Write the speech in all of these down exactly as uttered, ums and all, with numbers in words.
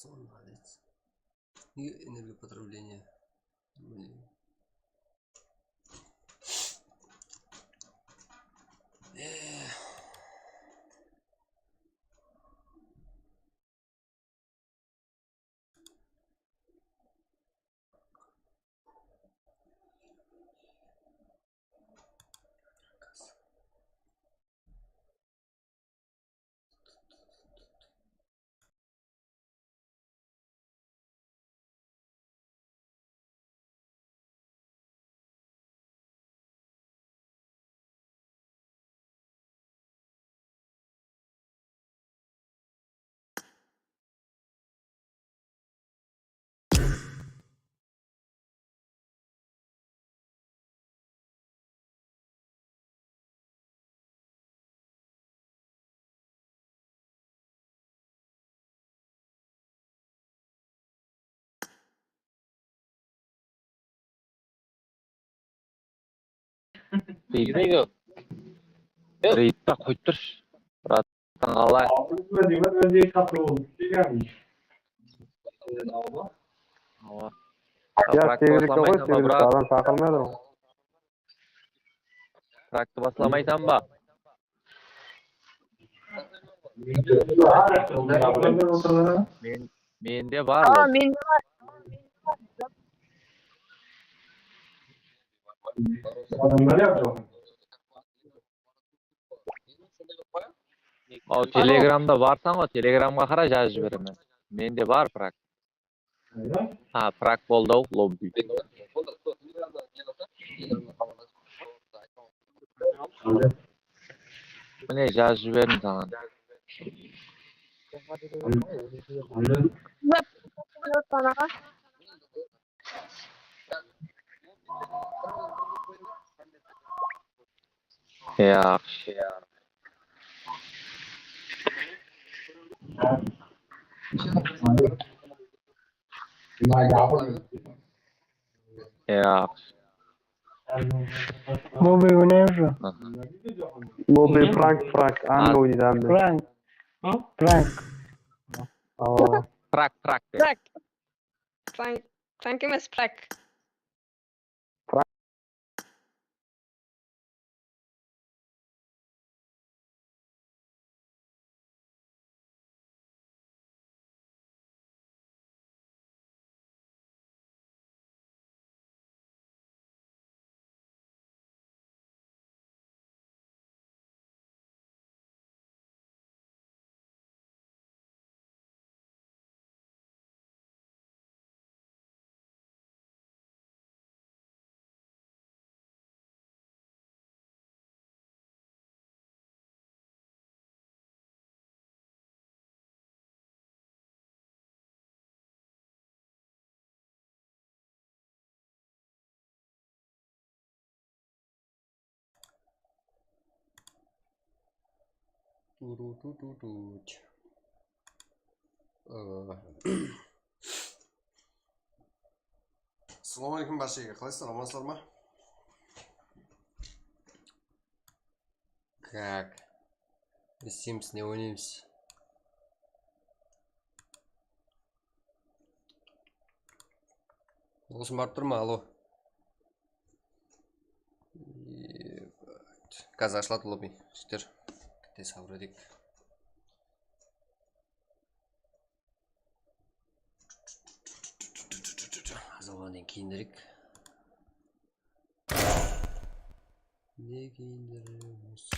Молодец. И энергопотребление. Блин. Эх. Bilmeydi. Reytta qoyıp turshı. Brat, qalay? Awa. Ya, Bırak, tegilikte qoy, tegilikte, adam shaqırmay atır ǵoy. Traktı baslamaysań ba? Men, mende bar. Aa, ol. Mende bar. Al, Telegramda barsań ǵoy, Telegramǵa qara, jazıp jiberemen. Mende bar, Prak. Ha, Prak boldı-aw, lobbi. Mine, jazıp jiberdim saǵan. Yaqshı. Yaqshı. Lobbi oynayıpsız. Lobbi Frank, Frank, Anna oynaydı, Anna. Frank. Frank. Aa. Prak, Prak. Prak. Frank, Frank emes, Prak. Turututut. Assalawma aleykum, bárshege. Qalaysızlar, amansızlar ma? Kak? Ne isteymіз, ne oynaymız? Dawısım barıp tur ma? Alo. Házir ashıladı lobbi. Jigitler, kitte sabır eteyik. Azırlanǵannan keyin kiyindireyik. Ne kiyindiremiz?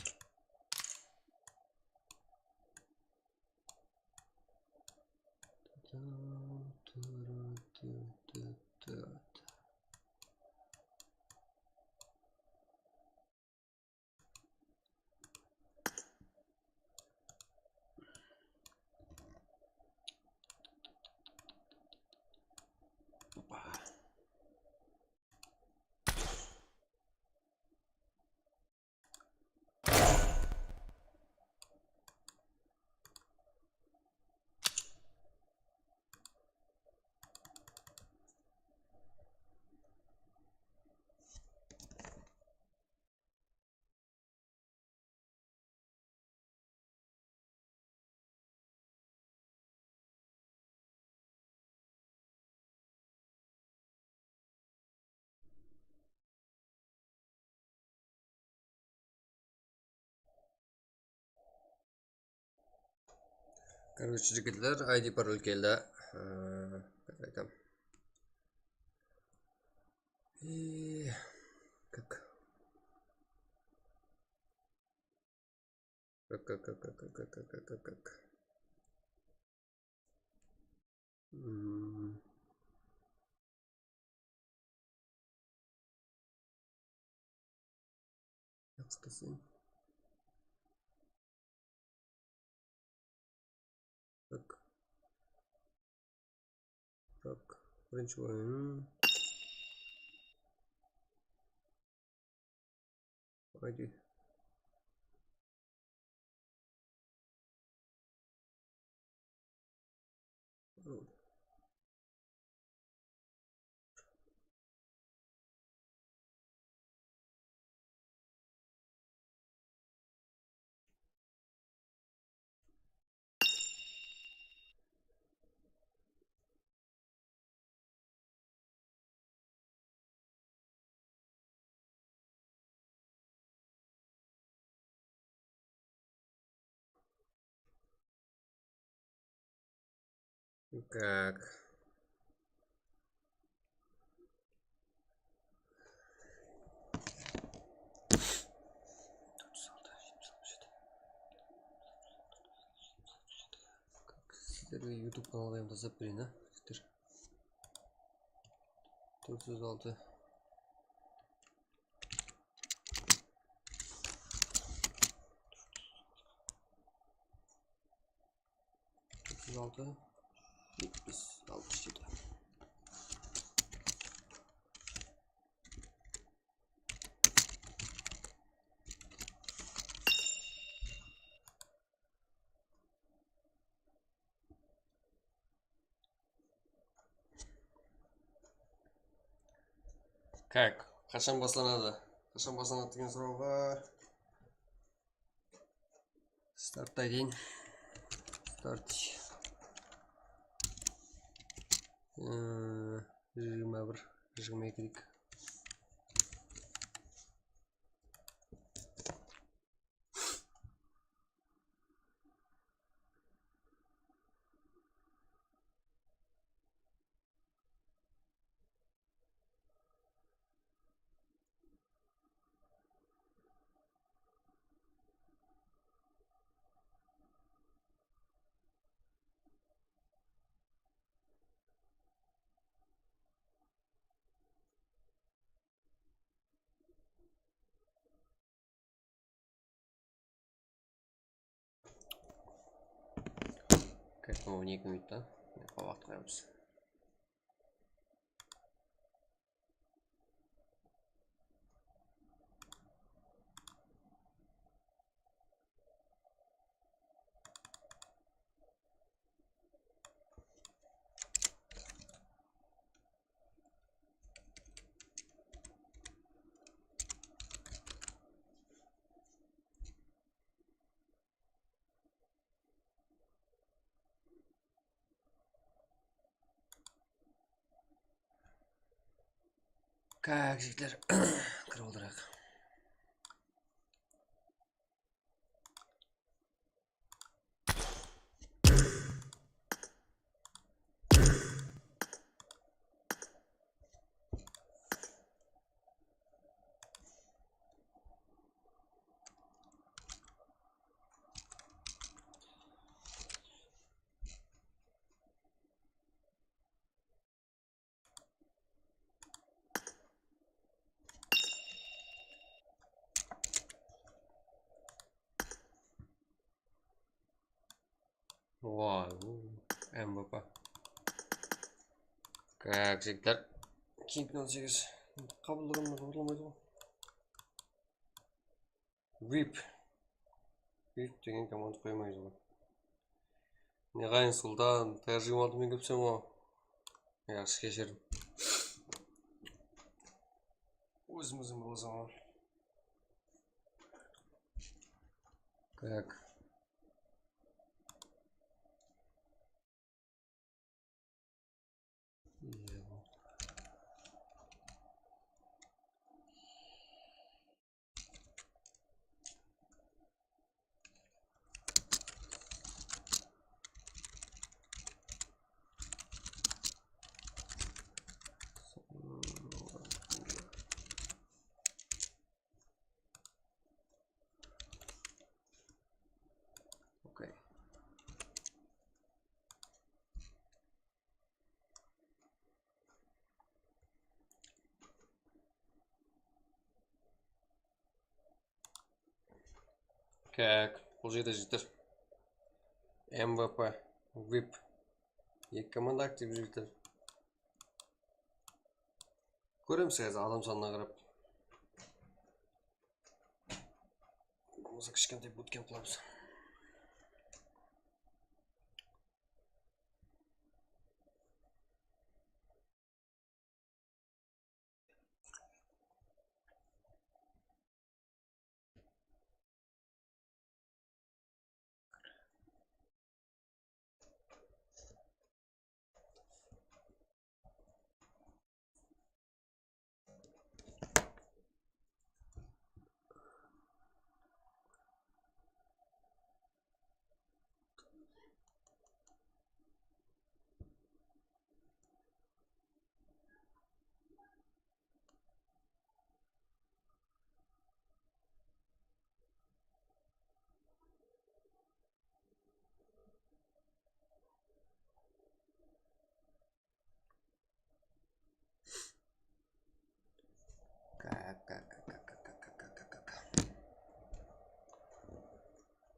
Короче, jigitler, I D parol keldi. Ee, qáne aytam. Ee, как? Как, как, как? Hmm. Jaqsı kelsin. Tak. Tak, birinshi oyın. Haydi. Как? Sizlerge YouTube kanalǵa hám tasap bereyin, a, jigitler. Tórt júz altı. Tórt júz altı, jetpis, alpıs jeti. Как? Qashan baslanadı? Qashan baslanadı degen sorawǵa startta aytayın. Start. Ee, jigirma bir, jigirma eki deyik. Как мы в ней кмит, да? По вахту прям. Как, jigitler, kirip otırayıq. Vay, bu M V P. Как, jigitler, King on segiz qabıllaǵanına qabıllamaydı ǵoy. Vip. Vip degen komanda qoymaydı ǵoy. Ne ǵayın, Sultan, tayar jigirma altı menen kelipsen ǵoy. Yaqshı, keshirdim. Ózim ózim bolasaman. Так. Tak, bul jerde jigitler. M V P, vip. Eki komanda aktiv, jigitler. Kóremiz házir adam sanına qarap. Bolmasa kishkentay bootcamp qılamız.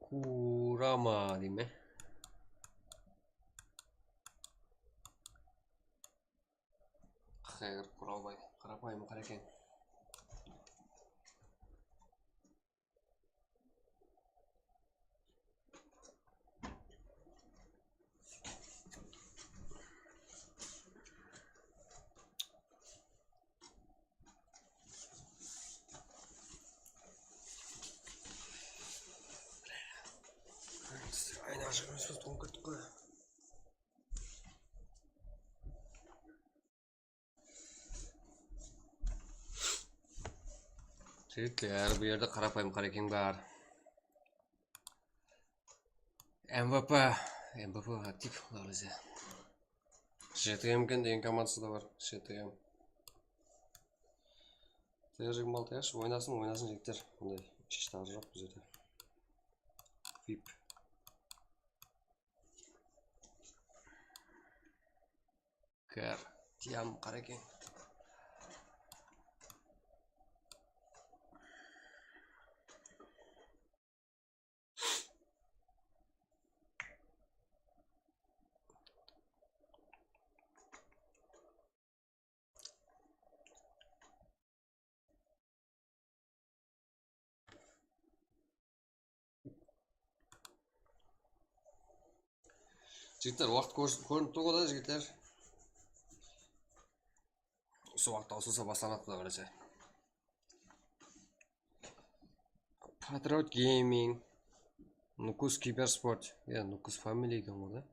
Kurama deyme? Xeyr, Kurabay, qarapayım qara eken. Ayna ashıp emes, tońıp kettik qoy. Jigitler, bul jerde qarapayım qarekeń bar. M V P, M V P aktiv, Quday qálese. J T M eken degen komandası da bar, J T M. T R jigirma altı yash, oynasın, oynasın jigitler. Bunday hesh taǵı joq bizlerde. vip. Kar, tiyam qara eken. Jigitler, waqıt kórs-, kórinip tur ǵoy da, jigitler. Usı waqıtta usılsa baslanatı da, qarasa. Patriot Gaming, Nukus Kibersport. Ya, Nukus familiya eken ǵoy da.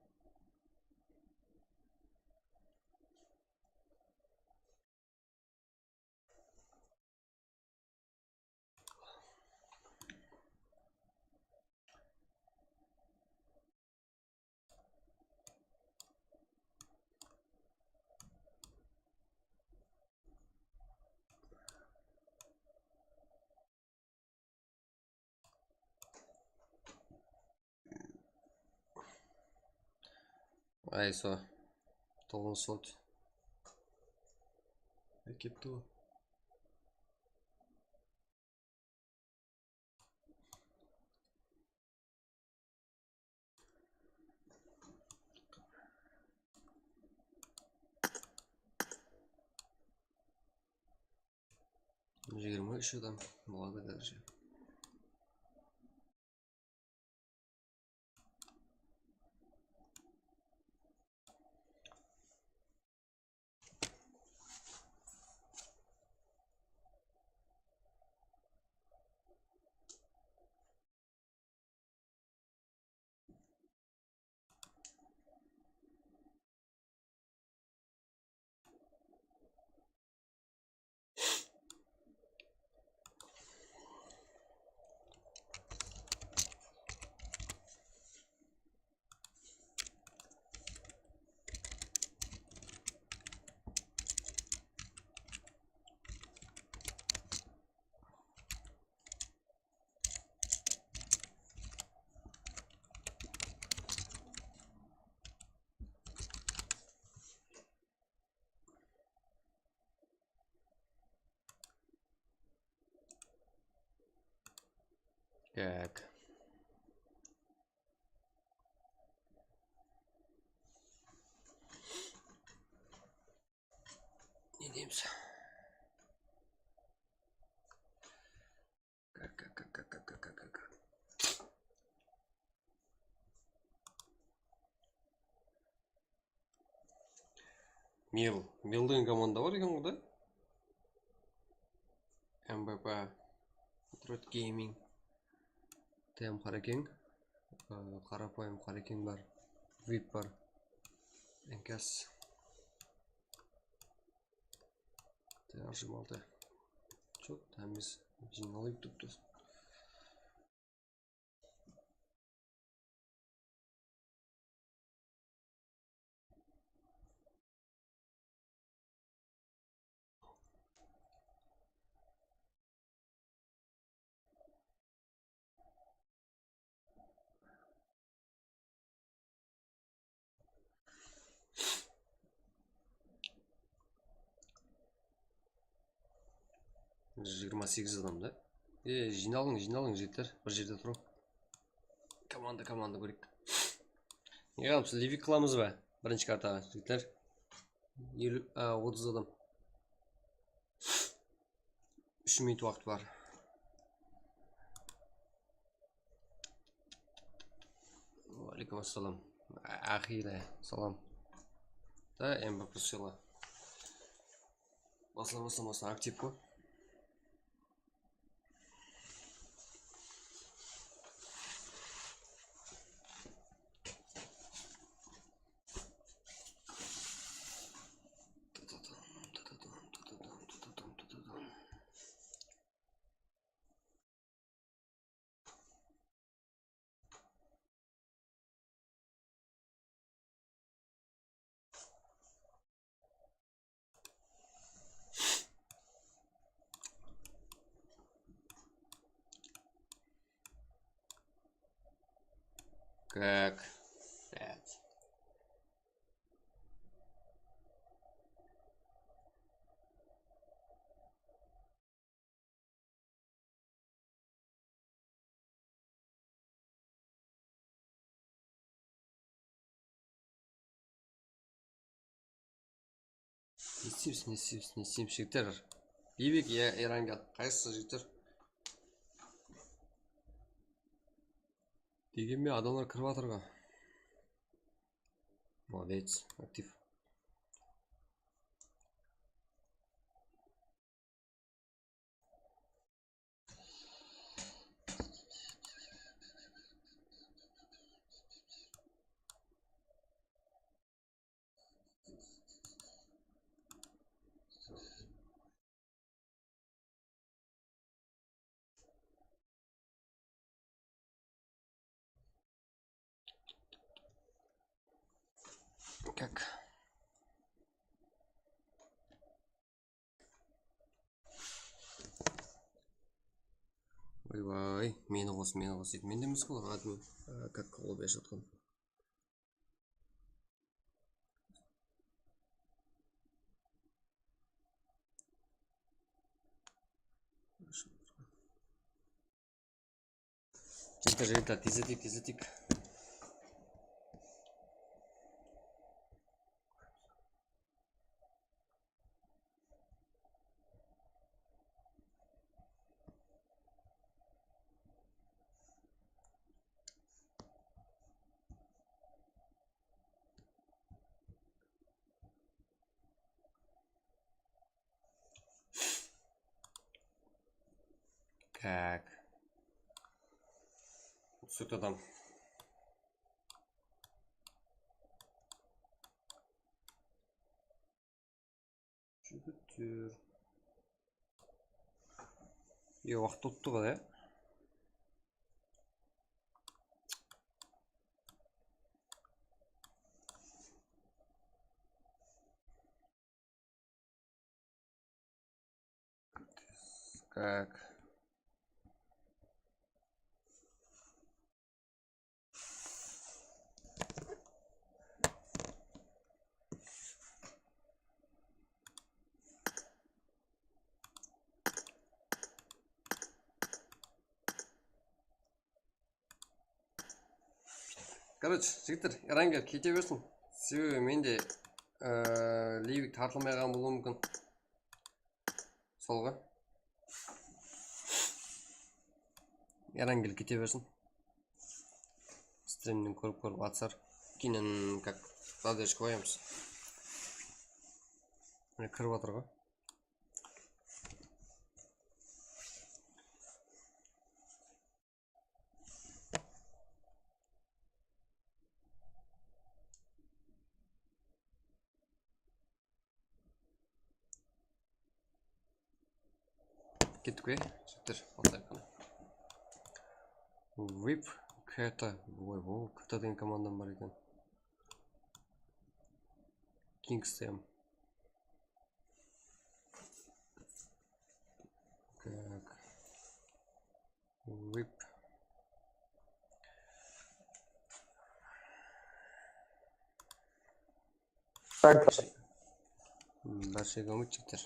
Ay, so. Toǵız sot. Ekipti o. Jigirma úsh adam boladı, короче. Так. Ne deymiz? Mil. Mil degen komanda bar eken ǵoy da. M B P, Patriot Gaming, T M Qarekeń, ı, Qarapayım Qarekeń bar, vip bar, N K S. T R jigirma altı. Çok támiz jıynalıp turıptı. Jigirma segiz adam da. E, jıynalıń, jıynalıń, jigitler. Bir jerde turıń. Komanda, komanda kóreyik. Ne qılamız? Livik qılamız ba? Birinshi kartaǵa, jigitler. Eliw, a, otız adam. Úsh minut waqıt bar. Waleykum assalam. Axiyri salam. Da, M B P sıyla. Basla, basla, basla, aktiv ǵoy. Как? Пять. Ne isteymiz, ne isteymiz, ne isteymiz, jigitler? Biyik ya Erangel, qaysısı, jigitler? Degen men, adamlar kirip atır ǵo. Молодец, aktiv. Как? Oybay, meni qos, meni qos deydi. Mende emes ǵoy, admin, á, как qılıp jazatqan. Jigitler, jigitler, tezletik, tezletik. Так. Sırt adam. Jigitler. E, waqıt uttı ǵoy, ya. Так. Короче, jigitler, Erangel kete bersin. Sebebi mende, e, Livik tartılmay qalǵan bolıwı múmkin. Solǵa. Yaran kelip kete bersin. Strimnen kórip-kórip atsar. Keyin как задержка qoyamız. Mine kirip atır ǵoy. Kettik pe? Jigitler, baslayıq qana. Vip Kata. Oy, o, Kata degen komandam bar eken. Kingstem. Так. Vip. Так. Bárshege úmit, jigitler.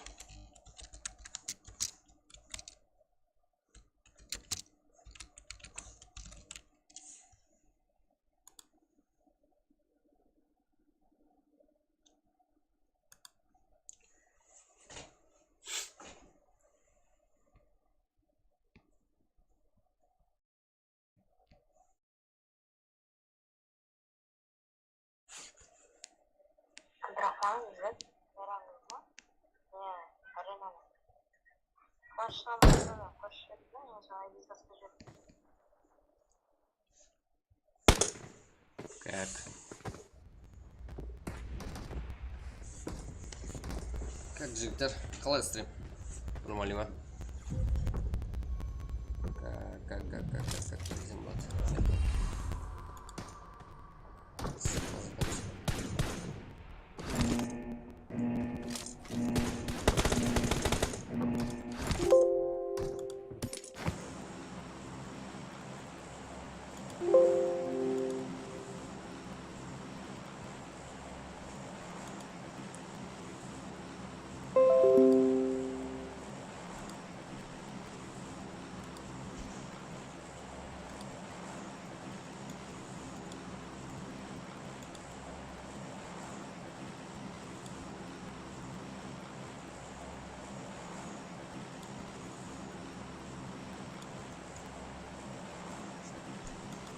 Abduraxman, izlep berańız ba? Ne, arenanı. Qarshılamasa da, qarshı berdi, men sana vizasını berdim. Так. Как, jigitler, qalay sтрим? Нормально ma? Как, как, как, как, как, как desem boladı?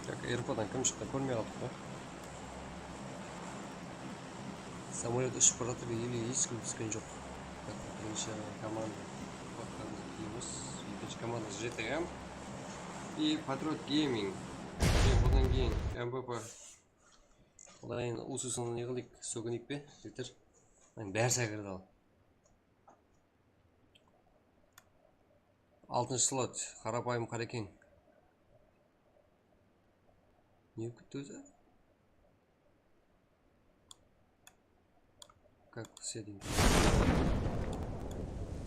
Так, aeroporttan kim shıqtı, kórmey qaldıq pa? Samolyot ushıp baratır, ele hesh kim túsken joq. Tak, birinshi komanda P K G, ekinshi komanda J T M. I Patriot Gaming. Keyin bunnan keyin M P P. Ulayın usı sonı ne qılayıq, sókineyik pe, jigitler? Mine, bári sekirdi al. Altınshı slot, Qarapayım Qarekeń. Ne bolıp ketti ózi? Как все деньги?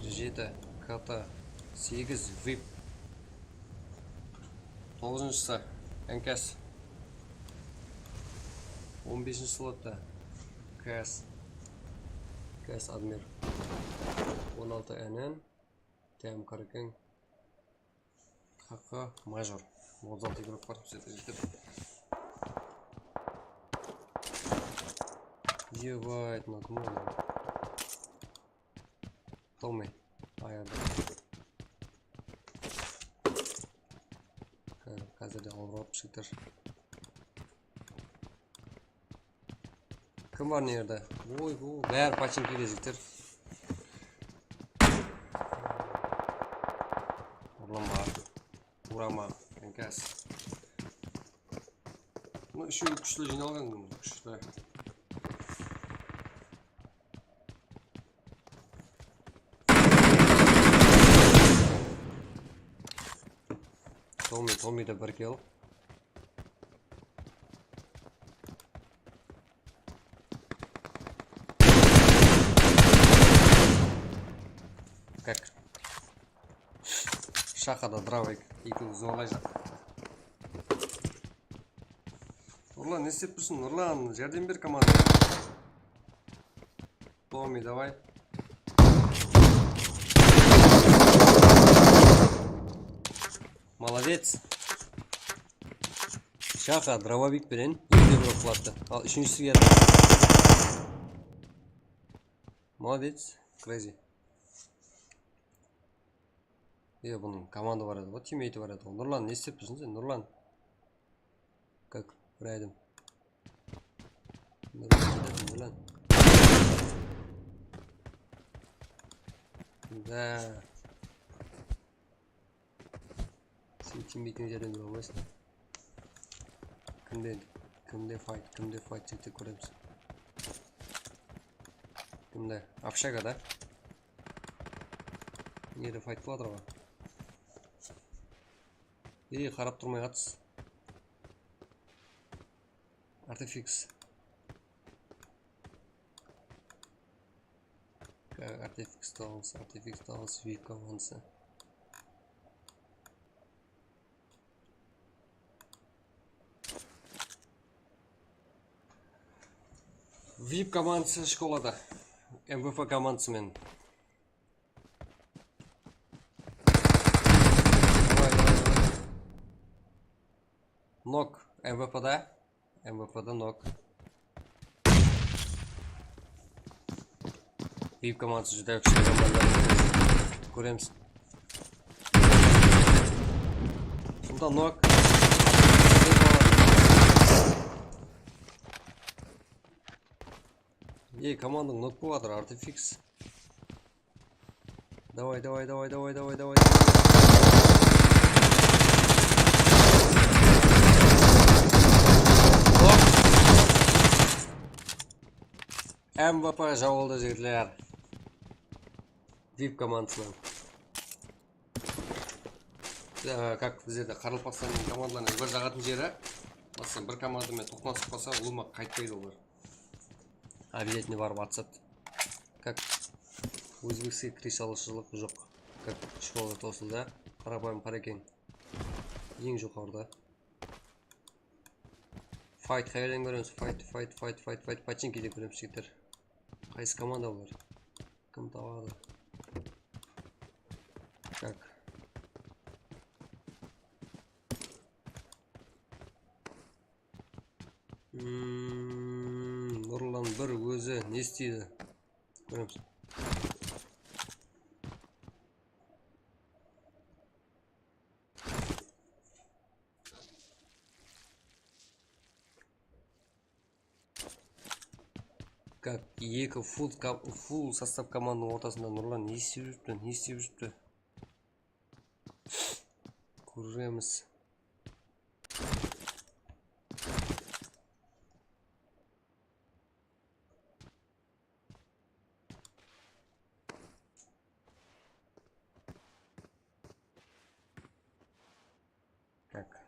Jeti, K T, segiz, vip. Toǵızınshısı, N K S. On besinshi slotta, K S. K S Admir. On altı N N. T M Qarekeń. H K Major. Otız altı игрок bar, bizde jigitler. Ебать, mına kim ol? Tommy. Ayarda. Há, házir de alıp alıp jigitler. Kim bar ne jerde? Oy, bu bári pachinki jigitler. Urlama. Urama. Enkas. Mına úshewi kúshli jıynalǵan, kúshli. Tommy, Tommy de bir kill. Как? Shaqada dravik, ekewin zorlay jaq. Nurlan, ne istep tursın? Nurlan, járdem ber komandaǵa. Tommy, давай. Молодец. Shaqa, dravobik penen eki de bir oqlattı. Al, úshinshisi keldi. Молодец, Crazy. E, bunıń komanda bar edi ǵoy, timmeyti bar edi ǵoy. Nurlan, ne istep tursın sen, Nurlan? Как, bir aydım. Nurlan, Nurlan. Da. Sen timmeytiń járdem bere almaysıń. Kimde, kimde fight, kimde fight jigitler, kóremiz. Kimde? Общага da. Nede fight bolıp atır ǵoy. Ey, qarap turmay atıs. Artifix. Artifix Towns, Artifix Towns, VIP komandısı. VIP komandısı shkolada. MVP komandısı menen. Nok, MVPda. MVPda nok. VIP komandısı júdá kúshli komandalar. Kóremiz. Sonda nok. Ey, komandań nok bolıp atır, Artifix. Давай, давай, давай, давай, давай, давай. Hop. MVP jawıldı, jigitler. VIP komandasınan. Ee, как bizlerde Qaraqalpaqstannıń komandalarına bir jaǵatın jeri. Basqa bir komanda menen toqnasıp qalsa, ulıwma qaytpaydı olar. Обязательно barıp atısadı. Как ózbekske kirish alıwshılıq joq. Как shkola tosıldı. Qarapayım qara eken. Eń joqarıda. Fight qayerden kóremiz? Fight, fight, fight, fight, fight. Pochinkide kóremiz, jigitler. Qaysı komanda bular? Kim tabadı? Как? Hmm, Nurlan bir ózi ne isteydi? Kóremiz. Как eki full, full sostav komandanıń ortasında Nurlan ne istep júripti, ne istep júripti? Kóremiz. Так.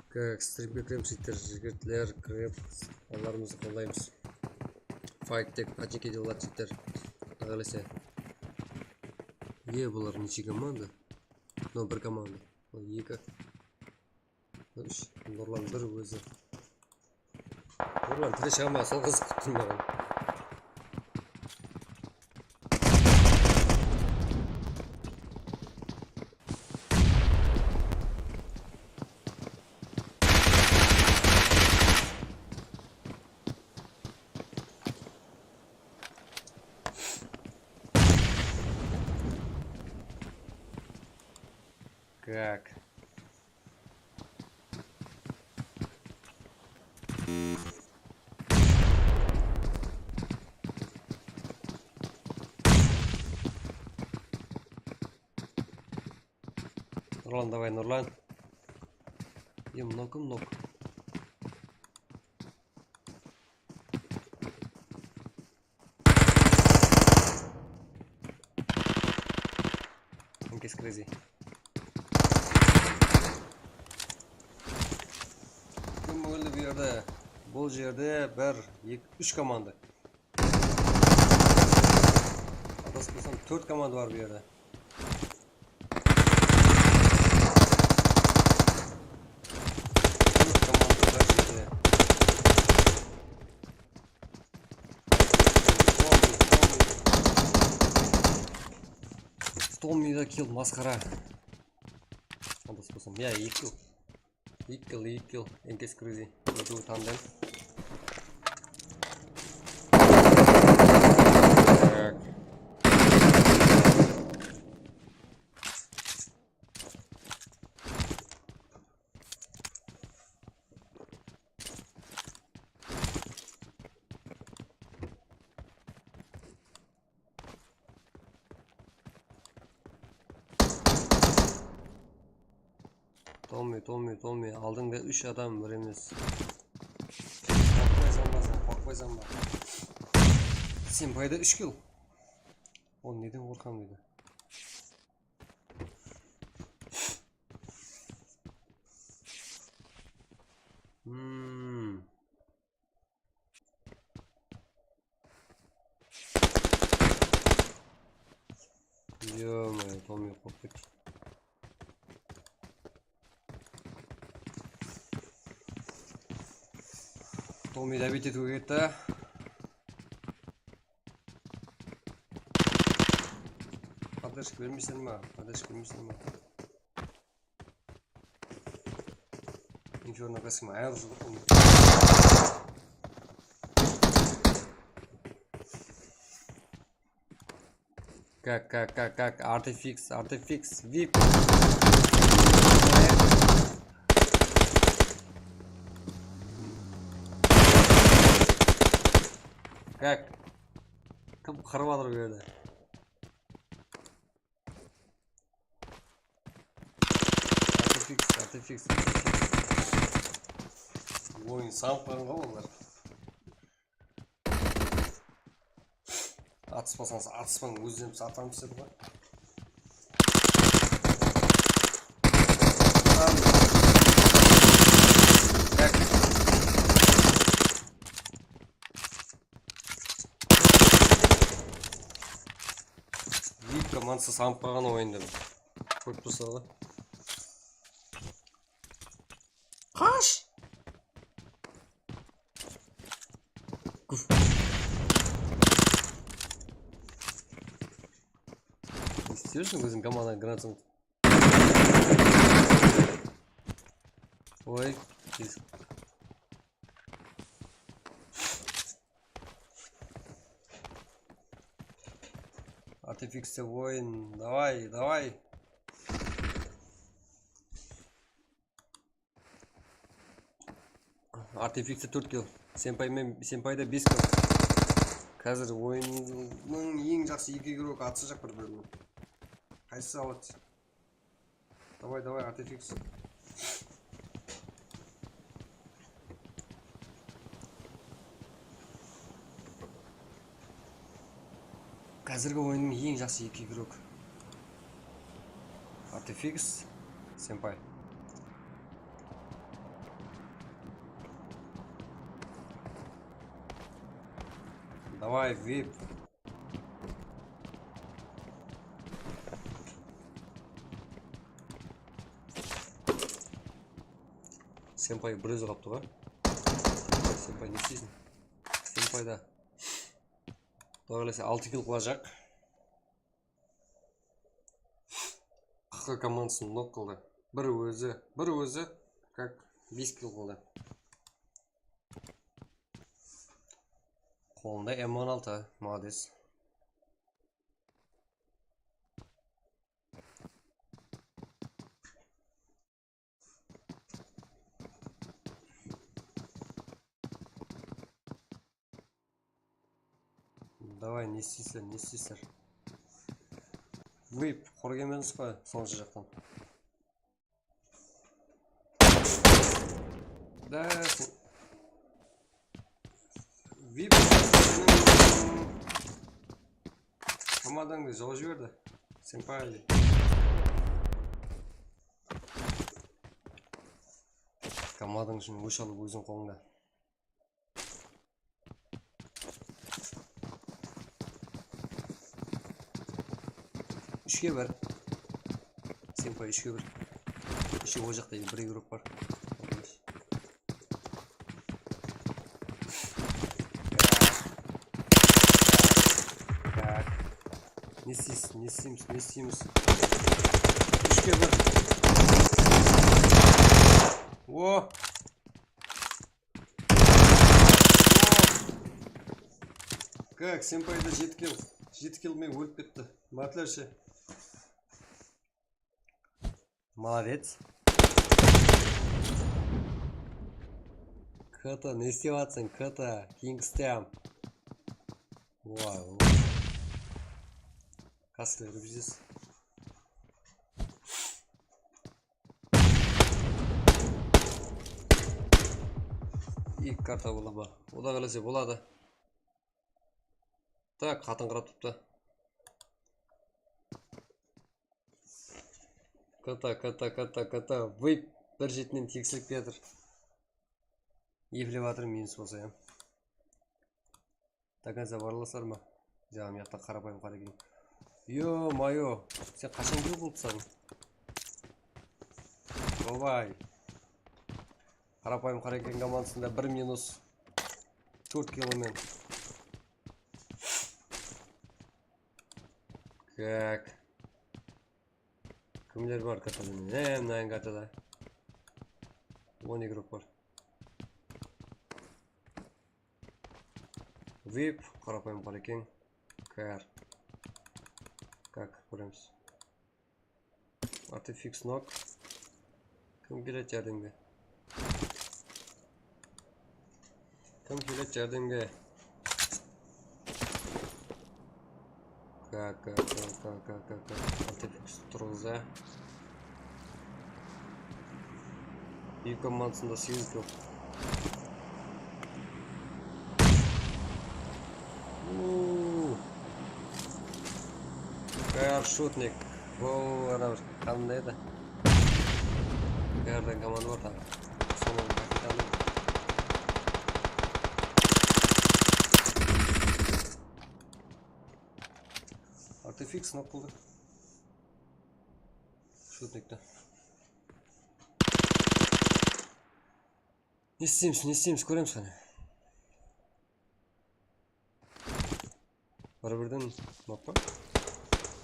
Как, strimge kiremiz, jigitler, kirip, allarımızdı qollaymız. Fight tek pochinkide boladı, jigitler. Quday qálese. E, bular neshe komanda? Mınaw bir komanda. Mınaw eki. Úsh. Nurlan bir ózi. Nurlan tiri shıǵa ma, sol qızıq kúttim maǵan. Как? Nurlan, давай, Nurlan. Em, nok, nok. Kes crazy. Kim óldi bu jerde? Bul jerde bir, eki, úsh komanda. Adaspasam, tórt komanda bar bu jerde. Tórt komanda bar bu jerde. On mıyda kill, masqara. Adas bolsam. Ya, eki kill. Eki kill, eki kill. Enkes crazy. Eki tandem. Tak. Tommy, Tommy, Tommy, aldıńda úsh adam, bir emes. Qorqpaysań ba sen, qorqpaysań ba? Senpayda úsh kill. Ol neden qorqam deydi. Hmm. Ё-моё, Tommy qorqıp ketti. Tommy dobit etiwge ketti. Поддержка bermeysen ma? Поддержка bermeysen ma? Inferno kasima ayırıp. Как, как, как, как, Artifix, Artifix, vip. Как? Kim qırıp atır bu jerde? Artifix, Artifix, Artifix. Oyın sanıp barın ǵoy olar. Atıspasańız, atıspań, ózlerimiz atamız dedi ǵoy. Vip komandası sanıp qalǵan oyında. Kórip tursalar ǵoy. Qash! Guf. Ne istiyorsun, óziń komandań granatın? Oy, pis. Artifixte oyın, davay, davay. Artifixte tórt kill. Senpay men, Senpayda bes kill. Házir oyınnıń eń jaqsı eki igrok atısajaq bir-birinen. Qaysısı aladı? Davay, davay, Artifix. Házirgi oyınnıń eń jaqsı eki igrok. Artifix, Senpay. Davay, vip. Senpay bir ózi qalıptı ǵoy. Senpay ne isteyseń? Senpayda. Quday qálese altı kill qılajaq. Q Q komandasın nok qıldı. Bir ózi, bir ózi, как, bes kill qıldı. Qolında M on altı, молодец. Davay, ne isteysizler, ne isteysizler? Vip, qur kelmedińiz ǵoy, sonsha jaqtan. Da, sen... Vip, seniń komandańdı jawıp jiberdi. Senpay. Komandań ushın ósh alıp óziń qolıńda. Úshke bir. Senpay, úshke bir. Úshew ol jaqta, bir igrok bar. Tak. Ne isteysiz, ne isteymiz, ne isteymiz? Úshke bir. O! Kak, senpayda jeti kill. Jeti kill men ólip ketti. Mátler she. Molodec. K T, ne istep atsań, K T, Kingstem. Vay, vay. Kaskler bizdes. Eki karta bola ma? O da qálese boladı. Tak, qatınqırap turıptı. K T, K T, K T, K T, vip bir jetinen teksilip kiyatır. Eplep atır, minus bolsa ya. До конца barlasar ma? Jaǵım yaqta qarapayım qara eken. Yo-mayo, sen qashan kill qılıpsań? Obay. Qarapayım qara eken komandasında bir minus. Tórt kill men. Kak. Kimler bar kartada? Ne, mınayın kartada? On igrok bar. Vip, qarapayım qara eken. K R. Kak, kóremiz. Artifix nok. Kim keledi járdemge? Kim keledi járdemge? K, K, K. Artifix turǵıza. Eki komandasında segiz kill. Uuu. K R shutnik. Bul ana bir qanday edi? K R dan komanda bar taǵı. Sonıń kapitanı. Artifix nok qıldı. Shutnikti. Ne isteymiz, ne isteymiz, kóremiz qáne. Bir-birden nok pa?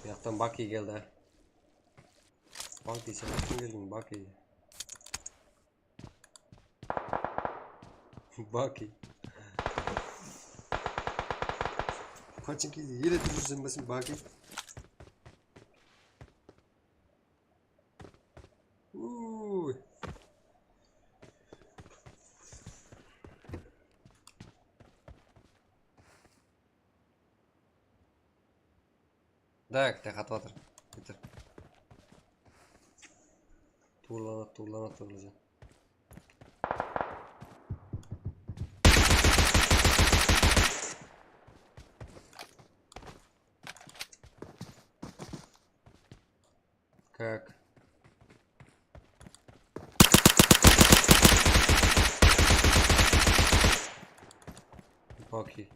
Buyaqtan Baki keldi. Baki, sen kim keldiń, Baki? Baki. Pachinkidi ele turıp júrseń be sen, Baki? Uy. Tak, tarqatıp atır. Ketir. Tuwrılana, tuwrılana, tuwrılaja. Kak. Okey.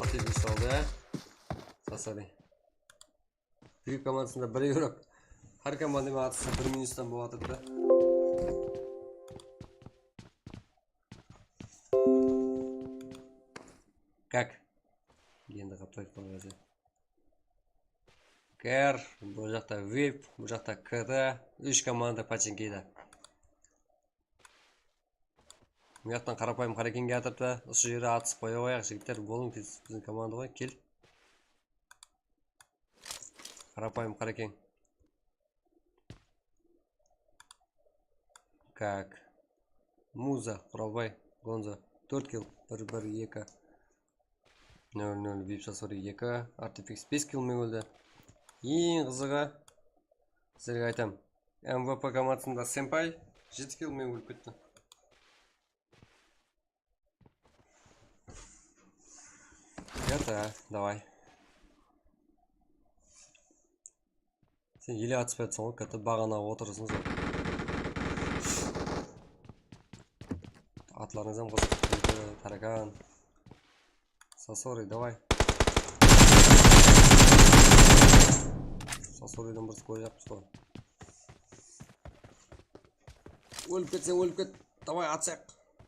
Atayım saldı. Sasari. Vip komandasında bir igrok. Hár komanda menen atılsa bir minustan bolıp atırdı. Kak. Endi qaptayıq bul jerde. K R, bul jaqta Vip, bul jaqta K T, úsh komanda Pachinkide. Bul jaqtan qarapayım Qarekenge atırıptı. Usı jerde atısıp qoya qoyayıq, jigitler, bolıń tez, biziń komanda ǵoy, kel. Qarapayım Qarekeng. Kak. Muza, Quralbay, Gonzo. Tórt kill, bir, bir, eki. Nol, nol, Vip Sasori eki, Artifix bes kill men óldi. Eń qızıǵı, sizlerge aytam. M V P komandasında Senpay jeti kill men ólip ketti. Yata, davay. Sen ele atıspay atırsań ǵoy, katta baǵana otırısıń sen. Atlarıńız hám qızıq. Tarakan. Sasori, davay. Sasoriden bir skor yaptı ǵoy. Ólip ketseń, ólip ket. Davay, atsaq.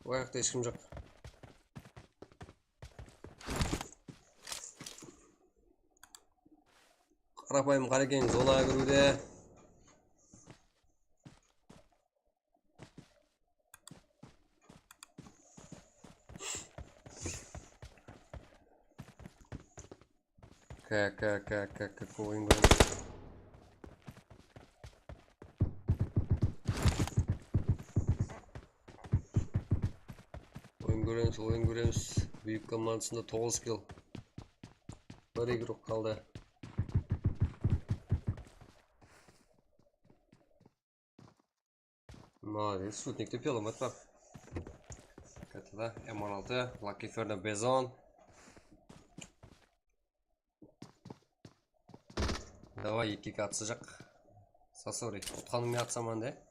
Oyaqta hesh kim joq. Qarapayım Qarekeń zonaǵa kiriwde. K, K, K, K, K, K, oyın kóremiz. Oyın kóremiz, oyın kóremiz. Búyik komandasında toǵız kill. Bir igrok qaldı. Молодец, sutnikte piyolamat bar. Katada M on altı, Lucky Ferno Bezon. Davay, eki eki atsajaq. Sasori, utqanıńmen atsaman de.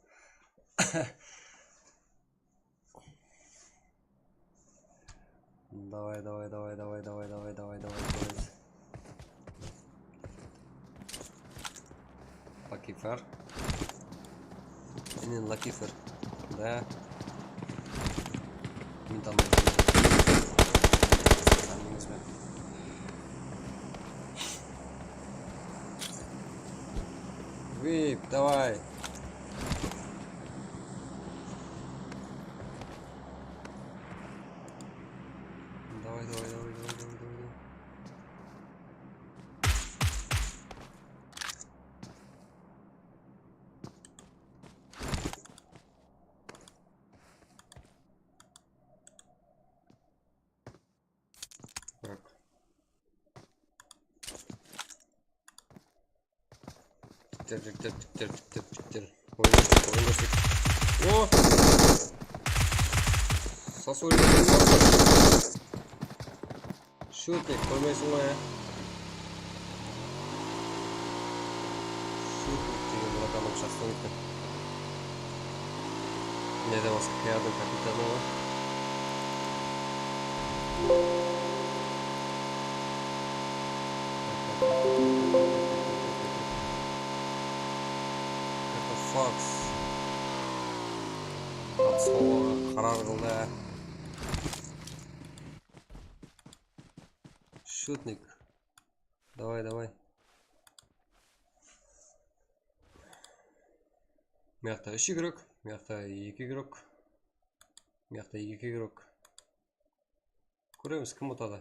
Davay, davay, davay. Lucky Fer. Menen Lucky Fer. Da. Men tanımayman. Tanımayman. Vip, davay. Davay, davay, davay. Bırak. Tiktir, tiktir, tiktir, tiktir, tiktir. Oyun kórsettik, oyun kórsettik. O! Sas oynadı, sas oynadı. Shutnik, kórmeysiń ǵoy, ya. Shutnik degen bir adam jaqsı oynaydı. Neden basqa K R-dıń kapitanı ǵoy. Katafox. Atısqa qarar qıldı. Shutnik. Davay, davay. Mıyaqta úsh igrok, mıyaqta eki igrok, mıyaqta eki igrok. Kóremiz, kim utadı.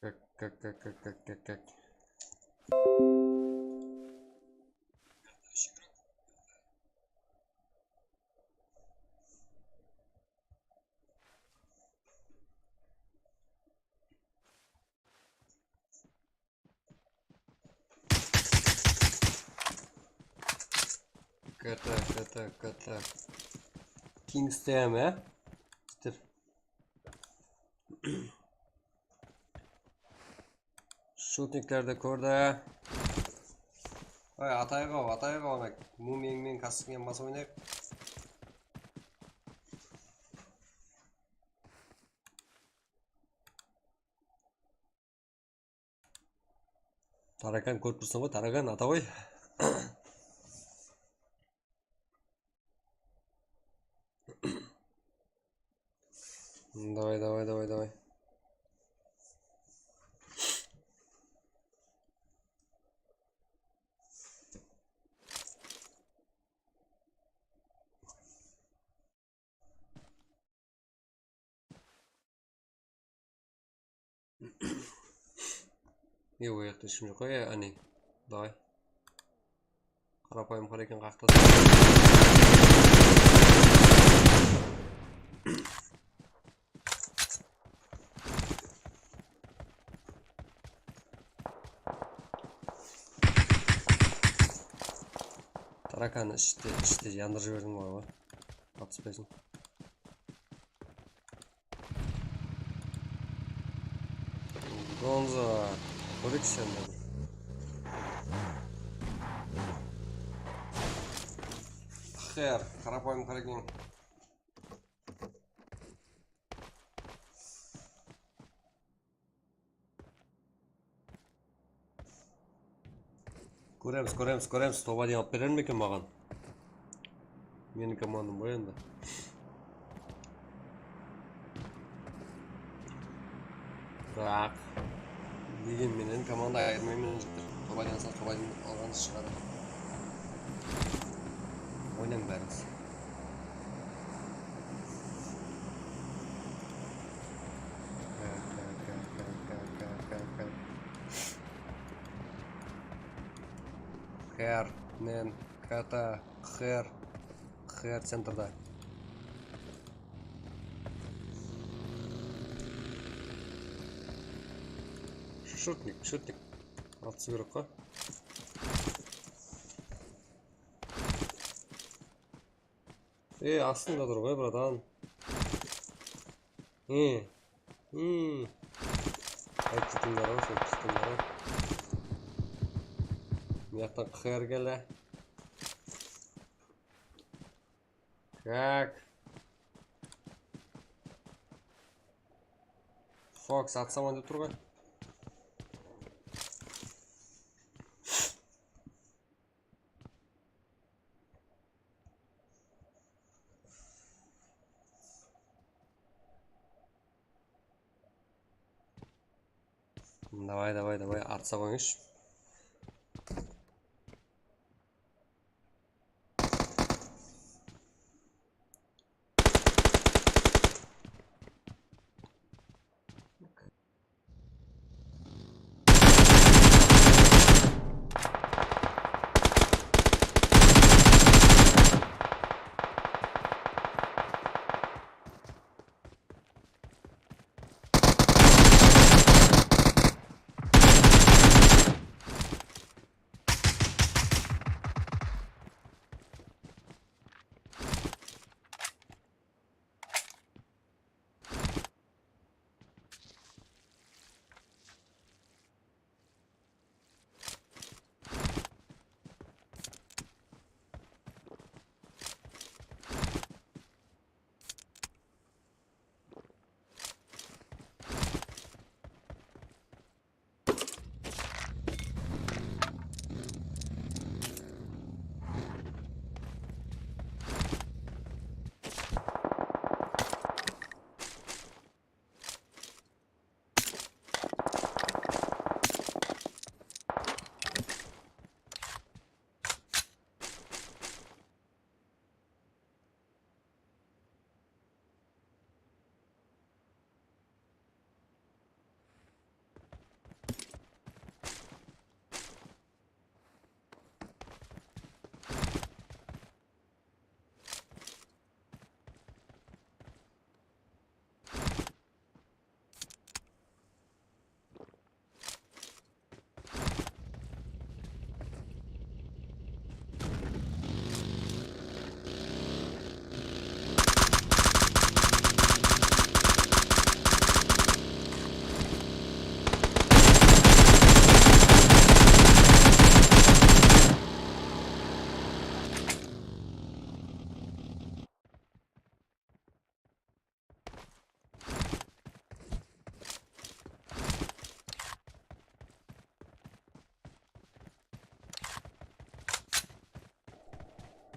Kak, kak, kak, kak, kak, kak, kak. Kata, kata, kata. Kingstayam, e? Bitir. Shutniklerdi kórdi. Ay, atayıq-aw, atayıq-aw, ana, Mumiń menen Kaskingen basıp oynayıq. Tarakan kórip tursań ǵoy, Tarakan, ata ǵoy. Davay, davay, davay, davay. Ne, o jaqta eshkim joq ǵoy, áne. Davay. Qarapayım Qareken qaqtı. Tarakanı ishte, ishte jandırıp jiberdiń ǵoy. Atıspaysın. Gonzo, kóreyik seni. Xer, Qarapayım Qareken. Kóremiz, kóremiz, kóremiz. Toba deyin alıp berer me eken maǵan? Meniń komandam ǵoy endi. Biraq, degen menen komanda ayırmayman, jigitler. Tobaydan alsa, tobaydan alǵan shıǵadı. Oynań bárińiz. Her, nen, kata, her, her centrda. Shutnik, shutnik. Atsı kerek ǵo. E, astında tur ǵoy, bratan. E. Hmm. Ay, titińler-aw, sol titińler-aw. Mıyaqtan qıyar kele. Tak. Fox atsaman dep tur ǵoy. Davay, davay, davay, atsa qoyıńızshı.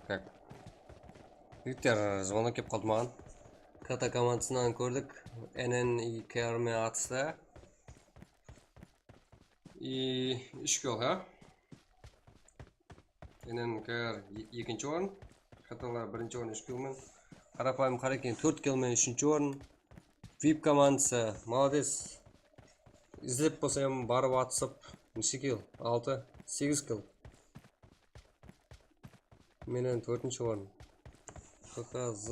Tak. Jigitler, zvonok kelip qaldı maǵan. Kata komandasınan kórdik. N N I K R menen atıstı. I, úsh kill, ha? N N K R e-, ekinshi orın. Katalar birinshi orın úsh kill menen. Qarapayım Qaraken tórt kill menen úshinshi orın. Vip komandası, molodec. Izlep bolsam barıp atıp, neshe kill? Altı, segiz kill. Menen tórtinshi orın. Q Q Z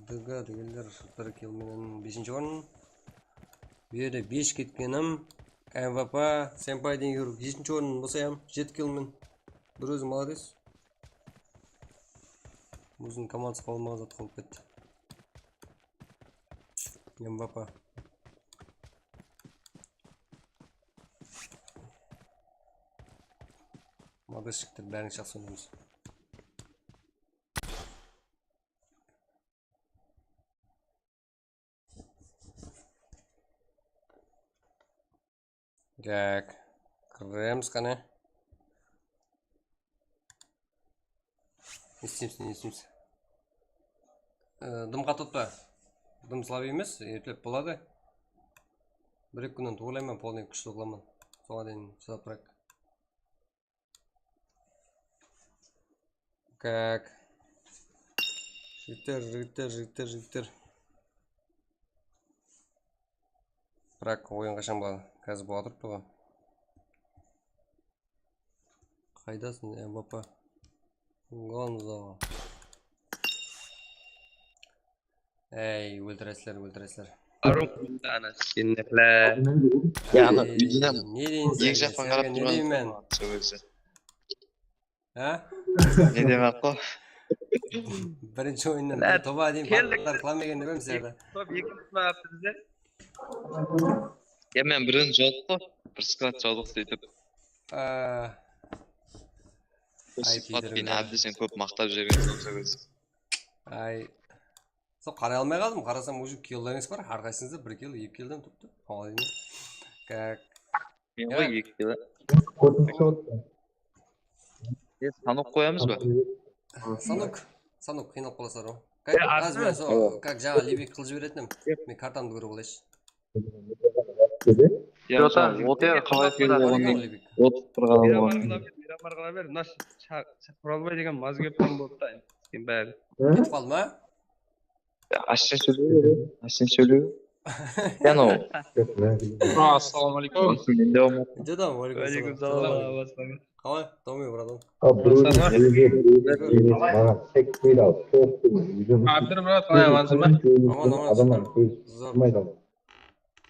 D G degenler bir kill menen beshinshi orın. Bu jerde besh ketkenim. M V P, Senpay degen yur, jetinshi orın bolsa ham, jeti kill menen. Bir ózi molodec. Óziniń komandası qalmaǵan zat qalıp ketti. M V P. Molodec, jigitler, bárińiz jaqsı oynaymız. Tak. Kiremiz qáne. Ne isteymiz, ne isteymiz? E, dım qattı pa? Dım slabıy emes, ertelep boladı. Bir-eki kúnnen tuwrılayman, polnıy kúshli qılaman. Soǵan deyin shıdap turayıq. Kak. Jigitler, jigitler, jigitler, jigitler. Birak, oyın qashan boladı? Házir bola turıptı ǵoy. Qaydasın, Mbappe? Gonzo. Ey, óltiresizler, óltiresizler. Arun, ana, sennekler. Ya, ana, ey, úyine ne deyin eki sen, jaqtan qarap turǵan ne deymen? Sol kezi. Ha? Ne demek qo? Birinshi oyınnan bir toba deyin keldik. Barlar qılam eken dep em sizlerdi. Top eki sınadı bizler. Ya, men birinchi joq qo. Bir sklat joq sóytip. Aa. Ay, Sıfat penen Ábdi sen kóp maqtap jibergen sol kezi. Ay. Sol qaray almay qaldım. Qarasam, уже killerińiz bar. Hár qaysıńızda bir kill, eki killden turıptı. Hawa deymen. Kak. Men ǵoy eki kill. Tórtinshi orın. E, stanok qoyamız ba? Stanok, stanok qıynalıp qalasızlar ǵoy. Kak, az men sol, kak, jańa libik qılıp jiberetin edim. Men kartamdı kórip alayınshı. Ya, jańa otıp qalay keldi oǵan. Otıp turǵan. Miramarǵa ber, Miramarǵa ber. Mına Quralbay degen mazgepten boldı da. Sen bári. Ketip qaldı ma? Ya, ashsha sóyley ber, ashsha sóyley ber. Sen ol. Assalamu aleykum. Mende olmadı. Jadam, aleykum salam. Qalay? Tommy, bratан. A, birew, birew, birew, birew maǵan sekmeydi al. Abdur, brat, qalay, amansań ba? Aman, aman, shúkir. Zor.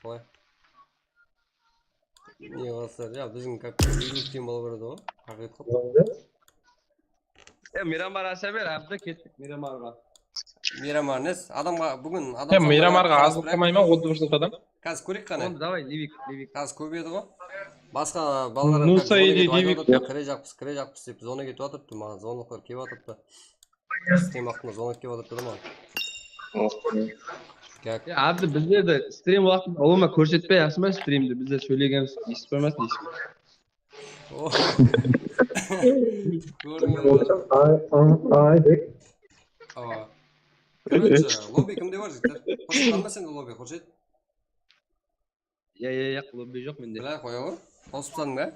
Qalay? Ne qılasızlar? Ya, biziń kak úylik teyin bola beredi ǵoy. Haqıyqat. Ya, Miramar asha ber, Abdi, kettik Miramarǵa. Miramar nes? Adamǵa búgin adam. Ya, Miramarǵa azlıq qılmayman, otız bir jıl adam. Házir kóreyik qáne. Onda davay, Livik, Livik. Házir kóbeyedi ǵoy. Basqa balalar Nusa házir zona ketip aytıp atırıptı, kirejaqpız, kirejaqpız dep zona ketip atırıptı, maǵan zvonoklar kelip atırıptı. Sistema waqtında zvonok kelip atırıptı da maǵan. Gák. Ya, Abdi, bizlerdi strim waqtında ulıwma kórsetpey, yaqshı ma, strimdi? Bizler sóylegenimiz esitip qoymasın hesh kim. Oh. Kórdiń be? Ay, ay, ay, dep. Awa. Короче, lobby kimde bar, jigitler? Qosıp qalma sen de lobby, Xurshid. Ya, ya, ya, lobby joq mende. Bilay, qoya ǵoy. Qosıp saldıń ba?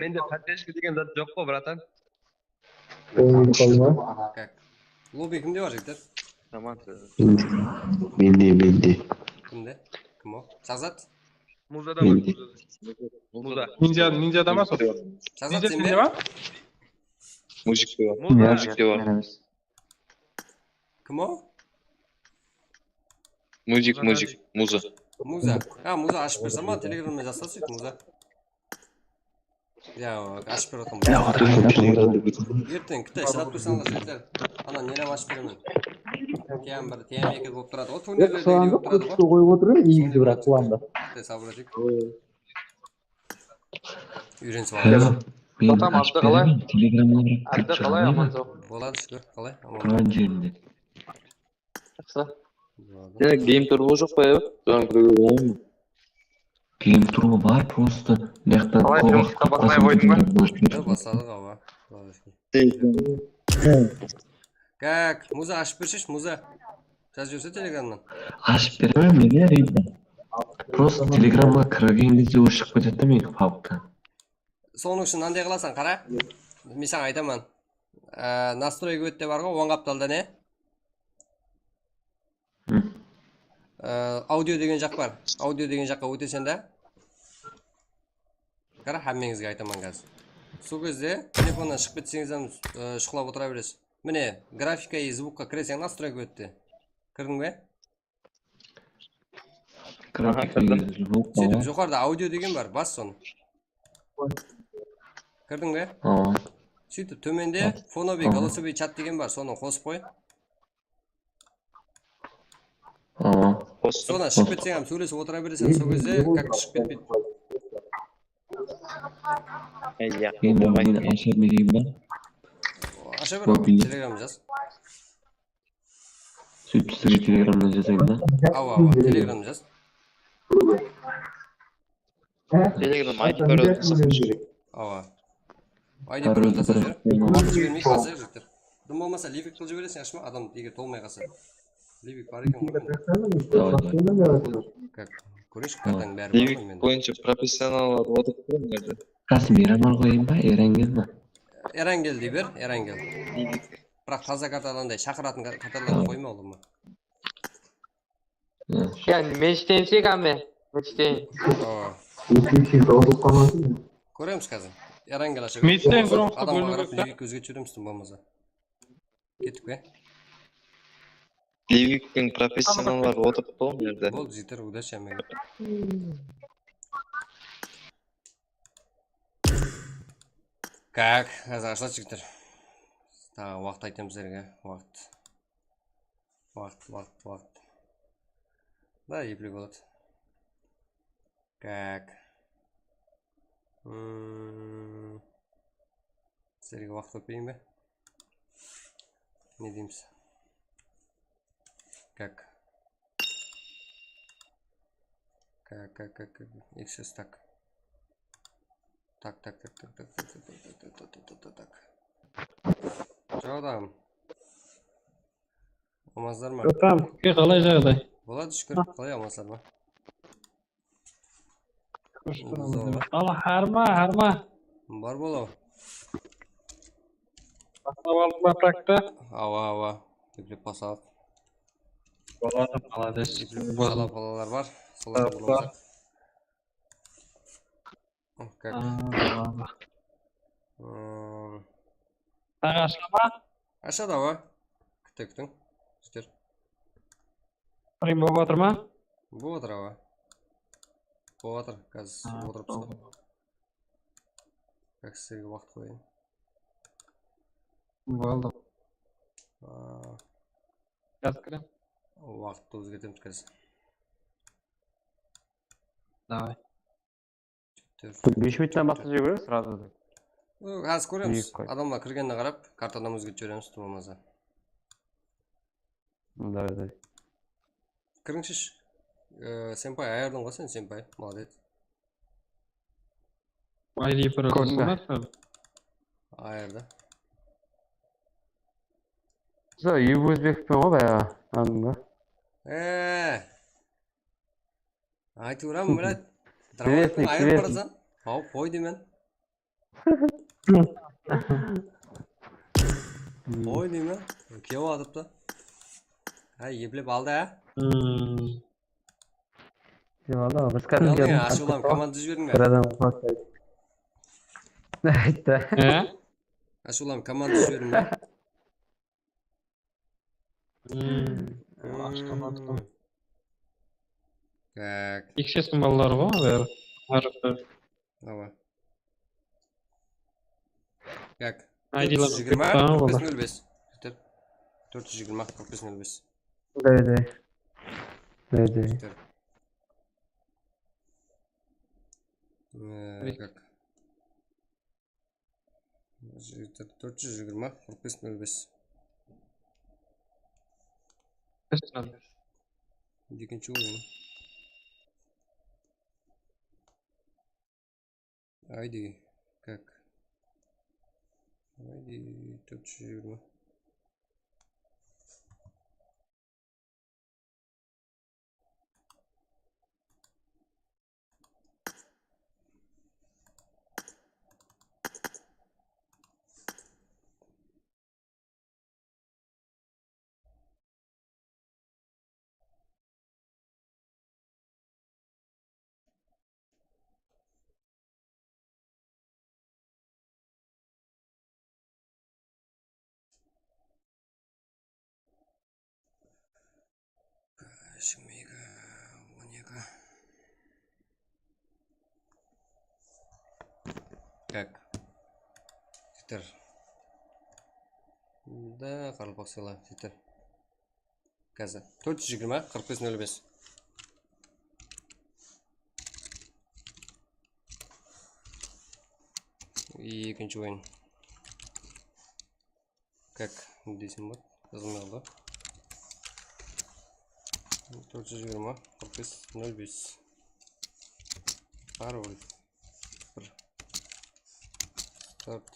Mende поддержка degen zat joq ǵoy, bratан. Qoyıp qalma. Kak. Lobby kimde bar, jigitler? Aman. Mende, mende. Kimde? Kim o? Shahzat? Muzada bar, Muzada. Muza. Ninja, ninjada ma sol? Shahzat, sen be? Muzikte bar. Muza. Muzikte bar. Kim o? Muzik, muzik, Muza. Muza. Ha, Muza ashıp bersem ma, Telegramda jazsa sóytip, Muza. Ya, ashıp berip atırman. Erteń, kitay shıdap tursańlar, jigitler. Ana, neni ashıp beremen. T M bir, T M eki bolıp turadı ǵoy, turnirlerde bolıp turadı ǵoy. Qoyıp otır, endi biraq qılamdı. Kitay, sabır etik. Úyrenip alamız. Atam, Abdi qalay? Telegramda bir Abdi qalay, aman-saw? Boladı, shúkir. Qalay? Aman. Turǵan jerinde. Jaqsı. Sende game turbo joq pa, ya? Soǵan kirip ońayma? Game turbo bar, prosto mıyaqta. Qalay, kóp waqıt baslamay qoydıń ba? Ya, basladıq, awa. Kak, Muza, ashıp bersheshshi, Muza. Jazıp jiberse Telegramnan. Ashıp beremen men, ya, Rimda. Prosto Telegramǵa kirgen gezde óship ketedi de meniki pabka. Sonıń ushın mınanday qılasań, qara. Men saǵan aytaman. Á, nastroyka ót te bar ǵoy, oń qaptalda ne? Hı. Á, audio degen jaq bar. Audio degen jaqqa óteseń da. Qara, hámmeńizge aytaman házir. Sol gezde telefonnan shıǵıp ketseńiz hám, á, shıqlap otıra beresiz. Mine, grafika i zvukqa kireseń, nastroyka ót te. Kirdiń be? Aha, kirdim. Sóytip, joqarıda audio degen bar, bas sonı. Kirdiń be? Awa. Sóytip, tómende fonovıy, голосовой chat degen bar, sonı qosıp qoy. Awa. Qostım. Sonnan shıǵıp ketseń hám sóylesip otıra bereseń, sol gezde как shıǵıp ketpeydi. Ey, ya. Endi men asha bereyin ba? Asha ber, Telegramdı jaz. Sóytip sizge Telegramnan jazayın da. Awa, awa, Telegramnan jaz. Telegram I D parol. Awa. I D parol jazıp jiber. Waqıt jibermeyik házir, jigitler. Dım bolmasa, livik qılıp jibereseń, ashma, adam eger tolmay qalsa. Livik bar eken ǵoy mende. Kóresh, kartań bári bar ǵoy mende. Livik boyınsha professionallar otırıp tur mına jerde. Qasım, Iraman qoyayın ba, Erangel ma? Erangel dey ber, Erangel. Biraq taza kartalarday shaqıratın ka-, kartalardı qoyma, ulıwma. Ya, men ishleyinshi, Kame. Men ishleyinshi. Awa. Kóremiz házir. Erangel ashıp. Adamǵa qarap, Livik ózgertip jiberemiz, bolmasa. Kettik pe? Liviktiń professionalları otırıp tur mına jerde. Boldı, jigitler, udachi hámmege. Kak, házir ashıladı, jigitler. Taǵı waqıt aytamız sizlerge, waqıt. Waqıt, waqıt, waqıt. Da, eple boladı. Kak. Hmm. Sizlerge waqıt ótpeyin be? Ne deymiz? Kak. Kak, kak, kak, kak. X S tak. Tak, tak, tak. Joq adam. Amazlar ma? Joq adam. Ke, qalay jaǵday? Boladı, shúkir. Qalay, amazlar ma? Al, harma, harma. Bar bolaw. Baslap aldılar takta. Awa, awa. Eplep basalıq. Boladı, malades. Eplep basalıq balalar bar. Solar bolmasaq. Kak. Taǵı asha ma? Ashadı, awa. Kúte, kútiń. Jigitler. Rim bolıp atır ma? Bolıp atır, awa. Bolıp atır, házir otırıpsız. Kak, sizlerge waqıt qoyayın. Boldı. Házir kirem. Waqıttı ózgertemiz házir. Davay. Bes minuttan baslap jiberiń, srazu. Házir kóremiz. Adamlar kirgenine qarap, kartadan ózgertip jiberemiz, bolmasa. Davay, davay. Kirińshi. Senpay, ayardıń ǵoy sen, senpay. Molodec. I D bir. Ayardı. Za, Ózbekpen ǵoy bayaǵı. Anında. Eee. Aytıp brat. Dravaytın ayırıp barasań. Haw, qoy deymen. Qoy deymen. Kiyep atıptı. Háy, eplep aldı, á? Eplep aldı, biz kádimgi ashıwlanıp komanda jiberiń be? Bir adam uxlap. Ayttı. Ashıwlanıp komanda jiberiń be? Tak. X S-tiń balaları ǵoy, bári. Awa. Tak. I D-lar qırq bes nol bes. Tórt júz jigirma, qırq bes nol bes. Davay, davay. Davay, davay. Tak. Tórt júz jigirma, qırq bes nol bes. Ekinshi oyın. I D, kak. I D tórt júz jigirma. Jigirma eki, on eki. Tak. Twitter. Da, qaraqalpaq sıyla, Twitter. Házir. Tórt júz jigirma, qırq bes nol bes. Ekinshi oyın. Kak, ne deyseń, bot? Jazılmay qaldı. Tórt júz jigirma, qırq bes nol bes. Parol. Bir. Start.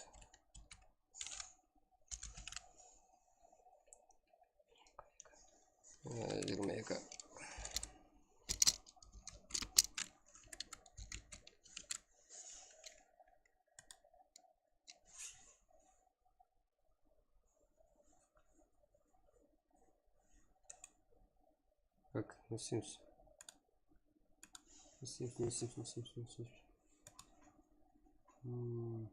Ne isteymiz? Ne isteymiz, ne isteymiz, ne isteymiz, ne isteymiz? Hmm.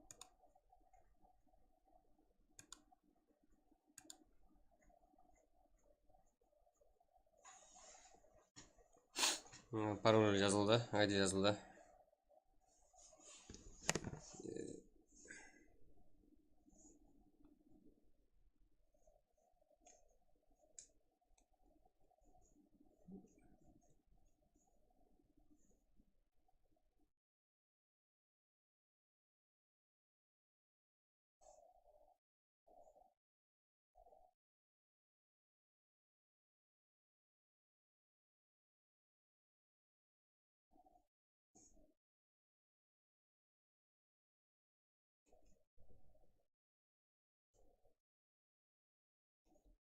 Hmm, parol jazıldı, I D jazıldı.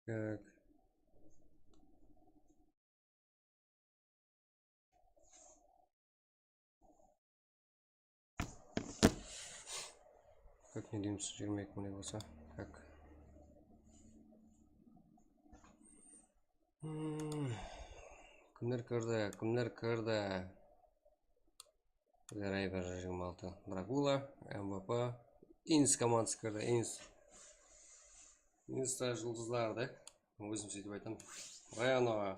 Так. Как, ne deymiz, jigirma eki mıń bolsa? Как? Hmm. Kimler kirdi? Kimler kirdi? Rayber jigirma altı, Dragula, M V P, Ins komandası kirdi, Ins. Insta juldızlar da. Ózim sóytip aytaman. Reno,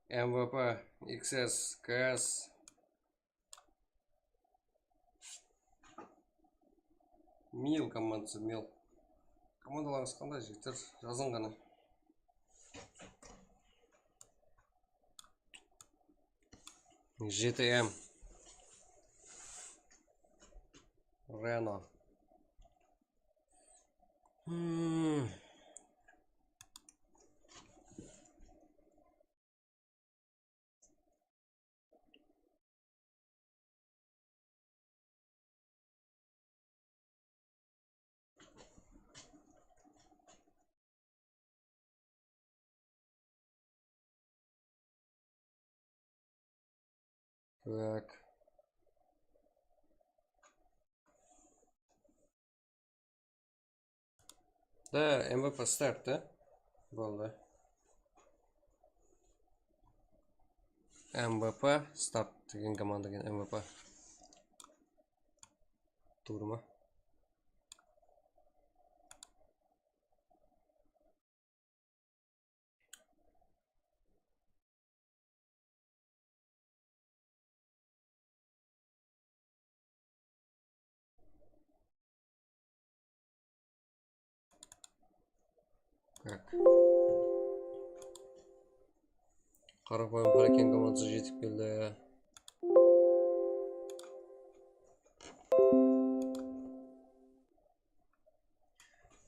M V P, X S, K S. Mil komandası, Mil. Komandalarıńız qanday, jigitler? Jazıń ǵana. G T M. Reno. Hmm. Так. Da, M V P start da. Boldı. M V P start degen komanda eken, M V P. Tuwrı ma? Так. Qaraqalpaq Parken komandısı jetip keldi.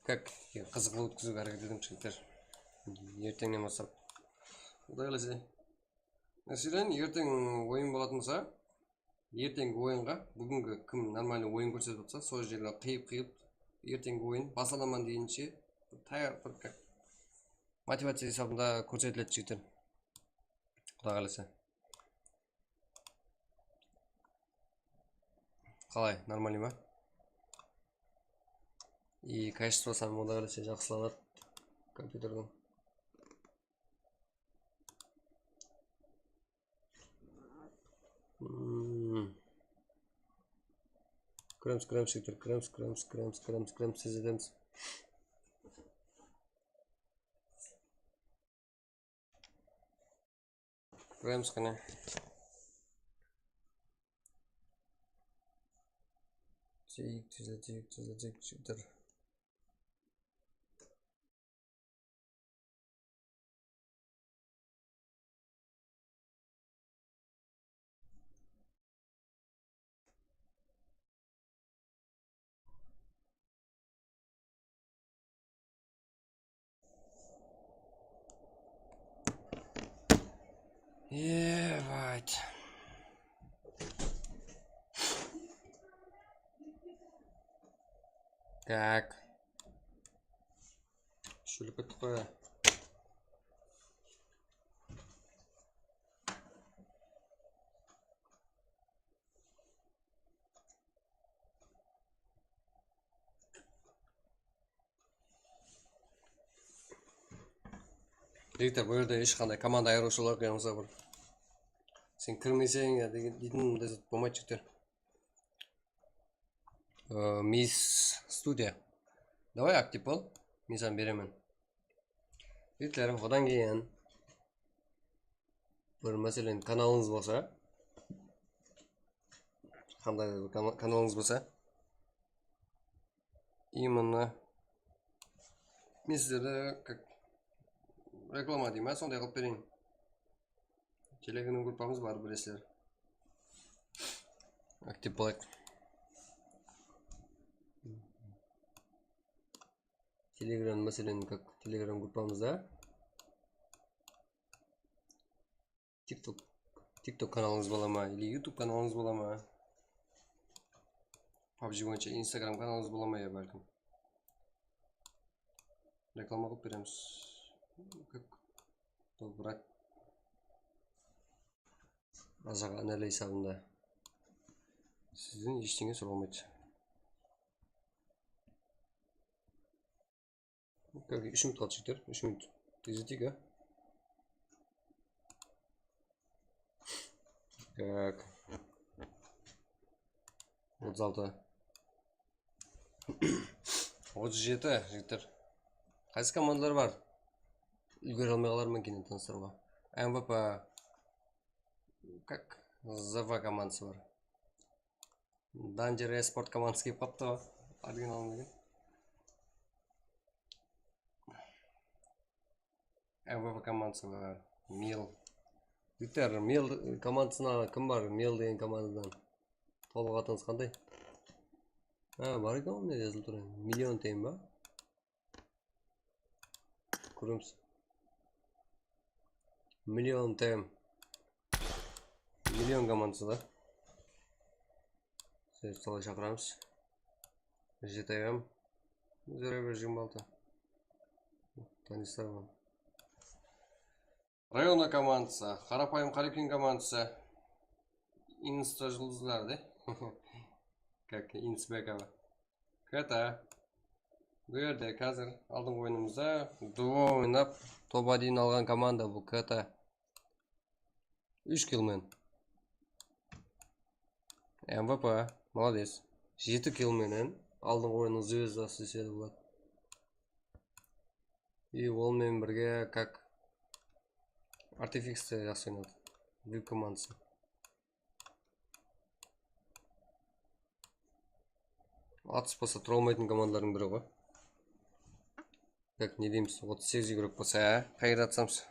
Как, qızıqlı ótkiziwge háreket etemiz, jigitler. Erteńnen baslap. Quday qálese. Máselen, erteń oyın bolatın bolsa, erteńgi oyınǵa, búgingi kim normalnıy oyın kórsetip atsa, sol jerlerdi qıyıp-qıyıp, erteńgi oyın baslanaman deyinshe tayar turıp, как, motivaciya esabında kórsetiledi, jigitler. Quday qálese. Qalay, normalnıy ma? И качествоsı hám Quday qálese jaqsılanadı kompyuterdiń. Hmm. Kiremiz, kiremiz, jigitler, kiremiz, kiremiz, kiremiz, kiremiz, kiremiz, tez etemiz. Kiremiz, qáne. Tezleteyik, tezleteyik, tezleteyik, jigitler. Ебать. Так. Shúlip kettik qoy. Jigitler, bul jerde hesh qanday komanda ayırıwshılıǵı, ya bolmasa bir sen kirmeseń ya degen, deytin mınday zat bolmaydı, jigitler. Ee, Miss Studio. Davay, aktiv bol. Men saǵan beremen. Jigitler, odan keyin bir, máselen, kanalıńız bolsa, qanday bir kana-, kanalıńız bolsa, именно men sizlerdi как reklama deymen, sonday qılıp bereyin. Telegram gruppamız bar, bilesizler. Aktiv bolayıq. Telegram, máselen, как Telegram gruppamızda TikTok, TikTok kanalıńız bola ma, или YouTube kanalıńız bola ma? PUBG boyınsha Instagram kanalıńız bola ma, ya bálkim? Reklama qılıp beremiz. Как? Добрак. Azaq ánele esabında. Sizden eshteńe soralmaydı. Как, úsh minut qaldı, jigitler, úsh minut. Tezleteyik, a? Так. Otız altı. Otız jeti, jigitler. Qaysı komandalar bar? Úlgere almay qalarman keyin tanıstırıwǵa. MVP. Как? Z V komandası bar. Danger Esport komandası kelip qaptı ǵo. Original degen. MVP komandası bar. Mil. Jigitler, Mil komandasına kim bar? Mil degen komandadan. Tolıq atıńız qanday? Ha, bar eken, mında jazılıp tur. Million Team ba? Kóremiz. Million Team. Million komandası da. Sizlerdi solay shaqıramız. J T M. Zerebe jigirma altı. Tanıysızlar ǵo. Rayona komandası, Qarapayım Qarekin komandası, Insta juldızlar de. Как Insbekova. K T. Bu jerde házir aldınǵı oyınımızda duo oynap, toba deyin alǵan komanda bul K T. Úsh kill menen. MVP, молодец. Jeti kill menen aldınǵı oyınnıń zvezdası desek boladı. И ol menen birge как Artifix te jaqsı oynadı. Vip komandası. Atıs bolsa tura almaytın komandalardıń biri ǵoy. Так, ne deymiz? Otız segiz igrok bolsa, qayerge atsamız?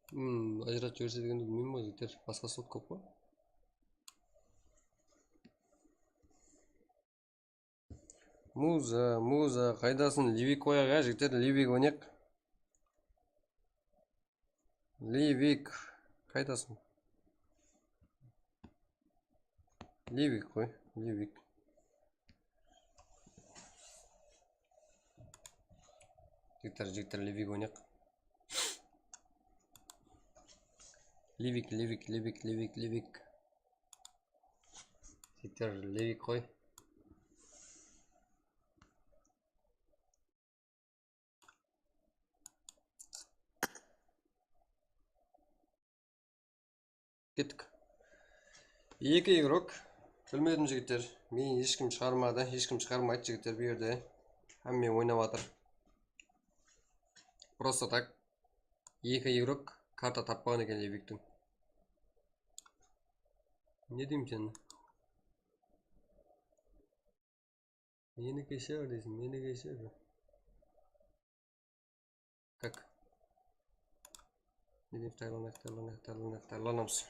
Hmm, ajıratıp jiberse degende bilmeymen ǵoy, jigitler. Basqa slot kóp ǵoy. Muza, Muza, qaydasın? Livik qoyaq, ya, jigitler, Livik oynayıq. Livik, qaydasın? Livik qoy, Livik. Jigitler, jigitler, Livik oynayıq. Livik, Livik, Livik, Livik, Livik. Jigitler, Livik qoy. Kettik. Eki igrok. Bilmedim, jigitler. Meni hesh kim shıǵarmadı, hesh kim shıǵarmaydı, jigitler, bu jerde. Hámme oynap atır. Просто так. Eki igrok karta tappaǵan eken Liviktiń. Ne deymiz endi? Meni keshir deysiń, meni keshir. Как? Ne deymiz, tayarlanayıq, tayarlanayıq, tayarlanayıq, tayarlanamız.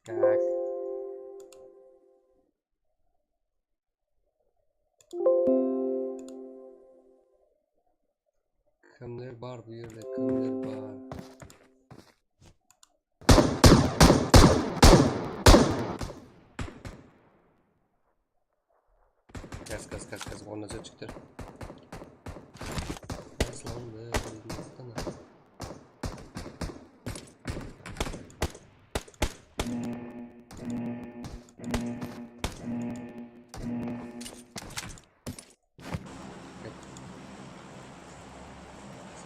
Так. Kimler bar bu jerde, kimler bar? Gaz, gaz, gaz, gaz, ornına jıqtır. Aslandı, bildim, astana.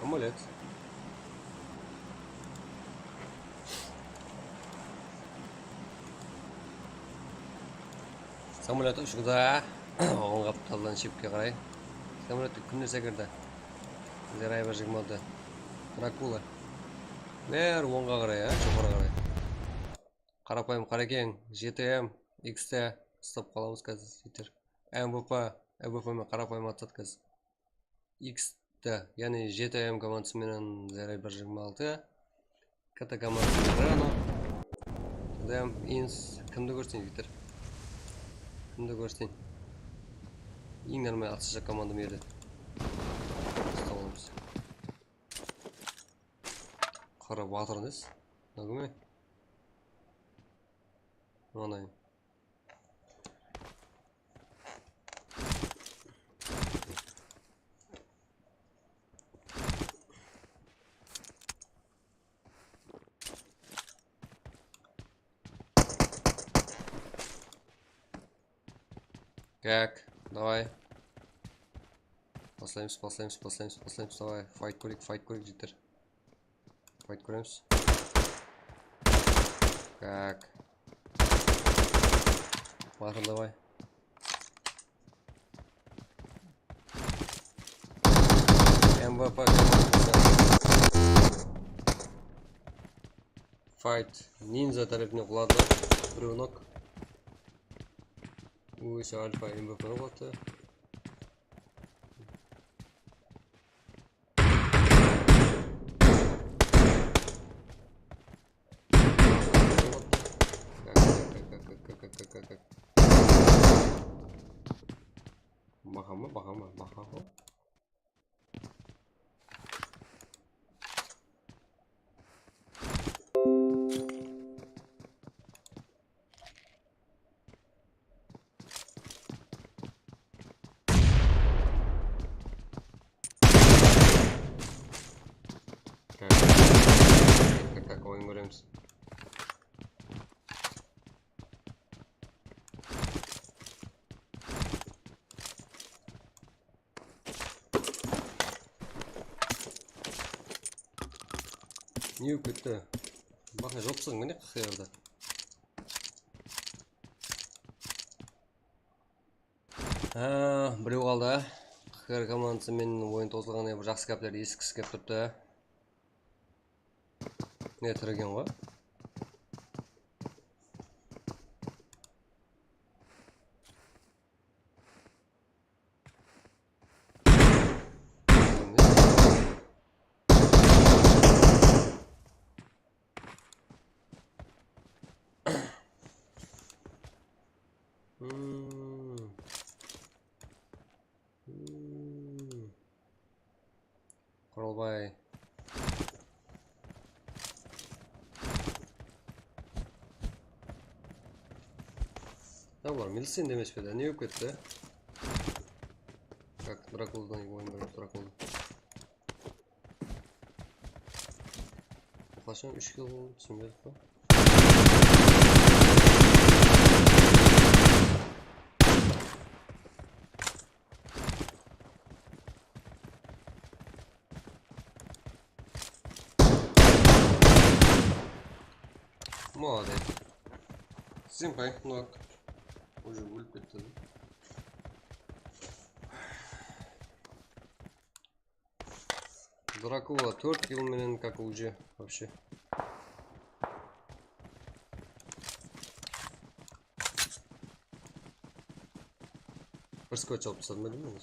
Samolyot. Samolyot ushıptı. Oń qaptaldan shepke qaray. Samolyot kimler sekirdi? Zerayeva jigirma altı. Drakula. Beri ońǵa qaray, a, joqarı qaray. Qarapayım Qarekeń, J T M, X T, stop qalamız házir, jeter. M V P, M V P men qarapayım atsat házir. X T, yaǵnıy J T M komandası menen Zerayeva jigirma altı. K T komandası menen Reno. Dam, Ins, kimdi kórseń, jeter. Kimdi kórseń. Eń normal atshıshaq komanda mıyerde. Stop qalamız. Qara batır des. Nagime. Mınaday. Tak, davay. Baslaymız, baslaymız, baslaymız, baslaymız, davay. Fayt kóreyik, fayt kóreyik, jeter. Fayt kóremiz. Tak. Batır, davay. M V P komandası. Fayt. Ninja tárepinen quladı. Birew nok. Ózi Alfa M V P quladı. Baha ma, baha ma, baha ma. Tak, tak, tak, oyın kóremiz. Ne bolıp ketti? Baha joqsıń, mine, Q Q R-da. Ha, birew qaldı. Q Q R komandası menen oyın tozılǵannan keyin bir jaqsı gápler esitkisi kelip turıptı. Ne, tiregen ǵoy. Hmm. Hmm. Quralbay. Ya, bular miliciya emes pe, ne bolıp ketti? Tak, Drakuladan oyın berip, Drakula. Qashan úsh kill boldı, túsinbey atırman. Молодец. Senpay, nok. Уже ólip ketti. Drakula tórt kill menen, как уже вообще. Bir skot alıp tasladım, bildim.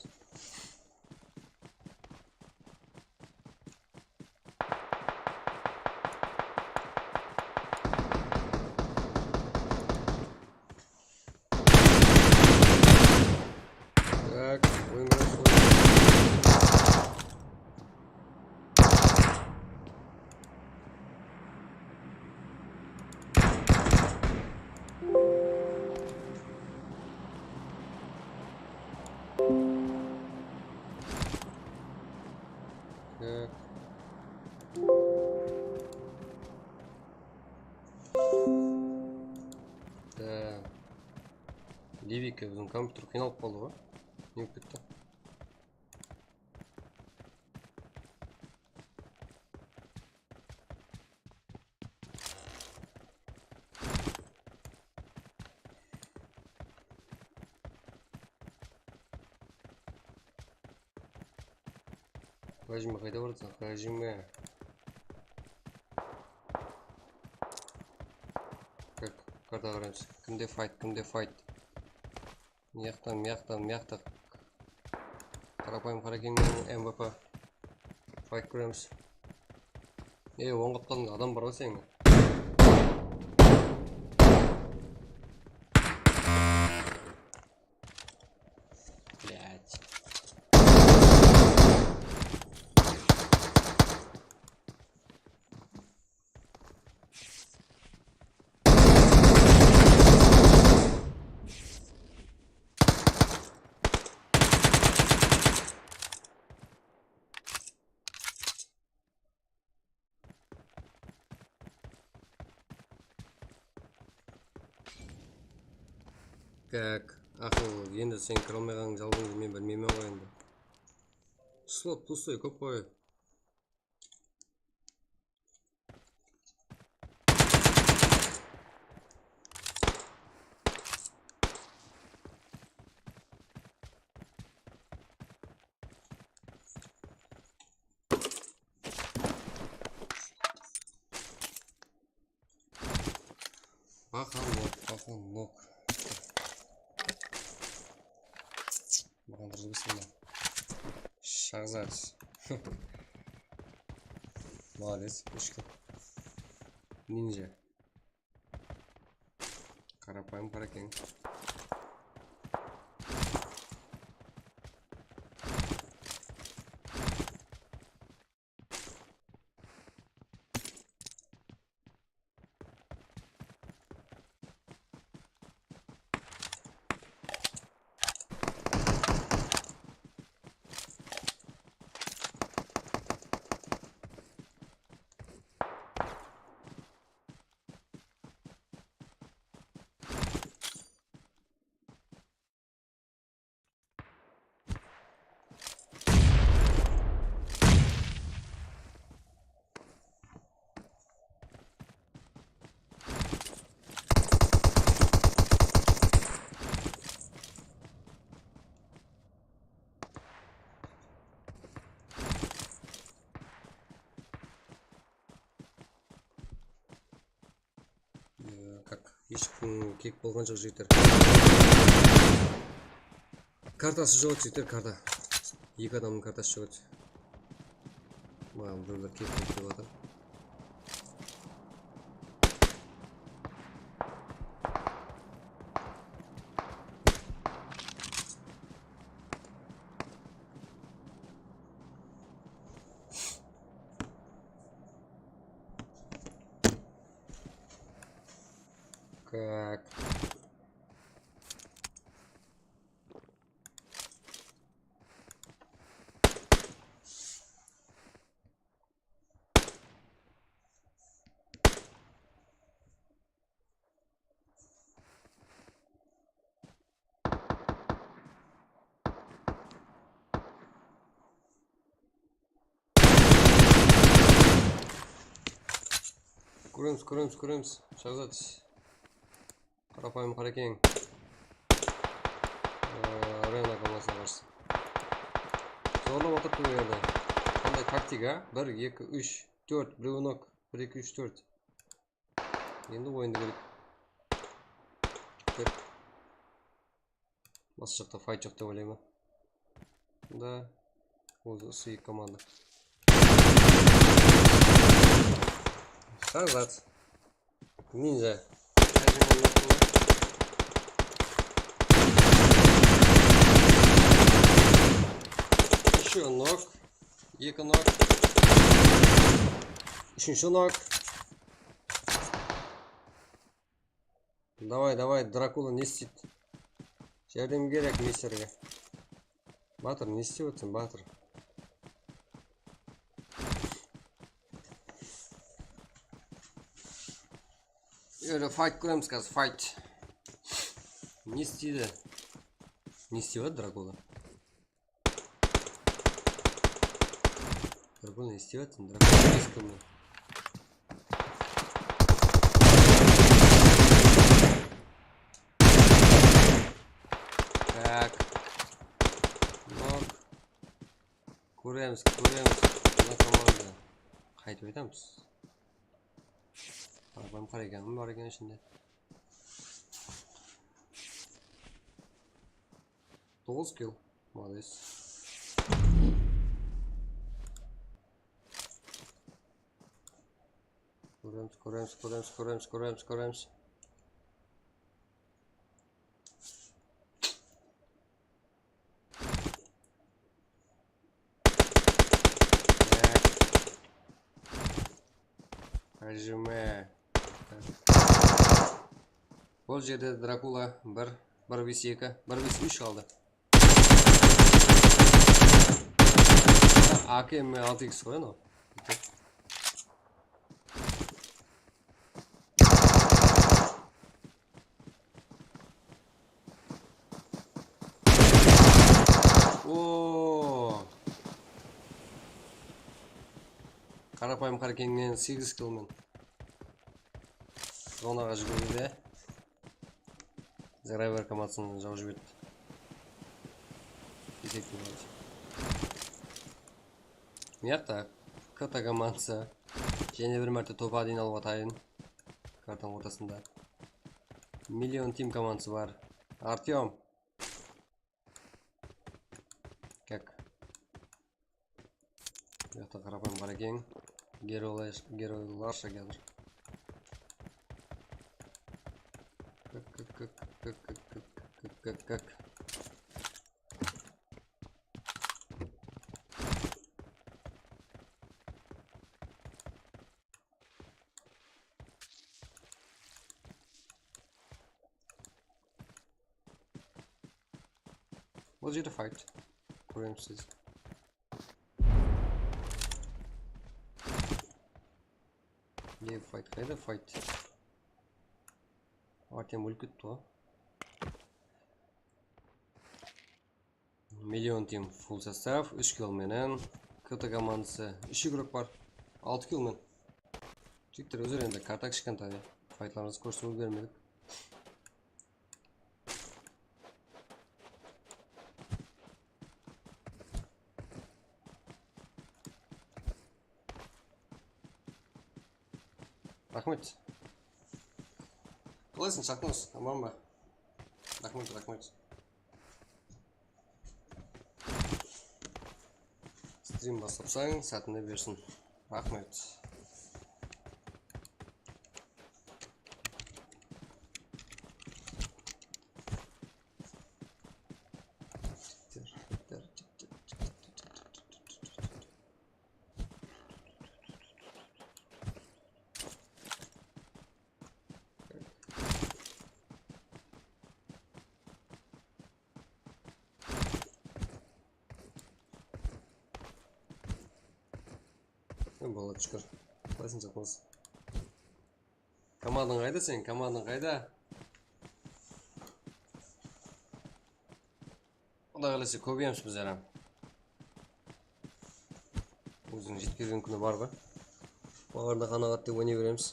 Tak, oyın biraz oyın. Tak. Tak. Devika, biziń kompyuter qıynalıp qaldı ǵoy. Ne bolıp ketti? Hajime, qayda barasań? Hajime. Tak, kartaǵa qaraymız. Kimde fight, kimde fight? Mıyaqtan, mıyaqtan, mıyaqta. Qarapayım Qarakeń menen M V P. Fight kóremiz. Ey, oń qaptalında adam bar ǵoy seniń. Блядь. Так, aqıl, endi sen kire almayǵanıń jalǵızıńdı men bilmeymen ǵoy endi. Slot pustoy, kóp ǵoy. Baqa nok, baqa nok. Maǵan durıs emes mına. Shahzat. Molodec, úsh kill. Ninja. Qarapayım Qarakeń. Ee, как, hesh kim kek bolǵan joq, jigitler. Kartası joq edi, jigitler, karta. Eki adamnıń kartası joq edi. Maǵan birewler kek bolıp kelip atır. Так. Kóremiz, kóremiz, kóremiz. Shahzat. Qarapayım Qarakeń. Ee, Arena komandaǵa qarsı. Zorlap atırıptı bul jerde. Qanday taktika? Bir, eki, úsh, tórt. Birewi nok. Bir, eki, úsh, tórt. Endi oyındı kóreyik. Dep. Bası jaqta fayt joq dep oylayman. Da, ózi usı eki komanda. Shahzat. Ninja. Ещё нок. Eki nok. Úshinshi nok. Davay, davay, Drakula ne isteydi? Járdem kerek misterge. Batır, ne istep atırsań, batır? Ele fayt kóremiz házir, fayt. Ne isteydi? Ne istep atır Drakula? Drakula ne istep atır? Drakula ne istep atır? Так. Nok. Kóremiz, kóremiz. Mına komanda. Qaytıp aytamız. Qarapayım qara eken, bar eken ishinde. Toǵız kill. Molodec. Kóremiz, kóremiz, kóremiz, kóremiz, kóremiz, kóremiz. Rejime. Bul jerde Drakula bir, bir bes eki, bir bes úsh qaldı. A K M altı X qoy anaw. Oo. Qarapayım Qarekeńnen segiz kill men. Zonaǵa júgirdi de. Zrayver komandasın jawıp jiberdi. Kesekte boldı. Mıyaqta K T komandısı. Jáne bir márte topa deyin alıp atayın. Kartanıń ortasında. Million Team komandısı bar. Artyom. Kak. Buyaqta qarapayım bar eken. Geroylar, geroylar shıǵıp atır. Kak, kak, kak. Bul jerde fight. Kóremiz siz. Ne fight? Qayda fight? Artyom ólip ketti ǵoy. Million Team full sostav, úsh kill menen. K T komandısı úsh igrok bar. Altı kill men. Jigitler, ózleri endi karta kishkentay. Faytlarımızdı kórsetip úlgermedik. Raxmet. Qalaysıń, Shaqnaz? Aman ba? Raxmet, raxmet. Strim baslapsań, sátinde bersin. Raxmet. Bala shúkir. Qalaysıń, Shaqnaz? Komandań qayda sen? Komandań qayda? Quday qálese, kóbeyemiz bizler hám. Óziniń jetkergen kúni bar ǵoy. Baǵırına qanaǵat dep oynay beremiz.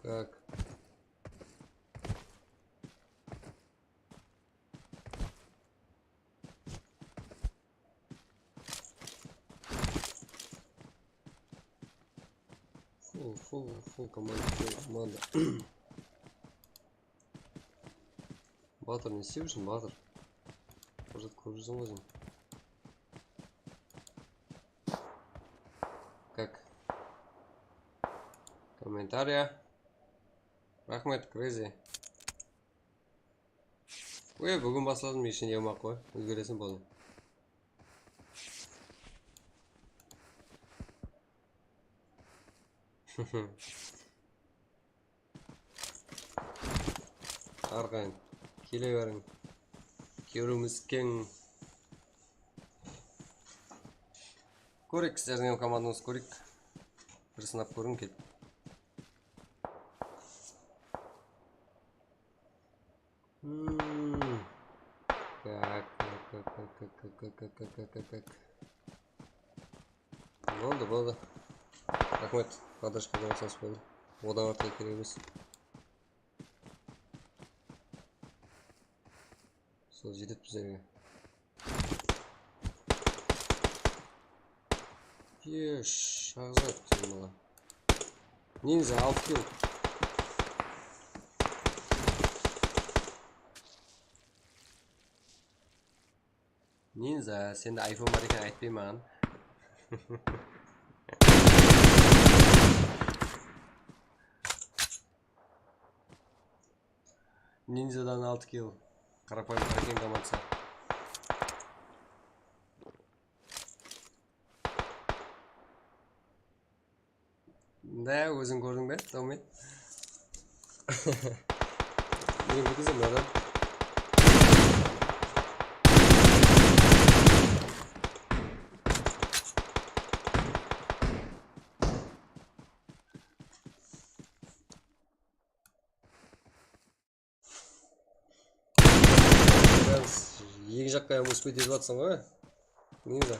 Так. Фул, фул, фул команда, фул команда. Батыр, не islep júrseń, Батыр? Bir zat kórip júrseń ǵoy sen. Как? Комментария. Raxmet, Crazy. Oy, búgin basladım, ishinde yawmaq qoy. Úlgereseń, boldı. Arqayın. Kele beriń. Kewlimiz keń. Kóreyik, sizlerdiń hám komandańızdı kóreyik. Bir sınap kóriń kelip. Hmm. Tak, tak, tak. Boldı, boldı. Raxmet, podderjka bolsańız boldı. Odan artıq kerek emes. Sol jetedi bizlerge. Еш, aǵzat, bala. Ninja, altı kill. Ninja, sende iPhone bar eken, aytpayman. Ninjadan altı kill. Qarapayım, Qaraken komandası. Da, óziń kórdiń be, Tomi? Nege búlkeseń, bratan? Eki jaqqa hám uspet etip atsań ǵoy. Ninja.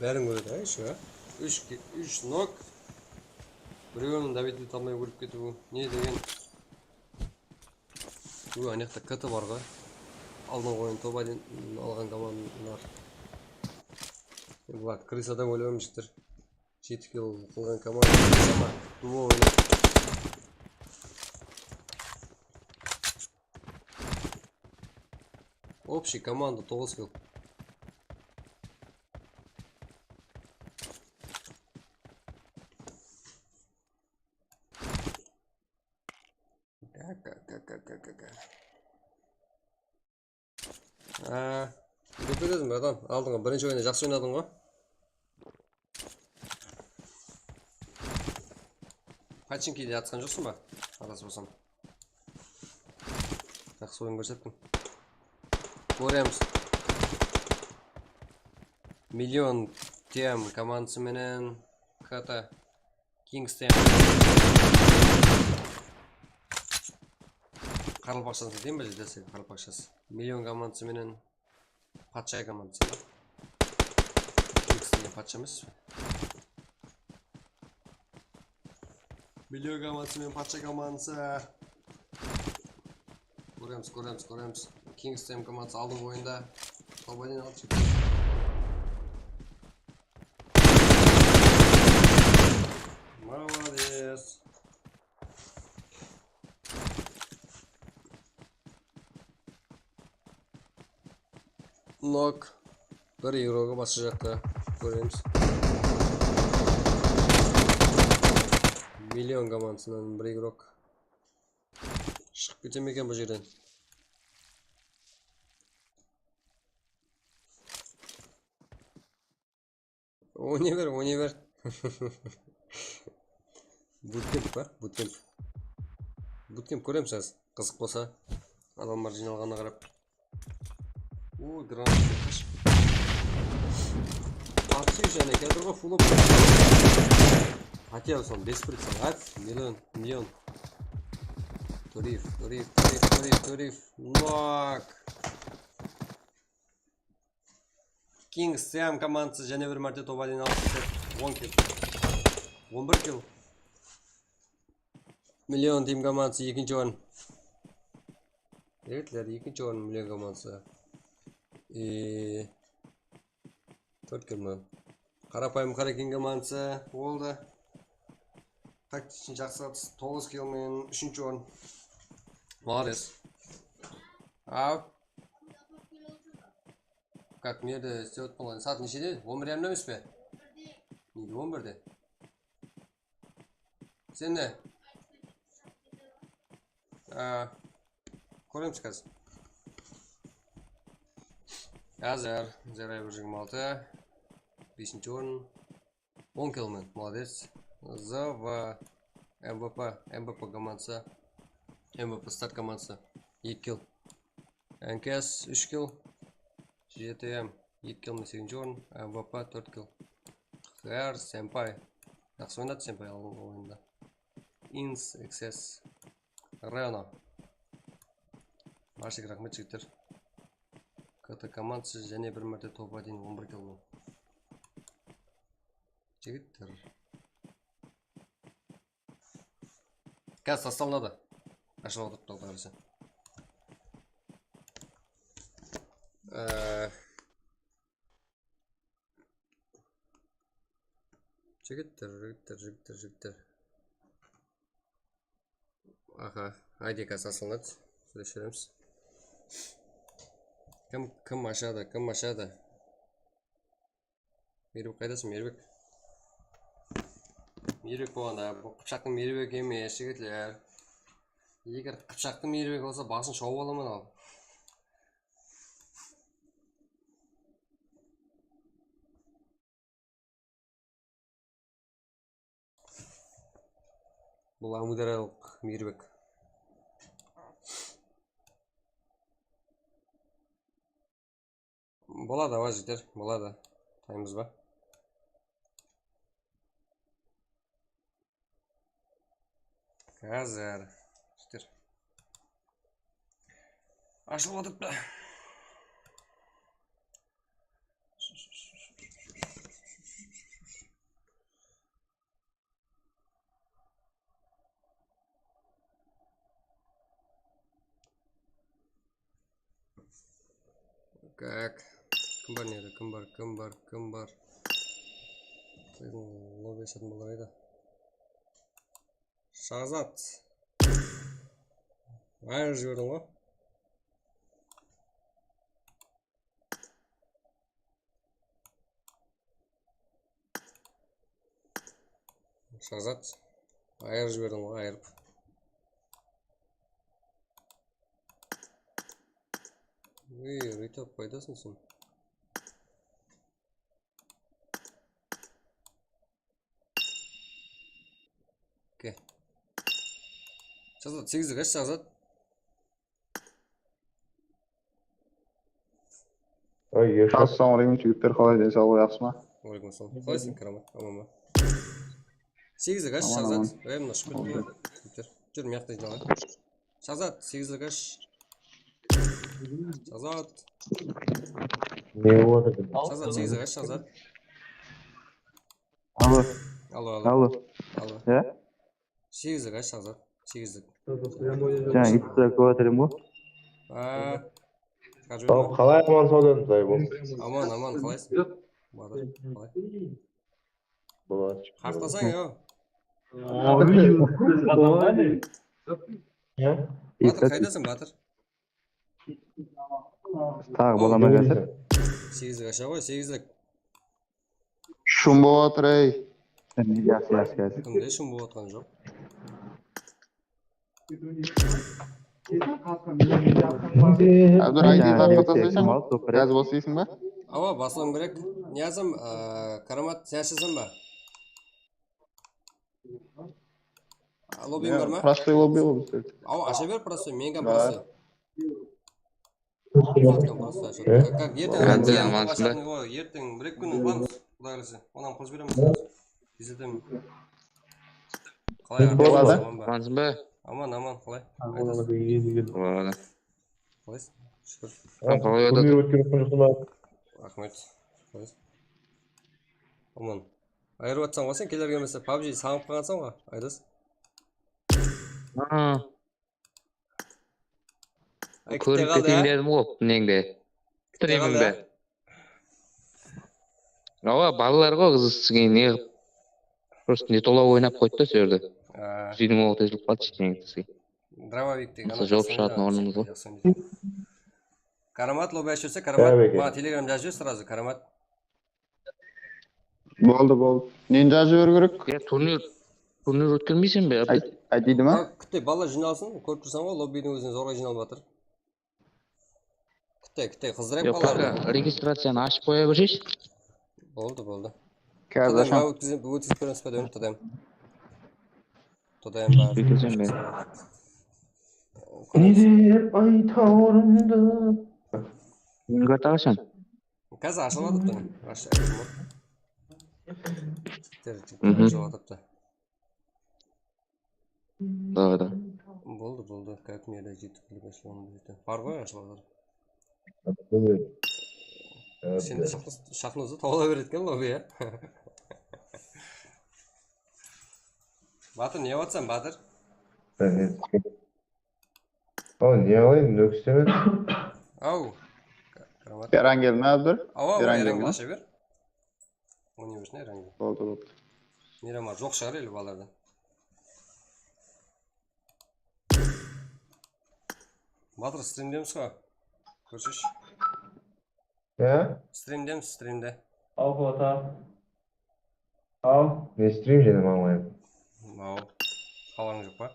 Bárin kóredi, ay, shu, a? Úsh ke-, úsh nok. Birewin davit ete almay ólip ketiw. Ne degen? Bu, ana jaqta K T bar ǵoy. Aldınǵı oyın tobadan alǵan komandalar. Vlad, krısadan ólemem, jigitler. Jeti kill qılǵan komanda, ama duo oynap. Общий komanda toǵız kill. Ka, ka, ka, ka, ka, ka, ka. Á, úyrenip ketesiń, bratan. Aldınǵı birinshi oyında jaqsı oynadıń ǵoy. Pachinkide atqan joqsıń ba? Adasıp alsam. Jaqsı oyın kórsettiń. Kóremiz. Million T M komandası menen K T. Kingston. Qaraqalpaqshasın deyin be, jetedi Qaraqalpaqshası. Million komandası menen Patsha komandası. Kingston patsha emes. Million komandası menen Patsha komandası. Kóremiz, kóremiz, kóremiz. Kingston komandası aldınǵı oyında. Tobadan alıp shıqtı. Молодец. Nok. Bir igrogı basqa jaqqa kóremiz. Million komandasınan bir igrok. Shıǵıp kete me eken bul jerden? Oynay ber, oynay ber. Butkemp pa? Butkemp. Butkemp kóremiz házir. Qızıq bolsa, adamlar jıynalǵanına qarap. O, granat qashıp. Atsı jáne, házir ǵoy full op. Хотя бы son bes bir salǵat, million, million. Tóreev, Tóreev, Tóreev, Tóreev, Tóreev. Nok. Kingston komandası jáne bir márte tobadan alıp ketedi. On kill. On bir kill. Million Team komandası ekinshi orın. Evetler, ekinshi orın Million komandası. Eee, tórt kill menen. Qarapayım Qaraken komandası boldı. Taktikin jaqsı atыс, toǵız kill menen úshinshi orın. Молодец. Aw. Как, mına jerde islep atırman ǵoy. Saat neshede? On bir yarımda emes pe? Nege on birde? Sen ne? Á, kóremiz házir. Házir, Zeray bir jigirma altı, besinshi orın. On kill menen, молодец. Z V M V P, M V P komandası. M V P start komandası. Eki kill. N K S úsh kill. G T M eki kill menen segizinshi orın. M V P tórt kill. Q R Senpai. Jaqsı oynadı Senpai aldınǵı oyında. Ins X S. Reno. Barshege raxmet, jigitler. K T komandası jáne bir márte topa deyin on bir kill menen. Jigitler. Házir taslandı. Ashılıp otırıptı, Quday qálese. Ee, jigitler, jigitler, jigitler, jigitler. Aha, I D kası asılınat. Sóylesip beremiz. Kim, kim ashadı, kim ashadı? Miyirbek, qaydasań, Miyirbek? Miyirbek bolǵanda, bul qıpshaqtıń Miyirbek emes, jigitler. Eger qıpshaqtıń Miyirbek bolsa, basın shawıp alaman al. Bul ámiwdaralıq Miyirbek. Boladı, awa, jeter, boladı. Taymız ba? Házir. Jeter. Ashılıp otırıptı. Kak. Kim bar, nede? Kim bar, kim bar, kim bar? Bizdiń lobby satın bolar edi. Shahzat. Ayırıp jiberdiń ǵoy. Shahzat, ayırıp jiberdiń ǵoy, ayırıp. Ey, Rita, qaydasıń sen? Ke. Shahzat, segizlik ash, Shahzat. Ay, Ershad. Assalawma áleykum, jigitler, qalay, densawlıq jaqsı ma? Wa áleykum assalam. Qalaysıń, Karamat? Aman ba? Segizlik ash, Shahzat. Aman, aman. Rayımda shúkir. Júr, mıyaqta jinalayıq. Shahzat, segizlik ash. Shahzat. Ne boldı? Shahzat, segizlik ash, Shahzat. Alo. Alo, alo. Alo. Alo. Ya? Segizlik ash, Shahzat. Segizlik. Jańa itti kóp atırım ǵoy. A, qalay, aman sawdan, qulay bolsın. Aman, aman, qalaysıń? Badır, qalay? Boladı. Haqlasań, yo. Badır, qaydasań, Badır? Taǵı bola ma házir? Segizlik asha ǵoy, segizlik. Shum bolıp atır, ey. Yaqshı, yaqshı, yaqshı. Kimde shum bolıp atqan joq? Ábdur, I D tarqatasań, házir baslaysań ba? Awa, baslıwım kerek. Niyazım, e, Karamat, sen ashasań ba? Lobbiń bar ma? Prostoy lobbi ǵoy bizde. Awa, asha ber prostoy, meniń hám prostoy. Prostoy asha. Erteń bir-eki kúni qılamız, Quday qálese. Onnan qosıp beremiz. Izletemen. Qalay, amansıń ba? Amansıń ba? Aman, aman, qalay? Qalaysıń? Shúkir. Raxmet. Aman. Ayırıp atsań ǵoy sen, keler kelmese, PUBG saǵınıp qalǵansań ǵoy, Aydos. Kórinip keteyin dedim ǵoy, neńde. Streamimde. Awa, balalar ǵoy, qız ne qılıp. Просто не то oynap qoydı da, sol jerde. Júz eliw minut ezilip qaldı, kishkene kishkene. Dravovik degen. Mısal, jolıp shıǵatın ornımız ǵoy. Karamat, lobby ashıp júrse, Karamat, maǵan Telegram jazıp jiber srazu, Karamat. Boldı, boldı. Neni jazıp jiberiw kerek? Ya, turnir, turnir ótkermeyseń be, Abdul? Ayt, ayt deydi ma? Kútte, balalar jıynalsın, kórip tursam ǵoy, lobbiydiń ózine zorǵa jıynalıp atır. Kútte, kútte, qızdırayıq balalardı. Yoq, registraciyanı ashıp qoya bersheyshi. Boldı, boldı. Házir asham. Ótkizip, ótkizip beremiz be, dónip TDM. TDM bar. Ótkizsem be. Ne dep aytarımdı? Meni karta qashan? Házir ashılıp atır, TDM. Ashıp ayttım ǵoy. Jigitler, jigitler ashılıp atırıptı. Davay, davay. Boldı, boldı. Как мне дать? Bar ǵoy, ashıp atır. Sen de shaqnı, shaqnı uzı tawıla beredi eken lobby, ya. Batır, ne qılıp atırsań, Batır? Al, ne alayın, nókis demedi. Aw. Karamat. Erangel me, Abdur? Awa, awa, Erangel Erangel me? Ashaber. Oynay bersin, Erangel. Boldı, boldı. Miyramat joq shıǵar ele balalardan. Batır, strimdemiz ǵo. Kórsheshi. Ya? Strimdemiz, strimde. Al, Polat aǵa. Al. Ne strim jáne mańlayım? Aw. Xabarıń joq pa?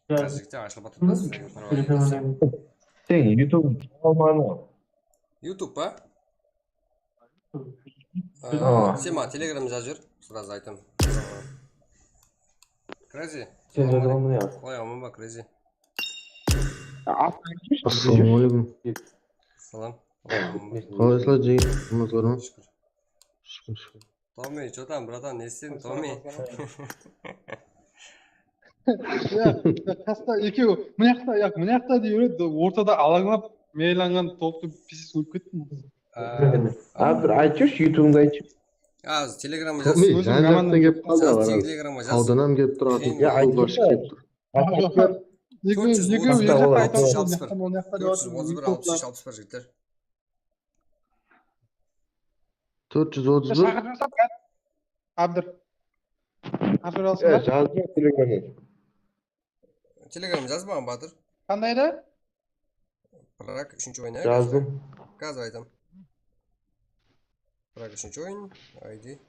Házirlikte ashılıp atır da sizlerge. Telefonı. Sen YouTube almanı. YouTube pa? Aa, sen maǵan Telegramda jazıp jiber, srazı aytaman. Crazy. Sen jazaman ya. Qalay, aman ba, Crazy? Assalawma aleykum. Salam. Qalasızlar, jigit? Amansalar ma? Shúkir. Shúkir, shúkir. Tomi, что там, bratan, ne istediń, Tomi? Ya, qasta ekew, mına jaqta, ya, mına jaqta dey beredi, ortada alańlap, miyaylanǵan tolıqtı pisip ólip kettim. Aa, Abdur, aytshı, YouTube'da aytshı. Házir Telegramga Tomi, jaz. jan jaqtan kelip qaldı Jaz, aǵalar. Telegramga jaz. Tawdan ham kelip turasın. Ya, Aytshı, aytshı. Ekew, ekew, To'rt yuz otız bir, ekew, eki jaqta altmış, aytıp altmış bir. atır, mına jaqta To'rt yuz otız bir, altmış bir, altmış bir, jigitler. To'rt yuz otız bir. Shaqırıp jazsam, Abdur. Abdur alsın Ya, ba? jazdı Telegramda. Telegramga jaz maǵan, Batır. Qanday edi? Prag úshinshi oyın, ya? Jazdım. Házir aytam. Prag úshinshi oyın, I D.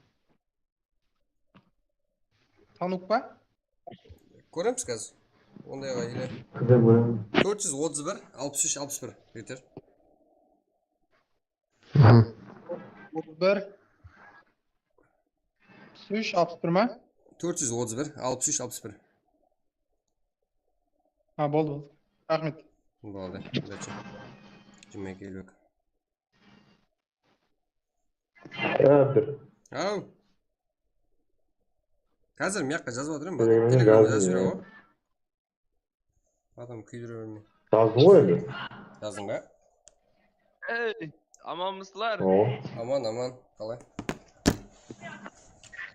Tanuk pa? Kóremiz házir. Ondayǵa ele. Kúde bólemen. To'rt yuz otız bir, alpıs úsh, alpıs bir, jigitler. Mhm. Otız bir. Úsh, alpıs bir ma? To'rt yuz otız bir, alpıs úsh, alpıs bir. Ha, boldı, boldı. Raxmet. Boldı, udachi. Júmek Elbek. Abdur. Aw. Házir mıyaqqa jazıp atırman, Batır. Telegramga jazıp jiber, awa. Adam kúydire bermey. Jazdım ǵoy endi. Jazdıń ba? Ey, amanmısızlar? O. Aman, aman. Qalay?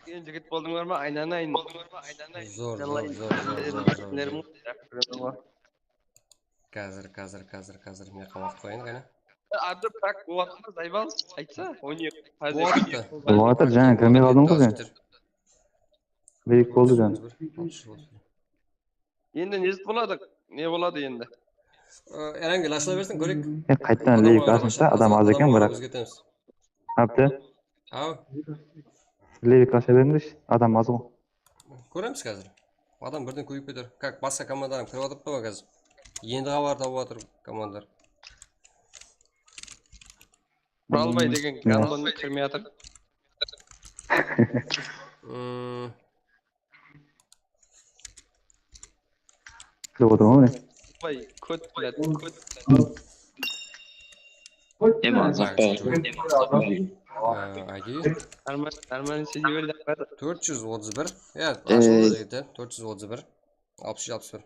Endi jigit boldıńlar ma? Aynanayın. Zor, zor, zor, zor, zor, zor. Házir, házir, házir, házir. Mıyaqqa waqıt qoyayın, qáne. Arda Prag bolıp atır ma, Zaybal? Aytsa, oynayıq. Bolıp atır. Bolıp atır, jańa kirmey qaldıń ǵoy sen. Leyk boldı, jan. Endi ne boladı? Ne boladı endi? Erangel, ashıla bersin, kóreyik. E, qaytadan leyk ashılsa, adam az eken, biraq. Ózgertemiz. Apti. Aw. Leyk asha berińizshi, adam az ǵoy. Kóremiz házir. Adam birden kóbeyip keter. Kak, basqa komandalar kirip atırıp pa házir? Endi xabar tawıp atır komandalar. Buralbay degen gandon kirmey atır. Hmm. Kirip otırman mine. Vay, kot, блядь, kot. Em azaq. Ee, I D. Arman, Arman ise jiberdi. To'rt yuz o'ttiz bir. Ya, ashıldı jigitler. To'rt yuz o'ttiz bir. Alpıs úsh, alpıs bir.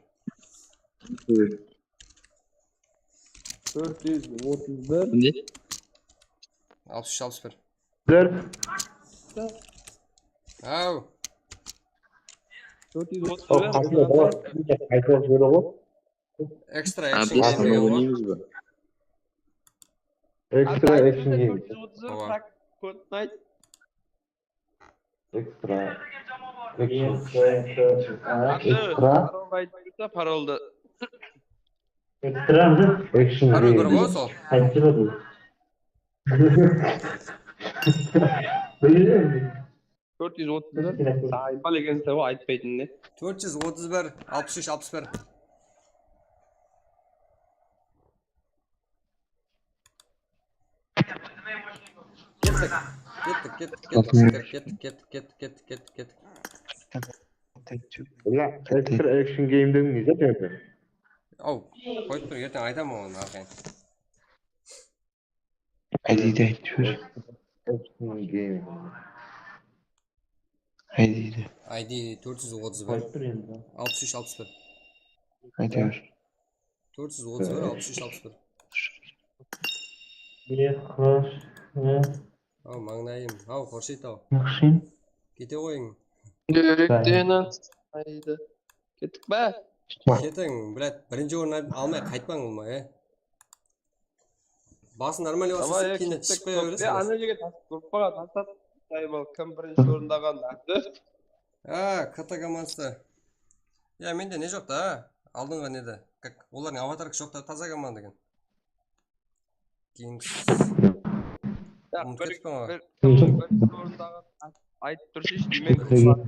To'rt yuz o'ttiz bir. Ne? Alpıs úsh, alpıs bir. Bir. Aw. To'rt yuz o'ttiz O, bir. qasında bala qaytırıp jibere ǵoy. Ekstra A, action biz game degen ǵoy. Oynaymiz ba? Ekstra action game. To'rt yuz o'ttiz bir, Fortnite. Ekstra. Arda, Ekstra. paroldı aytıp tursa, paroldı. Ekstra. Action Parol bir game. ǵoy sol. Qaytırıp. Bildim. To'rt yuz o'ttiz bir. Saypal ekensiz ǵoy, aytpaytın ne. To'rt yuz o'ttiz bir, alpıs úsh, alpıs bir. Kettik. Kettik, kettik, kettik, kettik, kettik, kettik, kettik, kettik, kettik. Ya, ekstra action game dedim, ne zaten? Aw, qoyıp tur, erteń aytaman onı, arqayın. Ayt, ayt, ayt, júr. Action game. Ayt, ayt. I D to'rt yuz o'ttiz bir, Qoyıp tur endi. alpıs úsh, alpıs bir. Ayt, júr. To'rt yuz o'ttiz bir, alpıs úsh, alpıs bir. Ne qılash? Ne? Aw, mańlayım. Aw, Xorshid aw. Yaqshı. Kete ǵoyıń. Derekten aydı. Kettik be? Ketiń, блядь, birinshi orın al-, almay qaytpań, ulıwma, e. Basın нормальный bolsa, keyin túsip qoya beresiz. Ana jerge tas-, gruppaǵa taslap taslayman, kim birinshi orındaǵanın. Ha, K T komandası. Ya, mende ne joq ta, aldınǵı nede. Kak, olardıń avatarkası joq ta, taza komanda eken. Kings. Ya, umıtıp ketippen ǵoy. Birinshi orındaǵın aytıp turshı, deymen.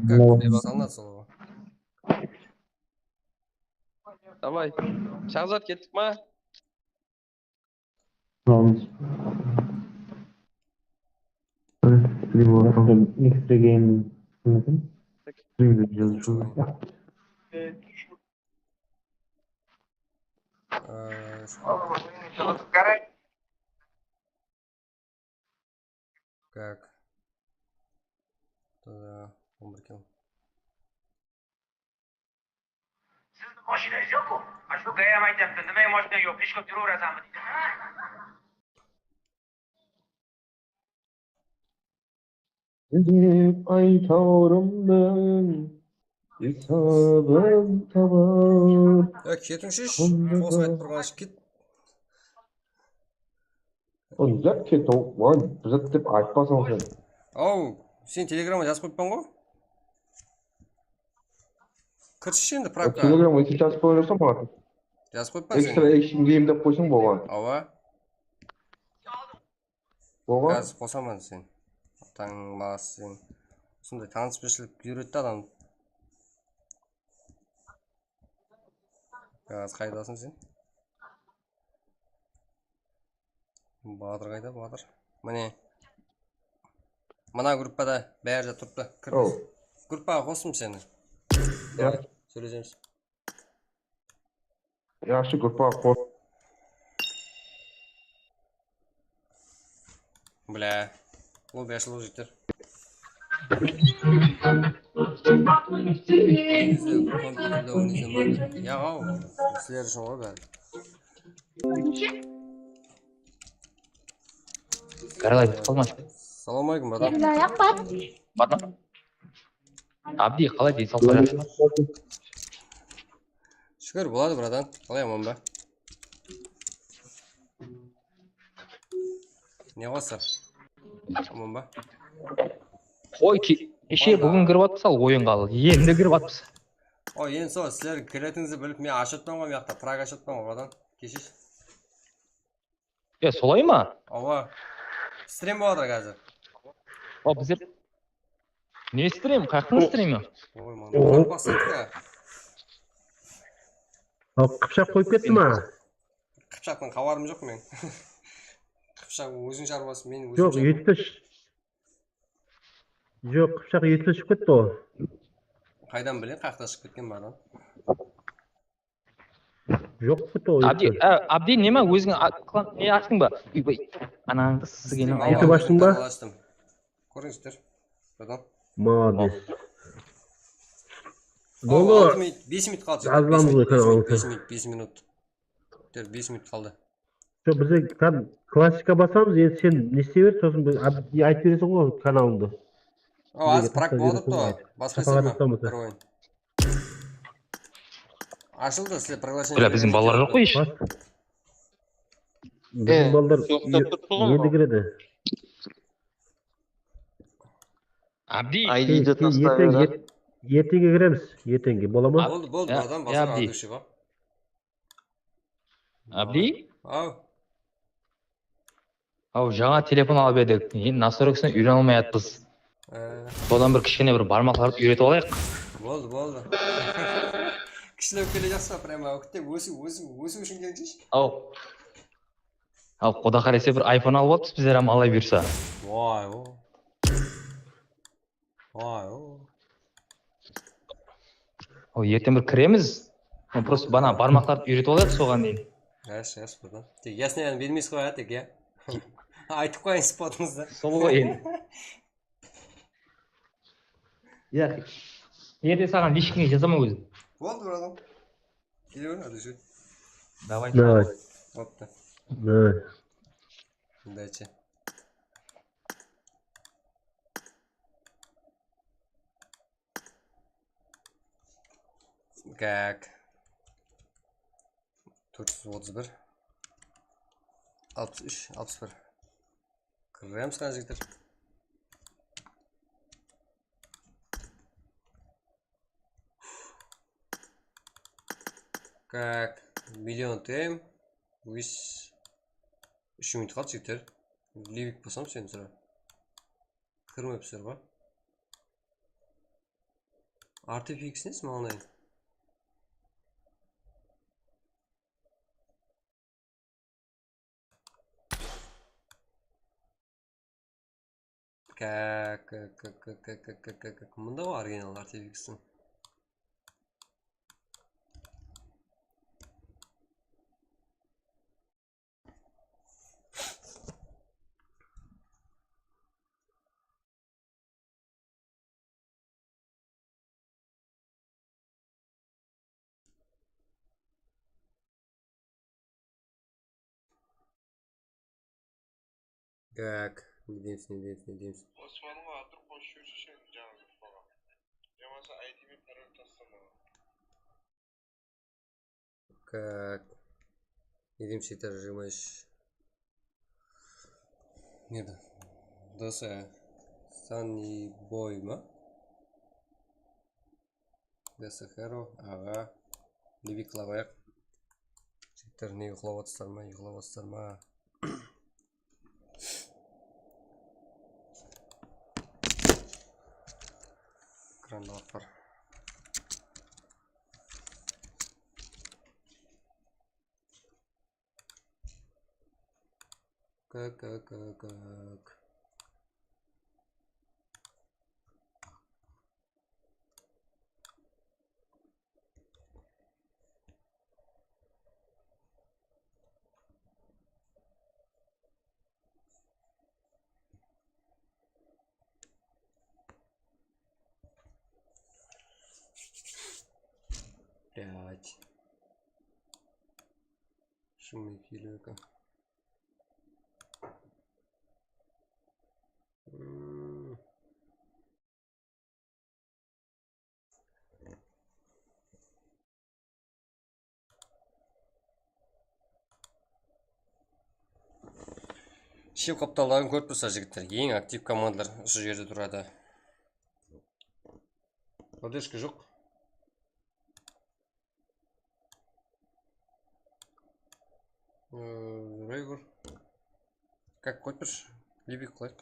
Kak, salınat sol. Davay. Shahzat, kettik ma? Tamam. Next game. Ee, Как? Тогда он bir kill. Sizdiń mashina joq-ku. Ashul gayam aytyapti, nimaga mashina joq, peshkop júrip barasanmi deydi. Dep aytawırımnıń esabın tabar. Ya, ketińshi, qosıp aytıp turǵan ket. Uzak ket, oy, bir zat dep aytpasań sen. Aw, sen telegramǵa jazıp qoyıppań ǵo. Kirshi endi, pravka. Telegramǵa jazıp qoyıp júrseń maǵan. Jazıp qoyıppań sen. Extra action game dep qoysań bolǵan. Awa. Bolǵan. Házir qosaman sen. Tańlası sen. Usınday tanıspeshilik úyretti adam. Házir qaydasıń sen? Baǵdır qayda, Baǵdır? Mine. Mına gruppada bári de turıptı. Kir. Gruppaǵa qostım seni. Ya. Sóylesemiz. Yaqshı, gruppaǵa qos. Блядь. Lobby ashılıp jigitler. Kompyuterde oynaysam bóldi. Ya, aw, sizler ushın ǵoy bári. Qaralay, qalmash. Salawma aleykum, bratan. Bratım. Abdi, qalay, densawlıqlar jaqsı ma? Shúkir, boladı, bratan. Qalay, aman ba? Ne qosır? Aman ba? Qoy, ke-, keshe búgin kirip atpız al oyınǵa al. Endi kirip atpız. O, endi sol, sizler kiretińizdi bilip, men ashıp atpan ǵoy, mıyaqta, prak ashıp atpan ǵoy, bratan. Keshish. Ya, solay ma? Awa. Strim boladı házir. O, bizler ne strim? Qayaqtıń strimi? Oy, mana, baqsaydı ya. Al, qıpshaq qoyıp ketti ma? Qıpshaqtan xabarım joq men. Qıpshaq óziniń sharwası, men ózim. Joq, etpes. Joq, qıpshaq etpes shıǵıp ketti ǵoy. Qaydan bileyin, qayaqtan shıǵıp ketken barın? Joq, quto. Abdi, a, Abdi, neme, óziń a-, klan-, ne ashtıń ba? Úybay, anańdı sizgeni YouTube ashtıń ba? Ashtıń. Kórińizler. Pardon. Молодец. Boldı. Altı minut, bes minut qaldı. Jazılamız ǵoy kanaldı. Bes minut, bes minut, bes minut. Bes minut qaldı. Joq, bizde klassika basamız, endi sen ne istey ber, sosın biz ab-, aytıp bereseń ǵoy kanalıńdı. O, házir prak boladı, to. Basqa isleme, bir oyın. Ashıldı, sizler приглашение. Bile, biziń balalar joq ǵoy hesh. Biziń balalar endi kiredi. Abdi. I D-di taslap ber. Erteńge kiremiz, erteńge, bola ma? Boldı, boldı, adam basqa adúshi bar. Abdi? Aw. Aw, jańa telefon alıp edik. Endi nastroykasına úyrene almay atpız. Ee. Sodan bir kishkene bir barmaqlardı úyretip alayıq. Boldı, boldı. Kishilep kele jaqsı, прямо, ókte, ósiw, ósiw, ósiw ushın keldi. Aw. Aw, Quda qálese bir iPhone alıp atpız bizler hám, Alla buyırsa. Vay, o. Vay, o. O, erteń bir kiremiz. O, просто bana barmaqlardı úyretip alayıq soǵan deyin. Yas, yas, buradan. Tek ясныйdı bermeysiz ǵoy, tek, ya. Aytıp qoyayın spotıńızdı. Sol ǵoy endi. Ya. Erde saǵan lishkine jazaman ózim. Boldı, bratan. Kele ber, Adilje. Давай. Давай. Boptı. Давай. Удачи. Как? Tórt júz otız bir, alpıs úsh, alpıs bir. Kiremiz, qáne, jigitler. Как? Million tem. Úsh minut qaldı, jigitler. Livik basamız endi, sıra. Kirmepsizler ba? Artifix nesi, maǵan ayın? Как, как, как, как, как, как, как, как. Mında ǵoy original Artifix-tiń. Так, ne deymiz, ne deymiz, ne deymiz? Osmanǵa atır qosıp jibershe, jańa jurtpaǵa. Yamasa I D men parol taslamaǵa. Так. Ne deymiz, jigitler, jigirma úsh. Ne edi? D S Sunny Boy ma? D S Hero, aǵa. Livik qıla qoyayıq. Jigitler, ne uyıqlap atırsızlar ma, uyıqlap atırsızlar ma? Ekranda laf bar. Как, как, как, как. Пять. Шумный филерка. М. Shep qaptalların kórip tursa, jigitler, eń aktiv komandalar usı jerde turadı. Podderjka joq. Ee, Raygor. Kak, qoyıp turshı. Livik qılayıq.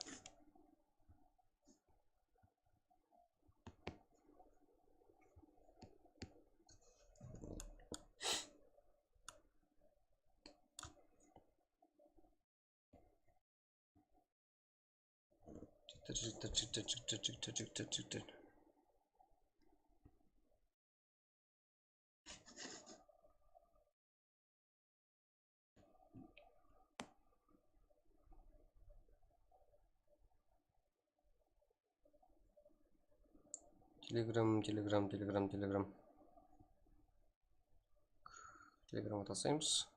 Jigitler, jigitler, jigitler, jigitler. Telegram, Telegram, Telegram, Telegram. Telegramǵa taslaymız.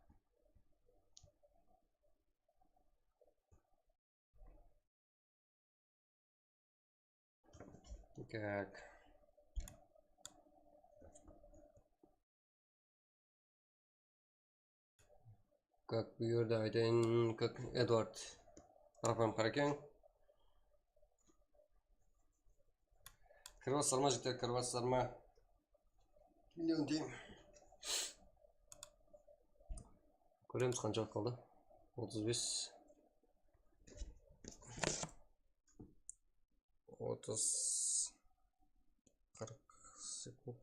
Так. Как, bul jerde aytayın, как Eduard. Qarapayım, qarekeń. Kirip atsızlar ma, jigitler, kirip atsızlar ma? Million deyim. Kóremiz, qansha waqıt qaldı. Otız bes. Otız. Qırq sekund.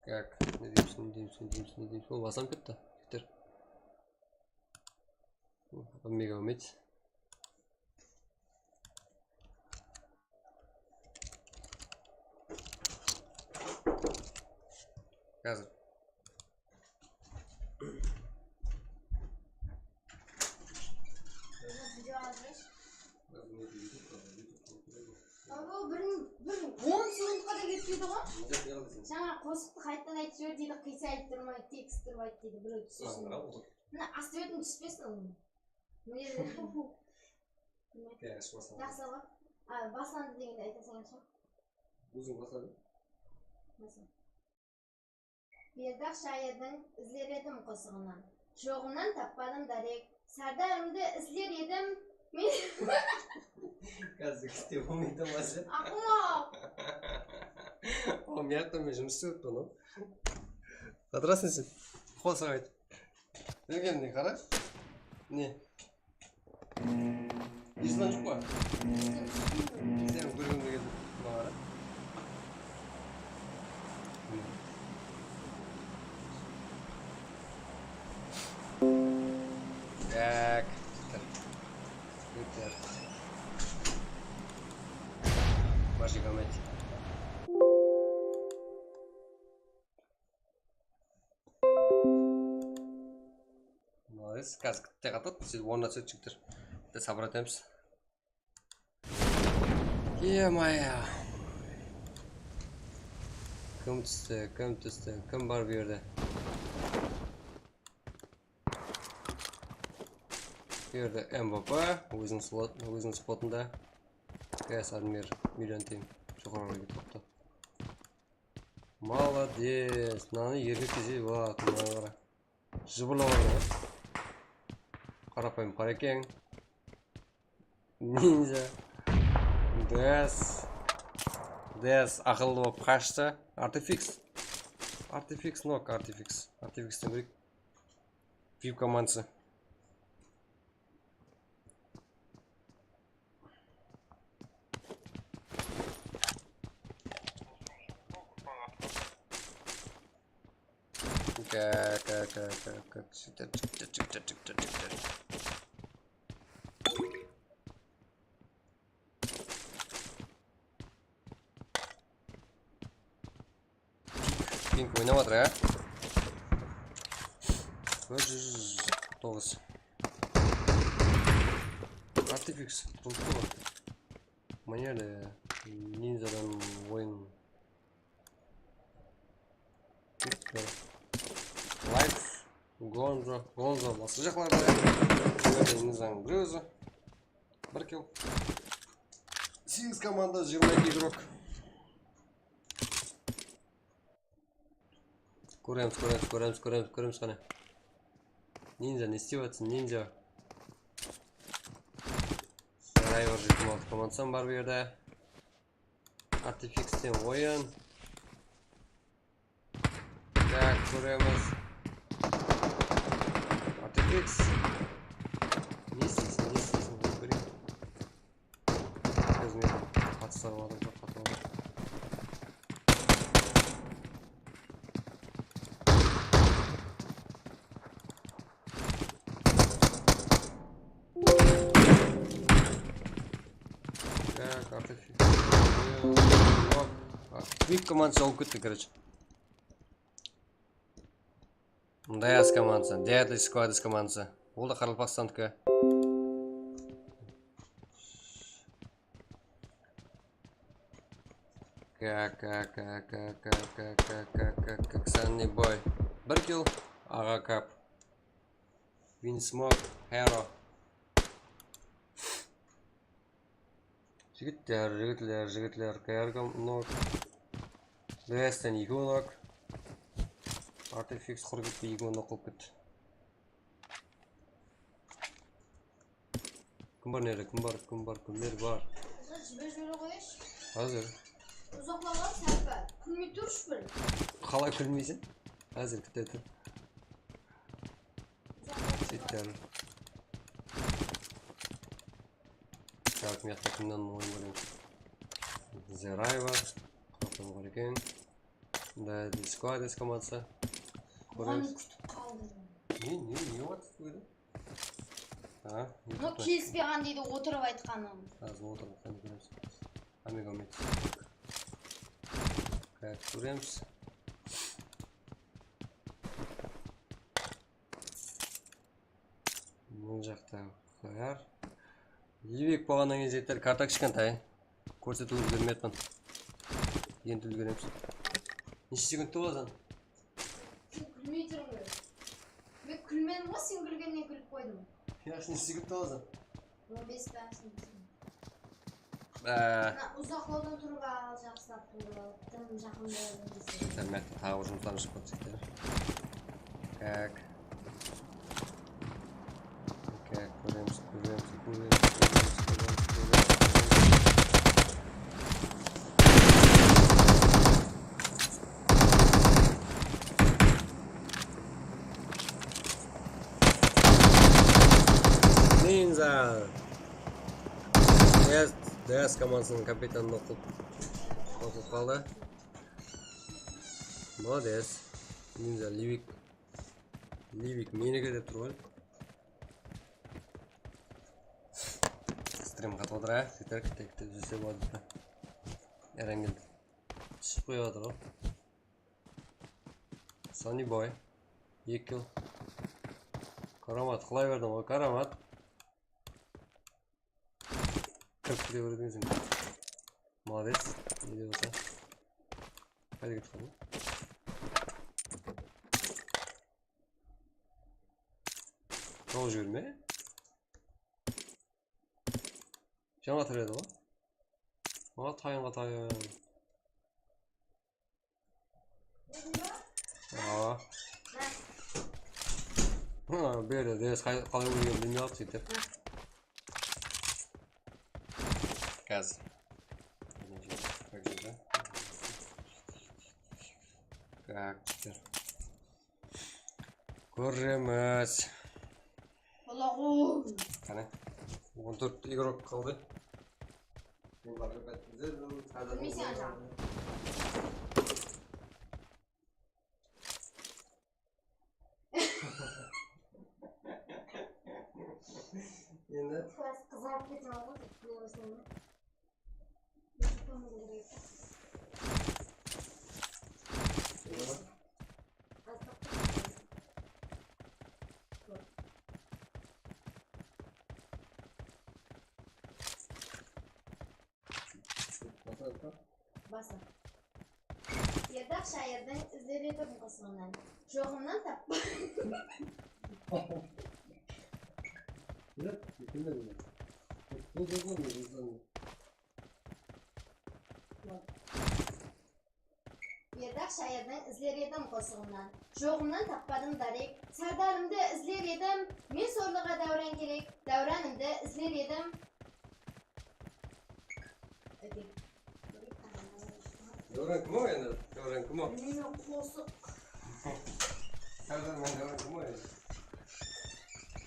Так, ne deymiz, ne deymiz, ne deymiz, ne deymiz? Ol, baslanıp ketti. Bitir. Mega umid. Házir. Abo, bir, bir on sekundqa da ketpeydi ǵoy. Jańa qosıqtı qaytadan aytıp jiber deydi, qıysayıp turmay, tekst turıp ayt deydi, birew túsisin. Mına, astı betin túspesin ol. Mine. Jaqsı ǵoy. A, baslandı degende aytasań ya sol. Óziń basladıń. Baslan. Berdaq shayırdıń "Izler edim" qosıǵınan. Joǵınan tappadım dárek. Sárdarımdı izler edim. Men Házir kiste bolmaydı ma sen? Aqmaq. O, mıyaqta men jumıs istep atırman. Atırasıń sen. Qosıq ayt. Bilgenine qara. Ne? Eslan joq pa? Sen kórgim keldi. Maǵan qara. Tak. Bitti. Bitti. Başka komment. Молодец. Házir tek atadı, siz ornına túsedi jigitler. Bitta sabır etemiz. Ё-моё. Kim tústi, kim tústi, kim bar bu jerde? Bu jerde M V P, óziniń slot, óziniń spotında. Gaz Admir, million teń. Joqarıǵa ketip qaptı. Молодец. Mınanı erkek dese boladı, mınaǵan qara. Jıbırlap atır ǵoy. Qarapayım qara eken. Ninja. Des. Des aqıllı bolıp qashtı. Artifix. Artifix nok, Artifix. Artifixten kóreyik. Vip komandası. Ka, ka, ka, ka, ka, çıktı, çıktı, çıktı, çıktı, çıktı. Pink oynap atır, á? Bir júz toǵız. Artifix, bul kim? Mına jerde ninjadan oyın. Life, Gonzo, Gonzo basqa jaqlarda. Ninjadan bir ózi. Bir kill. Segiz komanda, jigirma eki igrok. Kóremiz, kóremiz, kóremiz, kóremiz, kóremiz qáne. Ninja ne istep atırsın, Ninja? Driver jigirma altı komandası bar bu jerde. Artifixten oyın. Tak, kóremiz. Artifix. Ne isteyseń, ne isteyseń, kóreyik. Xızmet, qatısa alıp atır, joq, qatıp atır. Так, Artifix. Vip komandası alıp ketti, короче. Dayas komandası, Deadly Squad komandası. Ol da Qaraqalpaqstandiki. Ka, ka, ka, ka, Sunny Boy. Bir kill, Aǵa Kap. Winsmoke, Hero. Jigitler, jigitler, jigitler, K R kom nok. Dayastan ekewi nok. Artifix qurı ketpey ekewi nok bolıp ketti. Kim bar nerde? Kim bar? Kim bar? Kimler bar? Házir jiberip jibere qoyayınshı. Házir. Uzaqlap al, sál pál. Kúlmey turshı bir. Qalay kúlmeyseń? Házir kúte tur. Seytler. Tak, mıyaqta kimnen oyın kóremiz? Zeray bar. Qırqın bar eken. Da, Discord eski komandası. Oǵan kútip qaldım. Ne, ne, ne bar? Ha, mına kelispey qalǵan deydi, otırıp aytqanım. Házir otırıp aytqanın kóremiz. Amigo Mix. Kóremiz. Mına jaqta qoyar. Libek bolǵannan keyin, jigitler, karta kishkentay. Kórsetiw úlgermey atpan. Endi úlgeremiz. Neshe sekund tolasań? Sen kúlmey turıń. Men kúlmedim ǵoy, sen kúlgenine kúlip qoydım. Yaqshı, neshe sekund tolasań? On bes pa, on bes. Á, mına uzaqlardan turıp al, jaqsılap turıp al. Tım jaqında emes. Internet taǵı jumıstan shıǵıp kettik. Tak. Tak, kóremiz, kóremiz, kóremiz, kóremiz, kóremiz, kóremiz. Ninja. Dayas, Dayas komandasınıń kapitanı noqıp, noqıp qaldı. Molodec. Ninja, Livik. Livik meniki dep tur ǵoy. Strim qatıp atır, á? Keterek, tek, tek, júrse boladı. Eren keldi. Túsip qoyıp atır ǵoy. Sonny boy. Eki kill. Karamat, qılay berdiń ǵoy, Karamat. Kirip kete beredi ekenseń. Molodec. Ne dep atsa. Qayda ketip qaldı? Jol jiberme. Jańa tiredi ǵoy. Maǵa tayınǵa tayın. Aa. Ha, bu jerde Dayas qay-, qalay ólgenin bilmey qaldı, sóytip. Gaz. Gaz. Kóremiz. Qane? On tórt igrok qaldı. Bilmeyseń, ajaǵım. Endi klass qızarıp kete aldı, dep kúle baslayman. Basa. Berdaq shayırdıń izlep edim qosıǵınan. Joǵımnan tappa. Bul, bul, bul, bul, bul. Berdaq shayırdıń izler edim qosıǵınan. Joǵımnan tappadım dárek. Sárdarımdı izler edim. Men sorlıǵa dáwran kerek. Dáwranımdı izler edim. Dáwran kim o endi? Dáwran kim o? Meni qosıq. Dáwran kim o endi?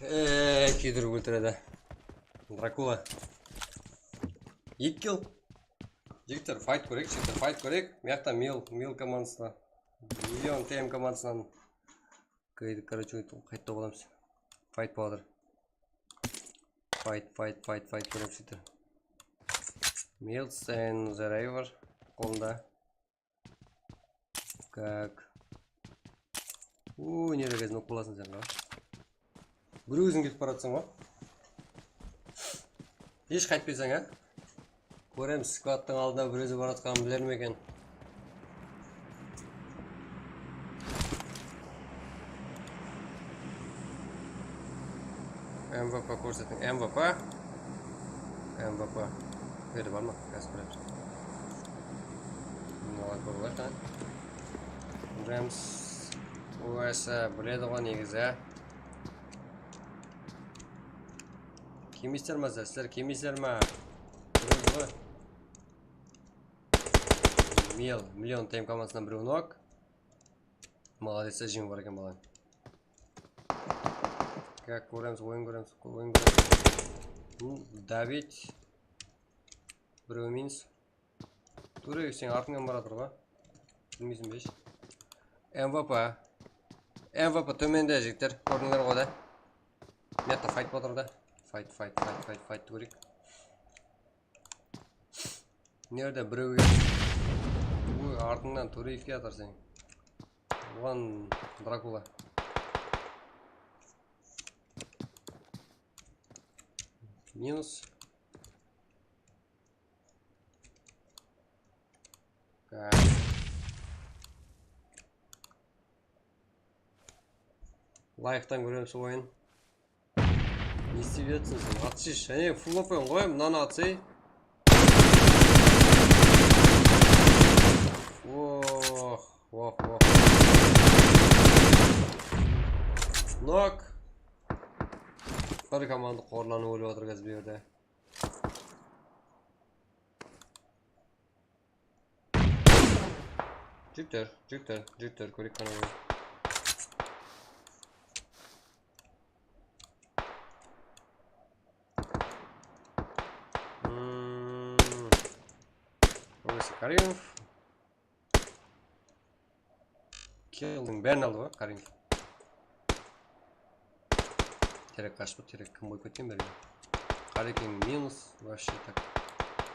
Eee, kiydirip óltiredi. Drakula. Eki kill. Jigitler, fayt kóreyik, jigitler, fayt kóreyik. Mıyaqta Mil, Mil komandasına. Million T M komandasınan. Kor-, короче, qaytta bolamız. Fayt boladı. Fayt, fayt, fayt, fayt kóremiz, jigitler. Mills and the River qolında. Kak. Uy, nere gezin bolasın sen, ǵa? Bir óziń ketip baratsań ǵo. Hesh qaytpaysań, á? Kóremiz, skladtıń aldına bir ózi baratqanın biler me eken? M V P kórsetiń, M V P. M V P. Qayerda bar ma? Házir kóremiz. Mınalar kórip alayıq, á. Kóremiz. Ózi biledi ǵo negizi. Kelmeysizler ma sizler? Sizler kelmeysizler ma? Bilemiz ǵoy. Mil, Million T M komandasınan birew nok. Молодец, jeńip bar eken balań. Kak, kóremiz, oyın kóremiz, oyın kóremiz. Bul David. Birew minus. Tuwrı seniń artıńnan baratır ǵo. Bilmeyseń be hesh? M V P. M V P tómende, jigitler. Kórdińler ǵo da. Mıyaqta fayt boltır da. Fayt, fayt, fayt, fayt, fayt kóreyik. Nerde birew keldi. Oy, artıńnan Tureev kiyatır sen. Ulan, Drakula. Minus. Ka-, layıqtan kóremiz oyın. Ne istep atırsań sen? Atshı, jáne full open ǵoy, mınanı atsay. Oh, oh, oh. Nok. Bir komanda qorlanıp ólip atır házir bu jerde. Jigitler, jigitler, jigitler, kóreyik qana qoyıń. Hmm. Burası Karimov. Killdiń bárin aldı ǵoy, Karimov. Terek qashıp, terek kim qoyıp ketken bergen? Qarekeń minus, вообще так.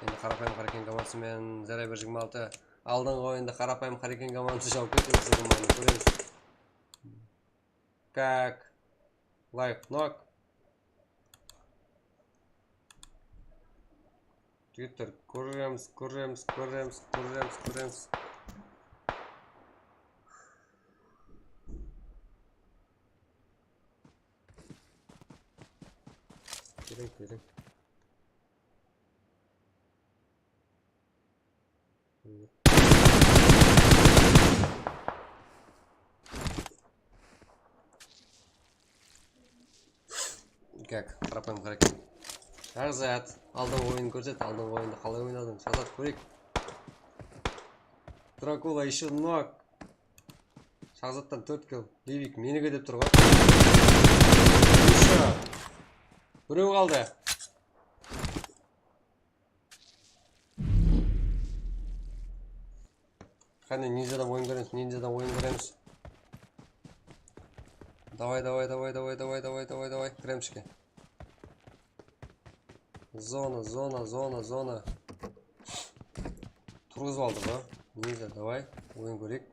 Endi qarapayım Qarekeń komandısı menen Zarayber jigirma altı. Aldınǵı oyında qarapayım Qarekeń komandısı jawıp ketedi, jigirma altı kóremiz. Kak. Life nok. Jigitler, kóremiz, kóremiz, kóremiz, kóremiz, kóremiz. Keliń, keliń. Kak, qarapayım Qarekeń. Shahzat, aldınǵı oyın kórset, aldınǵı oyındı qalay oynadıń? Shahzat, kóreyik. Drakula, ещё nok. Shahzattan tórt kill. Livik, meniki dep tur ǵoy. Ещё. Birew qaldı. Qáne, ninjadan oyın kóremiz, ninjadan oyın kóremiz. Davay, davay, davay, davay, davay, davay, davay, davay. Kiremiz ishke. Zona, zona, zona, zona. Turǵızıp aldı ǵoy. Ninja, davay, oyın kóreyik.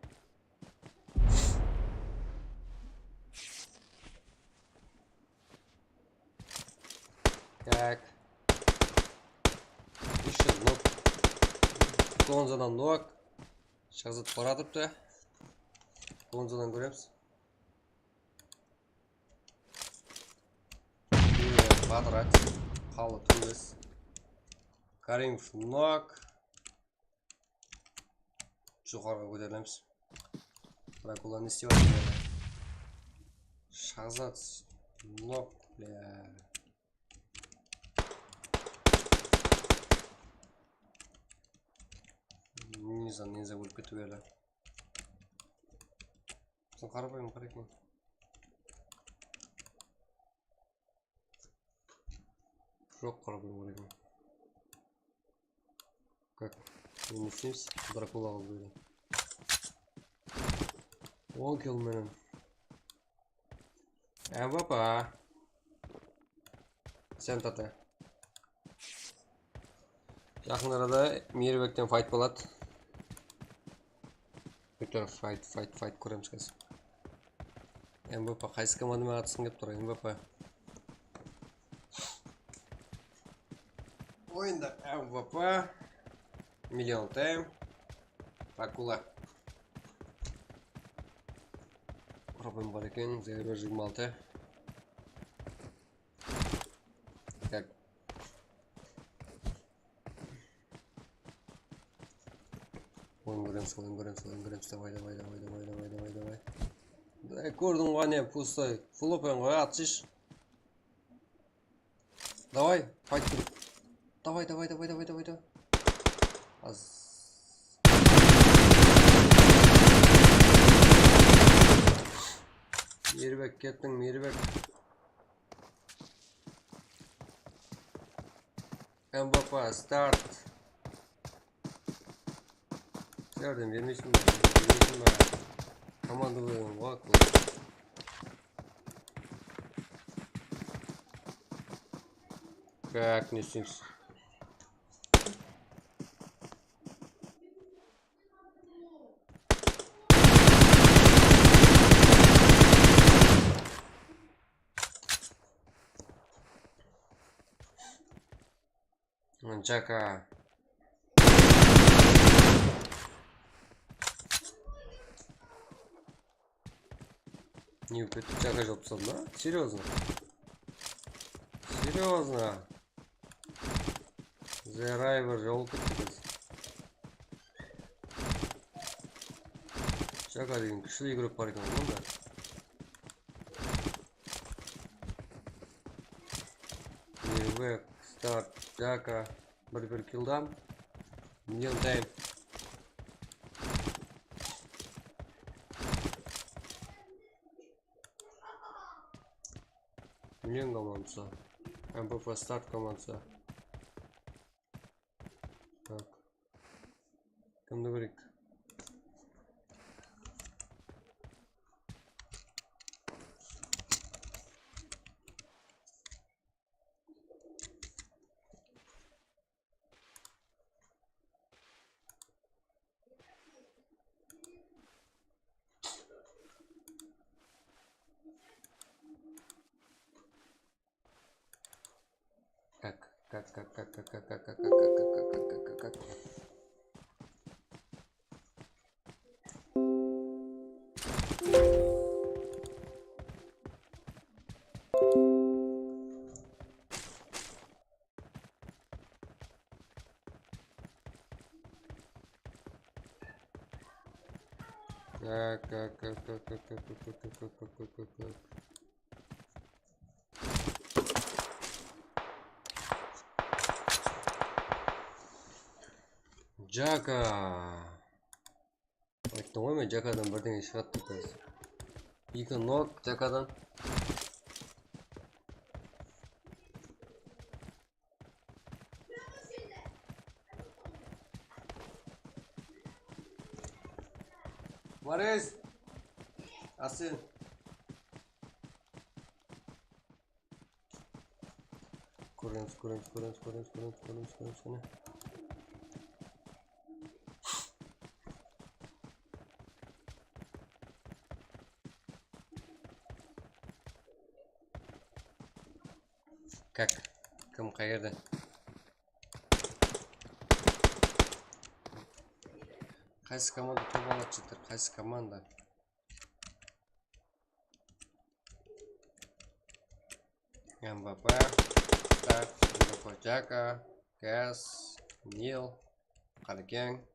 Tak. Ещё nok. Gonzadan nok. Shahzat baratıptı. Gonzadan kóremiz. Kvadrat. Qalı túnbes. Karimov nok. Joqarıǵa kóterilemiz. Drakula ne islep atır? Shahzat nok, bля. Ninja, ninja ólip ketip edi. Biziń qarapayım Qarekeń. Joq, qarapayım Qarekeń. Как? Endi ne isteymiz? Drakula qılıp jiberiń. On kill menen. Ábapa. Sen tata. Jaqın arada Miyirbekten fayt boladı. Kúter, fayt, fayt, fayt kóremiz házir. M V P, qaysı komanda menen atısqıń kelip tur, M V P? Oyında M V P, Million Time, Drakula. Problem bar eken, Zerber jigirma altı. Tak. Oyın kóremiz, oyın kóremiz, oyın kóremiz. Davay, davay, davay. Davay, kórdiń ǵo, ne, pustoy. Full open ǵoy, atshısh. Davay, fayt kúrip. Davay, davay, davay, davay, davay, davay. Az. Miyirbek, kettiń, Miyirbek. M V P, start. Járdem bermeysiń be? Bermeysiń be? Komanda qoyǵan ǵoy. Как, ne isteymiz? Jaka. Ne bolıp ketti? Jaka jawıp tasladı ma? Серьёзно? Серьёзно? Zeray bir jawıp ketti. Jaka degen kúshli igrok bar eken onda. Mirwek, Start, Jaka. Bir-bir killdan. Million time. Million komandası. M P F Start komandası. Tak. Kimdi kóreyik? Как, как, как. Jaka. Ayttım ǵoy men, Jakadan birdeńe shıǵadı dep. Eki nok Jakadan. Boris! Asen. Kóremiz, kóremiz, kóremiz, kóremiz, kóremiz, kóremiz, kóremiz, kóremiz, kóremiz, kóremiz. Kak, kim qayerde? Qaysı komanda top alıp jatır? Qaysı komanda? M V P, Start, M V P, Jaka, Gas, Nil, Qarekeń.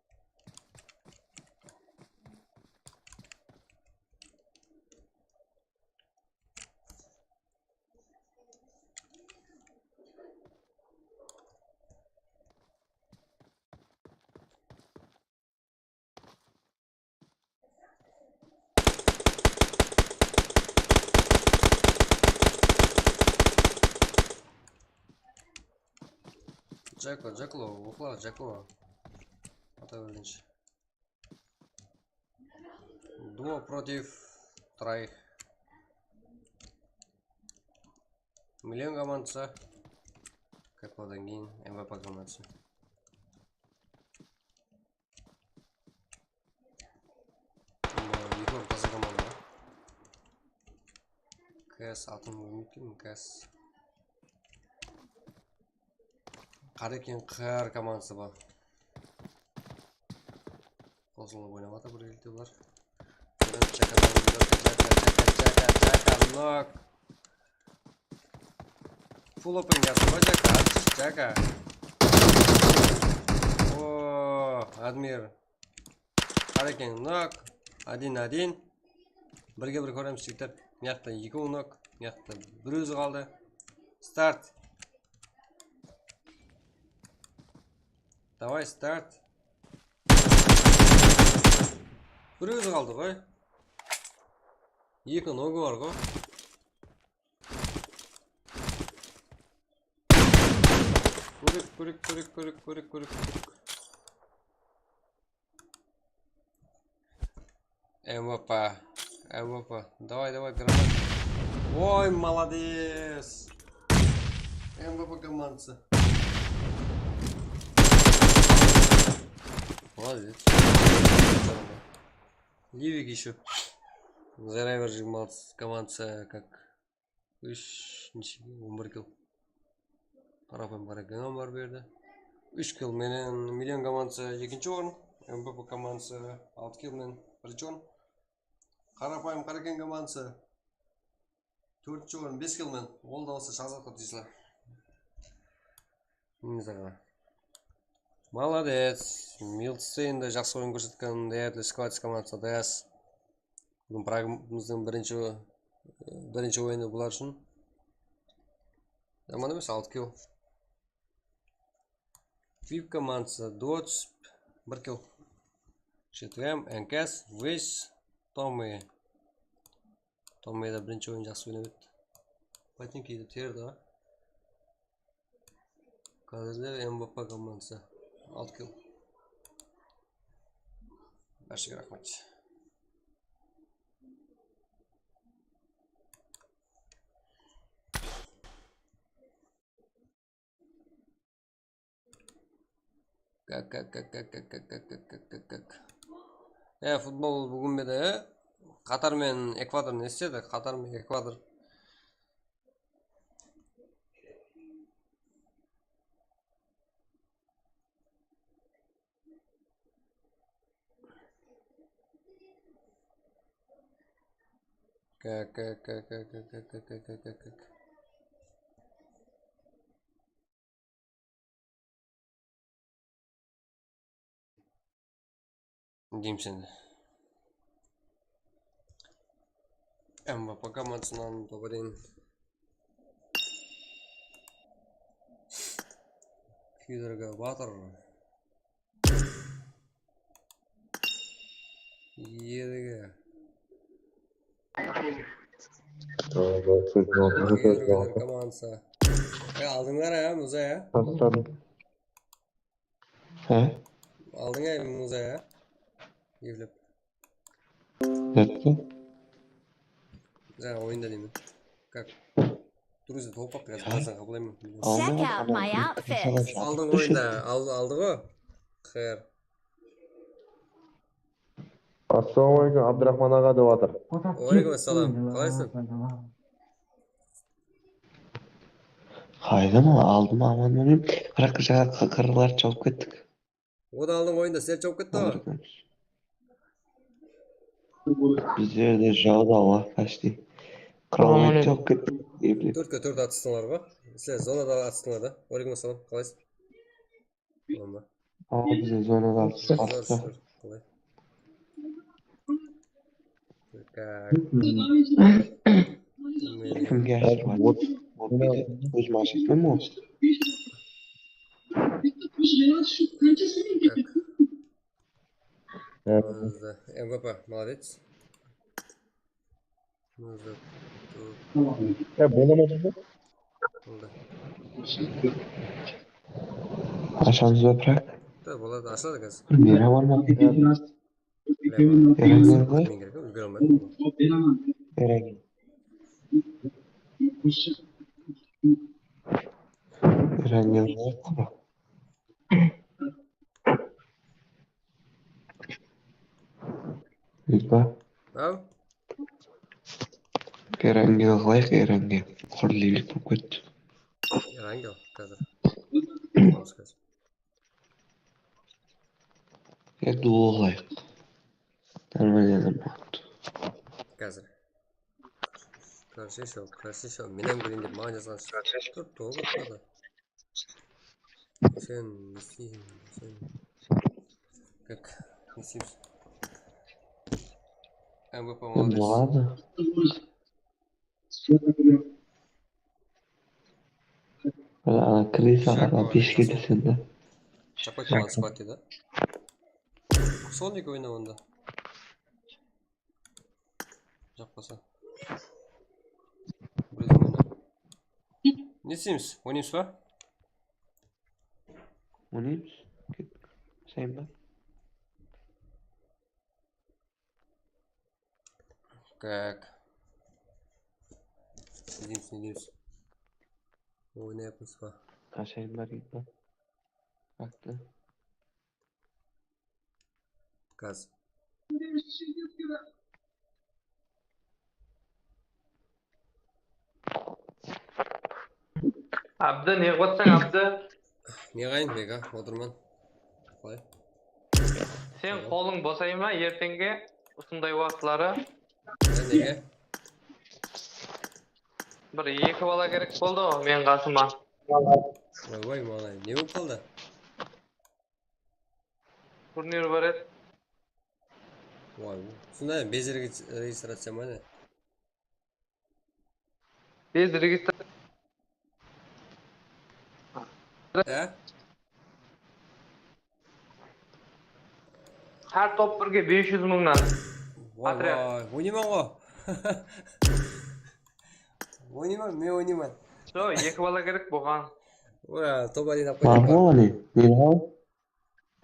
Jeko, Jeklo, uxla, Jeko. Ata berginshi. Duo против троих. Million komandası. K P dan keyin M V P komandası. Bunda eki ortası komanda. K S atın bilmeydi K S. Qarekeń Q R komandası bar. Qosılıp oynap atır bir elde bular. Jaka, Jaka, Jaka, Jaka, Jaka, nok. Full open yaptı ba Jaka? Atshı Jaka. O, Admir. Qarekeń nok. Один один. Birge bir kóremiz jigitler. Mıyaqta eki nok. Mıyaqta bir ózi qaldı. Start. Давай, start. Bir ózi qaldı ǵoy. Eki nogı bar ǵoy. Kórek, kórek, kórek, kórek, kórek, kórek, kórek. M V P, M V P. Давай, давай, гранат. Oy, молодец. M V P komandası. Молодец. Livik ещё. Zarayver jigirma altı komandası как. Úsh, neshe, on bir kill. Qarapayım, Qarekeń bar bu jerde. Úsh kill menen Million komandası ekinshi orın. M V P komandası altı kill menen birinshi orın. Qarapayım Qarekeń komandası tórtinshi orın, bes kill menen. Ol da bolsa shazaq qılıp deysizler. Молодец. Miltse endi jaqsı oyın kórsetken, dayadlı Squad komandası, dayas. Búgin Pragımızdıń birinshi, birinshi oyını bular ushın. Jaman emes, altı kill. Vip komandısı, dot, bir kill. Jetkem, Enkas, Wes, Tommy. Tommy da birinshi oyın jaqsı oynap etti. Botinkiydi terdi ǵo. Házirde M V P komandısı, altı kill. Bárshege raxmet. Kak, kak, kak. E, futbol búgin be de, e? Qatar menen Ekvador ne isledi? Qatar menen Ekvador. Kak, kak, kak. Deymiz endi. M V P komandasınan topa deyin. Kúydirgi batır. Edigi. Kúydirgiler komandısı. Ya, aldıńlar ya, Muza ya. Tasladım. He? Aldıń ya, Muza ya. Evlep. Netti? Jańa oyında deymen. Kak. Durıs tolpaq, házir qarasań, qabılayman. Check out my outfit. Aldıń oyında, al-, aldı ǵo. Xayr. Assalawma aleykum, Abduraxman aǵa dep atır. Wa aleykum assalam. Qalaysıń? Qayda ma, aldım, aman, men qıraq jaǵa qırqırlar shawıp kettik. Odan aldın oyında sizler shawıp ketti ǵo. Bizler de jawdı awa, почти. Qıraq shawıp kettik. Tórtke tórt atıstıńlar ǵo. Sizler zonada atıstıńlar da. Wa aleykum assalam. Qalaysız? Tamam ba? Awa, bizler zonada atıstıńlar. Qalay? Kimge ashıp atır? Ózime ashıp atırman ǵoy. M V P, молодец. Ya, bola ma bunda? Boldı. Ashamız ba, Prak? Da, boladı, ashadı házir. Mera bar ma? Erangel ǵoy. Erangel. Erangel ǵoy. Lilpa. Aw? Erangel ǵılayıq, Erangel. Qurlıylik bolıp ketti. Erangel, házir. Alamız házir. Ya, duo ǵılayıq. Нормально, нормально. Házir. Krasnıyshaw, Krasnıyshaw, men hám kireyin dep maǵan jazǵan. Tur, toǵı, toǵı. Sen ne isteysiń, sen? Kak, ne isteymiz? M V P, молодец. Boladı. Ana, Krisa, ana, beshke desem de. Tapay qaldı squad dedi. Sonik oyna onda. Jaqpasa. Birew oyna. Ne isteymiz? Oynaymız ba? Oynaymız. Kettik. Sayın ba? Kak. Ne deymiz, ne deymiz? Oynayapmız ba? Ashayın ba deydi ba? Baktı. Gaz. Abdi, ne qılıp atsań, Abdi? Ne qılayın, Beka, otırman. Qalay? Sen qolıń bosay ma erteńge usınday waqıtları? Nege? Bir eki bala kerek boldı ǵo meniń qasıma. Oybay, malay, ne bolıp qaldı? Turnir bar edi. Vay, sonday bez regi-, registraciya ma ne? Bez registraciya. Há? Hár top birge bes júz mıńnan. Vay, otrad. Vay, oynayman ǵo. Oynayman, men oynayman. Sho, eki bala kerek buǵan. Ura, top aylanıp qoydı. Bar ǵo, áne. Meni al.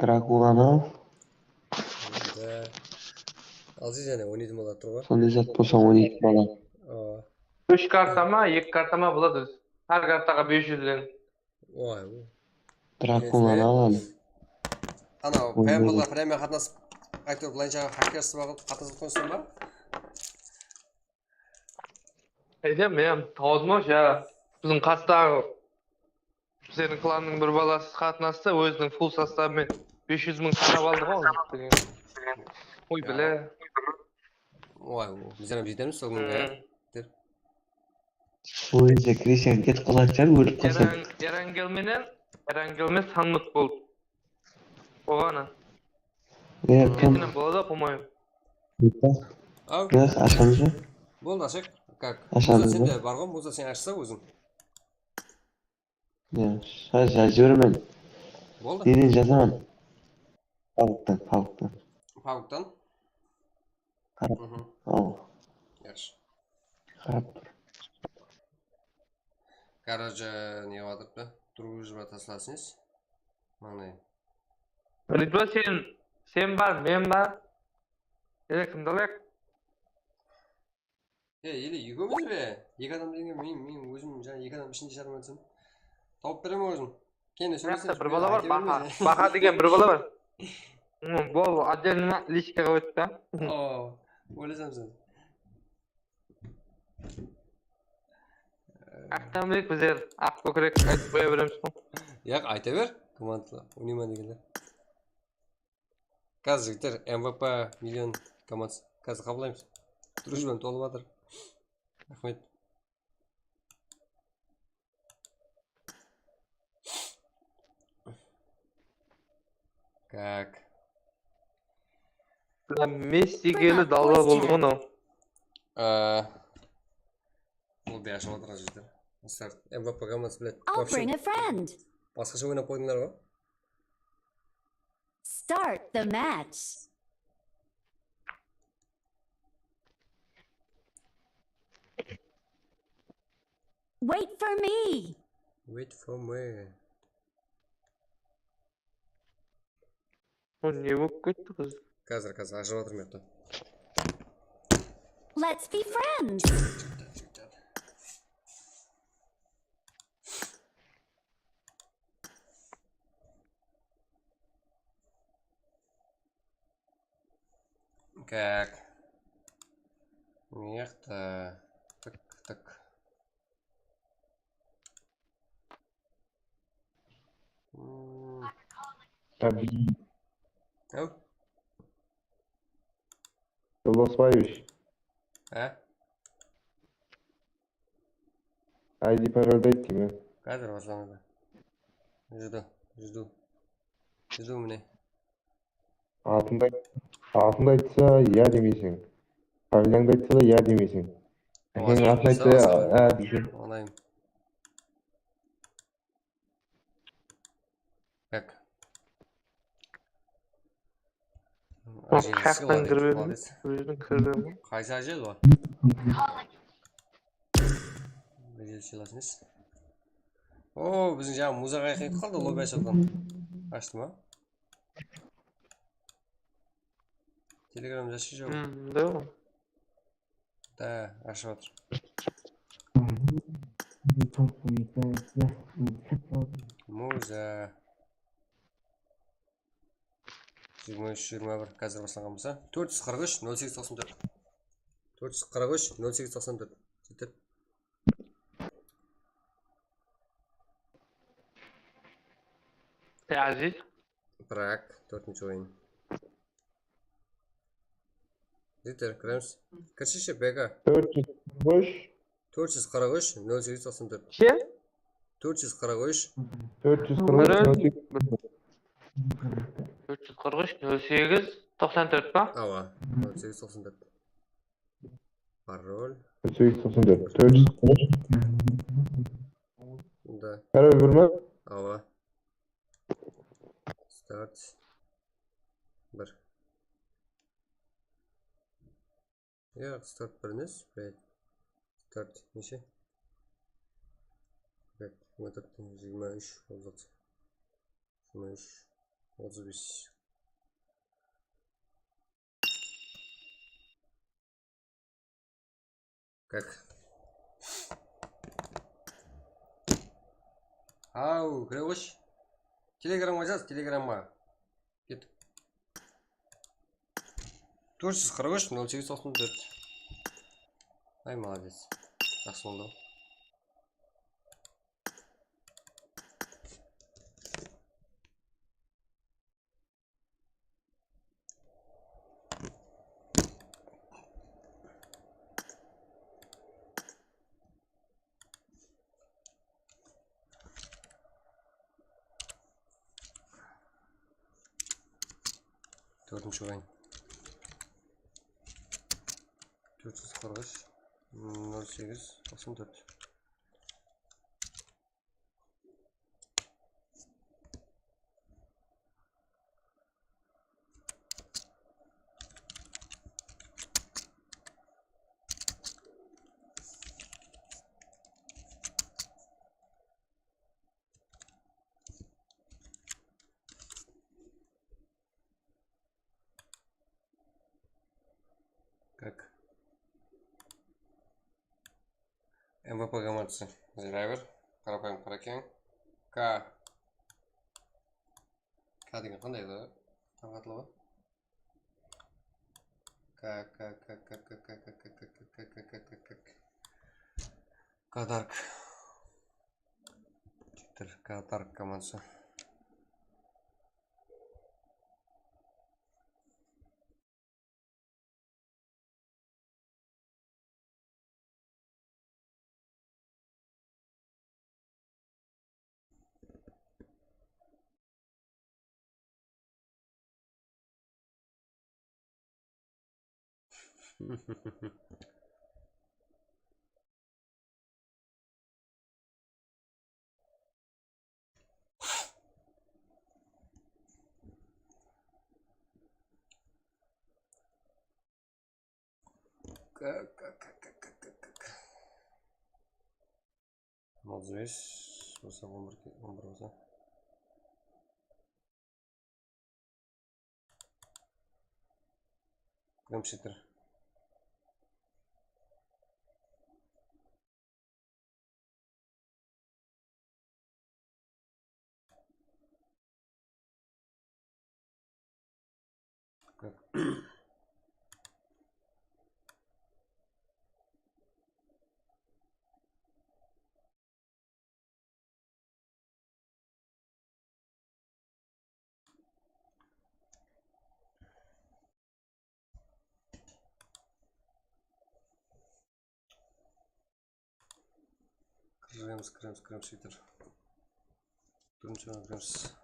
Drakulanı al. Da. Alsız jáne on jeti bala tur ǵo. Sonday zat bolsa on eki bala. Awa. Úsh karta ma, eki karta ma boladı ózi. Hár kartaǵa bes júzden. Oy, bu. Drakulanı al, áne. Anaw, payambarlar payambar qatnasıp, áytewir, bılayınsha hakkerstv qatnasıp qoyınsın ba? Ayda, men tawdım-aw, ja, biziń qastaǵı, bizlerdiń klannıń bir balası qatnastı, óziniń full sostavı menen bes júz mıń sanap aldı ǵo, degen. Oy, bile. Oy, bizler hám jetermiz sol kúnge, ya? Dep. Ózi Kristian ketip qaladı shıǵar, ólip qalsa. Erangel menen, Erangel menen Sanmut boldı. Oǵana. E, kim? Boladı, по-моему. Aw. Biraz ashamız ba? Boldı, ashayıq. Kak? Ashamız ba? Sende bar ǵo, bolsa sen ashsa óziń. Ya, házir jazıp jiberemen. Boldı. Neden jazaman? Pabgtan, pabgtan. Pabgtan? Qarap. Al. Yaqshı. Qarap tur. Garajı ne qılıp atırıptı? Дружба taslasıńız. Mańlayın. Ritva, sen, sen bar, men bar. Ele kimdi alayıq? E, ele ekewmiz be? Eki adam degen men, men ózim jańa eki adam ishinde shıǵarman desem. Tawıp beremen ózim. Keyin sóylesemiz. Bir bala bar, Baha. Baha degen bir bala bar. Bol, отдельно личка qılıp ayt ta. O, oylasamsız. Aqtamlıq bizler, aq kókirek aytıp qoya beremiz ǵo. Yaq, ayta ber, komandalar, unima degenler. Házir jigitler, M V P million komandası. Házir qabıllaymız. Дружбам tolıp atır. Raxmet. Kak. Messi keldi, dalba boldı ǵo mınaw. Aa, bul bir ashıp atır, jigitler. Start. M V P komandası, блядь. I'll bring a friend. Basqasha oynap qoydıńlar ǵo. Start the match. Wait for me. Wait for me. O ne bolıp ketti qız? Házir, házir, ajırap atırman. Let's be friends. Как? Мıyaqta. Tık, tık. Hmm. Tabii. Hop. Jolbasbaevich. Há? I D paroldı ayt deymen. Házir baslanadı. Жду, жду. Jdo mine. Atındı ayt-, atındı aytsa, ya demeyseń. Familiyańdı aytsa da, ya demeyseń. Ákeń atın aytsa, á deyseń. Olayım. Bak. Qastan kirip edim, óziniń kirip edim. Qaysı ájel bar? Ájel silasıńız. O, biziń jańa muzaǵa qaytqan qaldı, lobby ashılǵan. Ashtı ma? Telegram jazıshı joq. Hmm, da. Da, ashıp atır. Muza. Jigirma úsh, jigirma bir, házir baslanǵan bolsa. Tórt júz qırq úsh, nol segiz toqsan tórt. Tórt júz qırq úsh, nol segiz toqsan tórt. Jeter. Aziz. Bırak, tórtinshi oyın. Jeter, kiremiz. Kirshi, Beka. Tórt júz qırq úsh. Tórt júz qırq úsh, nol segiz toqsan tórt. Kim? Tórt júz qırq úsh. Tórt júz qırq úsh, nol segiz. Tórt júz qırq úsh, nol segiz. Toqsan tórt pa? Awa, nol segiz toqsan tórt. Parol. Segiz toqsan tórt. Tórt. Bunda. Parol bir ma? Awa. Start. Bir. Yoq, start bir emes, блядь. Start neshe? Блядь, jigirma tórt, jigirma úsh bolıp atır. Jigirma úsh, otız bes. Как? Haw, kire qoysh. Telegramǵa jaz, telegramǵa. Ket. Tórt júz qırq úsh, nol segiz toqsan tórt. Ay, молодец. Jaqsı boldı. Tórtinshi oyın. Tórt júz qırq úsh, nol segiz, toqsan tórt. Как? M V P komandası. Driver. Qarapayım, qarakeń. K. K degen qanday edi? Tarqatılıǵı. K, K, K, K, K, K, K, K, K, K, K, K, K, K, K. Kadark. Twitter, Kadark komandası. Otız bes bolsa, on bir, on bir bolsa. Kompyuter. Kiremiz, kiremiz, kiremiz, Twitter. Birinshi kiremiz.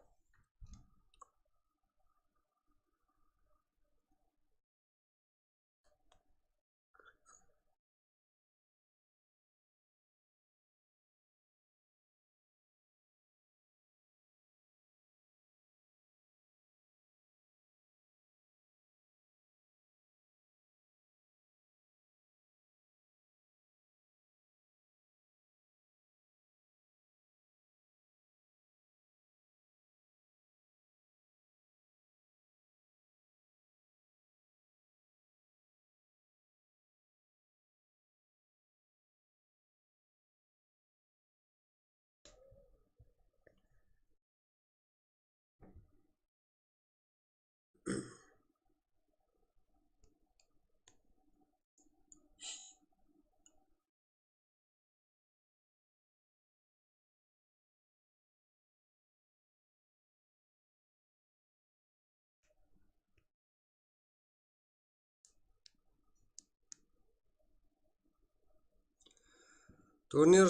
Turnir,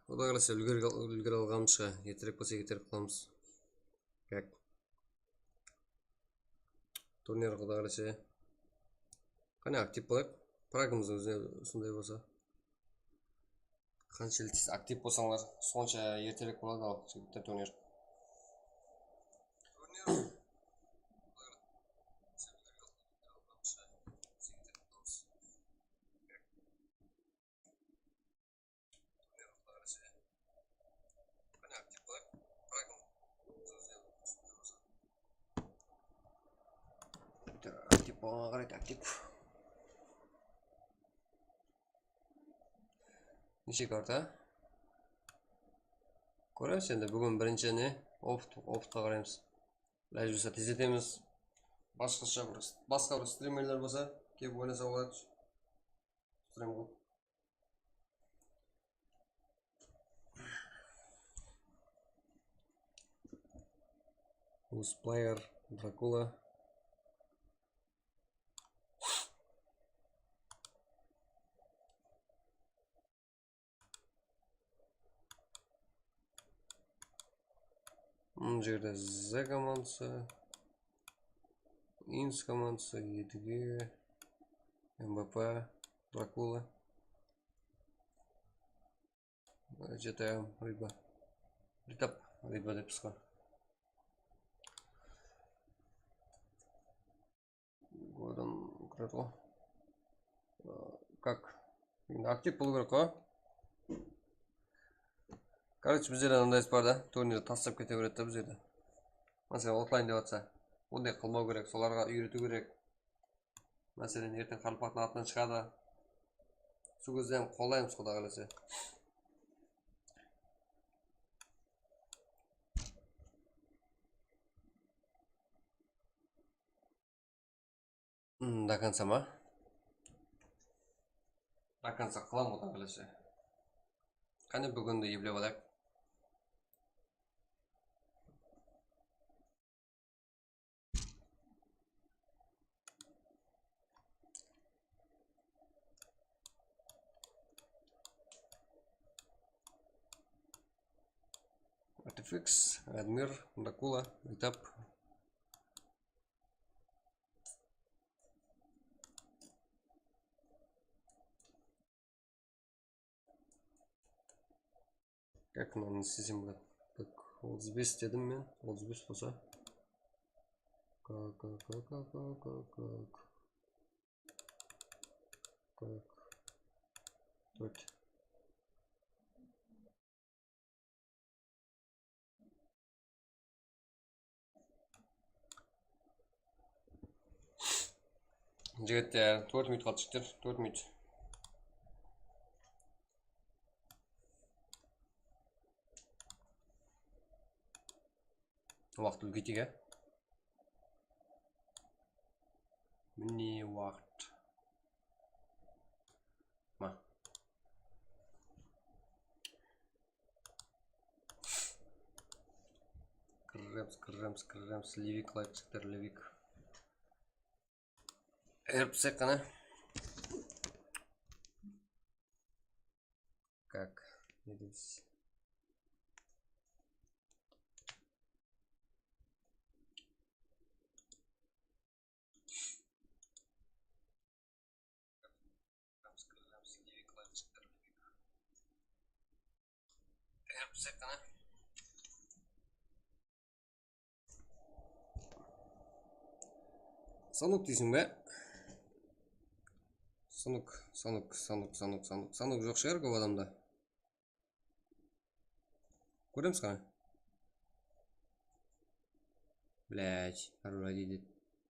Quda qálese, úlgere, úlgere alǵanımızsha, erterek bolsa erterek qılamız. Как? Turnir, quda qálese. Qáne, aktiv bolayıq. Pragımız ózi usınday bolsa. Qanshelli tez aktiv bolsańlar, sonsha erterek boladı al, jigitler, turnir. Aktiv bolǵanǵa qaray, aktiv. Neshe karta? Kóremiz endi, búgin birinshi ne? Opt, optqa qaraymız. Ilajı bolsa tezletemiz. Basqasha bir, basqa bir strimerler bolsa, kelip oynasa boladı. Strim qılıp. Who's player, Drakula. Mına jerde Z komandısı, Ins komandısı, Edge, M V P, Drakula. Jetayam, Riba. Ritap, Riba dep qısqa. Godan kiredi ǵo. Kak. Endi aktiv bolıw kerek ǵo. Короче, bizlerde mınday bar da, turnirdi taslap kete beredi da bizlerde. Máselen, otlayın dep atsa, onday qılmaw kerek, solarǵa úyretiw kerek. Máselen, erteń Qaraqalpaqtıń atınan shıǵadı. Sol gezde hám qollaymız, Quda qálese. Hmm, до конца ma? До конца qılam, Quda qálese. Qáne, búgindi eplep alayıq. Artifix, Admir, Drakula, Ritap. Как mınanı istesem boladı? Так, otız bes dedim men, otız bes bolsa. Как, как, как. Tórt. Jigitler, tórt minut qaldı, jigitler, tórt minut. Waqıt úlkeyteyik, á. Mine waqıt. Ma. Kirremiz, kirremiz, kirremiz. Levik, laytshıqtır, Levik. Eripsek qana. Как? Ne deymiz? Sanuk deysiń be? Sanuk, Sanuk, Sanuk, Sanuk, Sanuk, Sanuk joq shıǵar kóp adamda. Kóremiz qana. Блядь, Aruraydi de.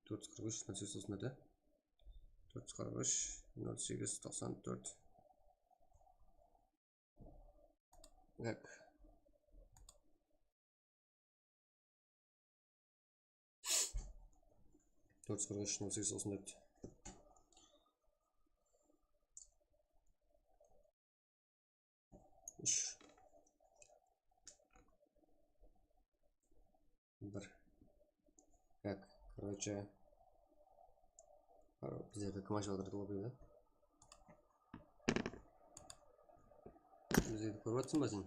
Tórt júz qırq úsh, nol segiz toqsan tórt, á? Tórt júz qırq úsh, nol segiz toqsan tórt. Так. Tórt júz qırq úsh, nol segiz toqsan tórt. Úsh. Bir. Так, короче, bizlerdi kim ashıp atır, ǵo, da? Bizlerdi kórip atırsıń ba sen?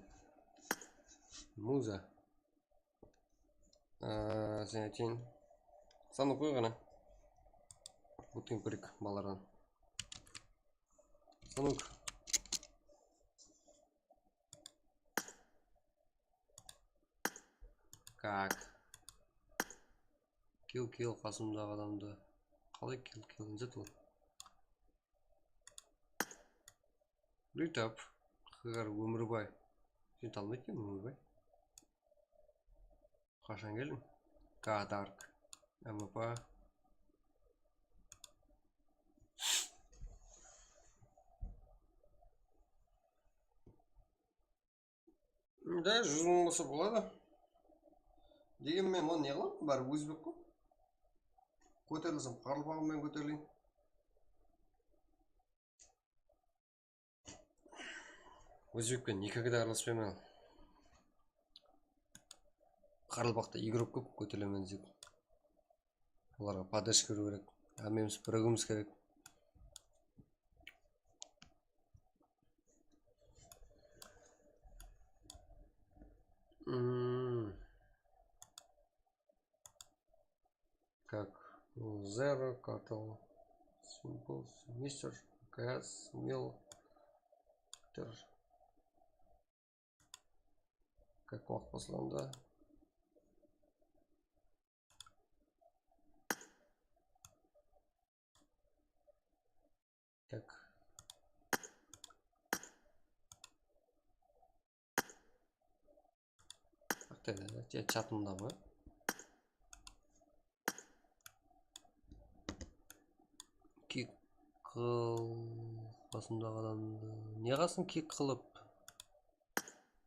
Muza. Aa, sen aytayın. Sanıp qoy ǵana. Bootcamp kerek balalardan. Stanok. Kak. Kill, kill qasımdaǵı adamdı. Qalay kill, kill, ne zat ol? Rıtap. Xgar Ómirbay. Sen tanımaydı eken Ómirbay. Qashan keldiń? Kadark. M V P. Da, júz mıń bolsa boladı. Degen men onı ne qılaman? Báribir ózbek ǵoy. Kóterilsem, qarılpaǵım menen kóterileyin. Ózbek penen nikogda aralaspayman. Qaraqalpaqta igrok kóp, kóterilemen dep. Olarǵa podderjka beriw kerek. Hámmemiz birigiwimiz kerek. Hmm. Как Zero, Cartel, Simple, Mister, K S, Mil, Ter. Как waqıt baslandı? Так. Qaqtaydı, chatımda ǵoy. Kik qıl, basımdaǵı adamdı. Ne qılsın kik qılıp?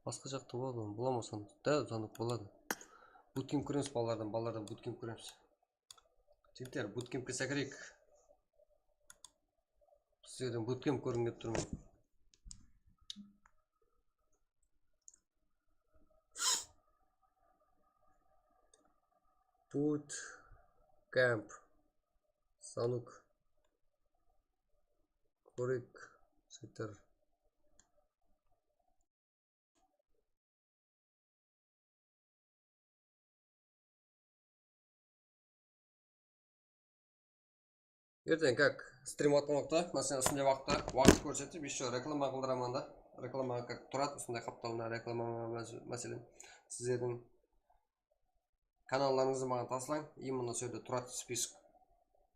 Basqa jaqta boladı, bolamasam, dál tanıp boladı. Bootcamp kóremiz balalardan, balalardan bootcamp kóremiz. Jigitler, bootcampke sákireyik. Sizlerden bootcamp kórgim kelip turman. Bootcamp. Stanok. Kóreyik, jigitler. Erteń, как, strim atlamoqta, máselen, usınday waqıtta, waqıt kórsetip, ещё reklama qıldıraman da. Reklama, как, turadı, usınday qaptalına reklama, máselen, sizlerdiń kanallarıńızdı maǵan taslań, и mına sol jerde turadı spisk.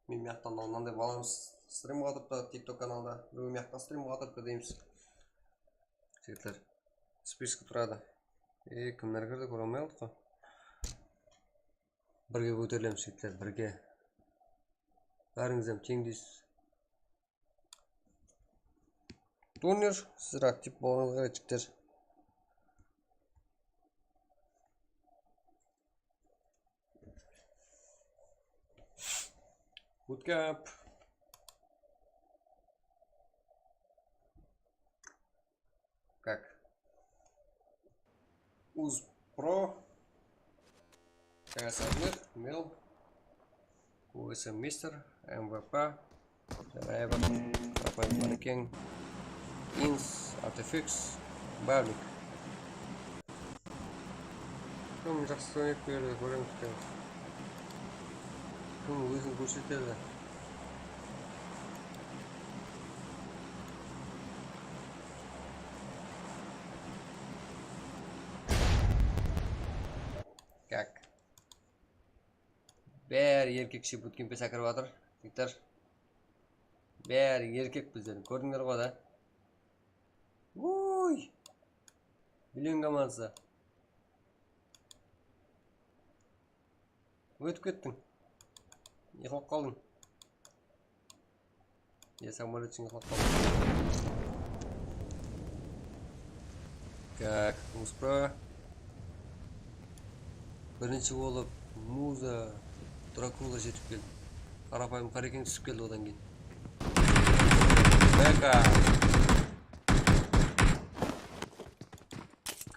Men mıyaqtan mınanday balamız strim atırıptı, TikTok kanalda, birew mıyaqtan strim atırıptı deymiz. Jigitler, spiski turadı. E, kimler kirdi, kóre almay qaldıq ǵoy. Birge kóterilemiz, jigitler, birge. Bárińiz hám teńdeysiz. Turner, sizler aktiv bolıwıńız kerek, jigitler. Bootcamp. Как? Uzpro. K S Admir, Mel. Q S M Mister, M V P, Driver, Rafael Marken, Ins, Artifix, Bavlik. Kim jaqsı oynap beredi, kóremiz. Kim ózin kórsetedi. Как? Bári erkekshe bootcampke sákirip atır, jigitler. Bári erkek bizlerdiń, kórdińler ǵoy da. Uy! Úylen komandısı. Ótip kettiń. Uyıqlap qaldıń. Ya, samolyot ushın uxlap qaldım. Так, Uzpro. Birinshi bolıp Muza Drakula jetip keldi. Qarapayım Qarekeń túsip keldi odan keyin. Beka.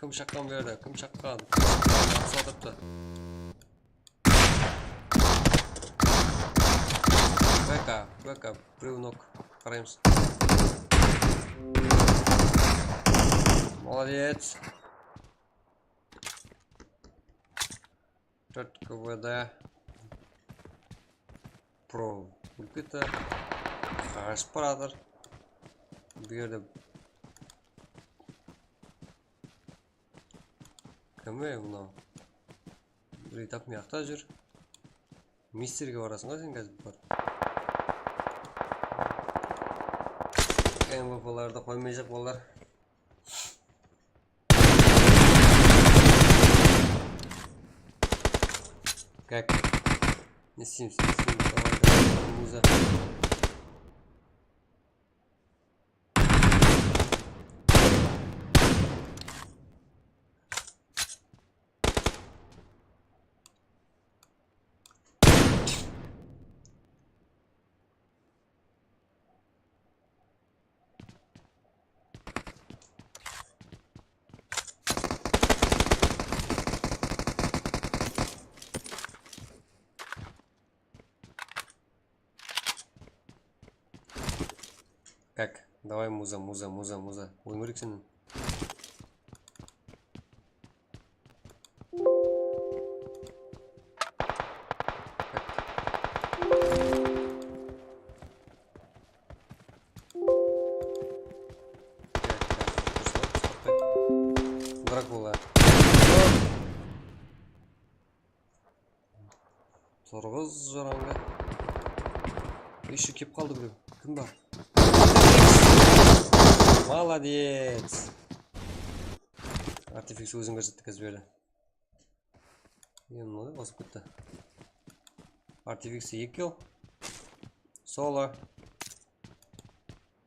Kim shaqqan bu jerde? Kim shaqqan? Kim shaqqan? Atısıp atırıptı. Beka, beka, birew nok. Qaraymız. Молодец. Tórt K V D. Pro. Úlip ketti. Qashıp baratır. Bu jerde kim be mınaw? Bir etap mıyaqta júr. Misterge barasıń ǵoy sen házir, bar. M V P'lardı qoymayjaq olar. Как? Ne isteymiz, ne isteymiz? Давай, давай, муза. Как? Давай, муза, муза, муза, муза. Oyun kerek senden. Drakula. Turǵız jarańdı. Ещё kep qaldı birew. Kim bar? Молодец. Artifix óziń kórsettik, ezberdi. Endi mınaday basıp ketti. Artifix eki kill. Solo.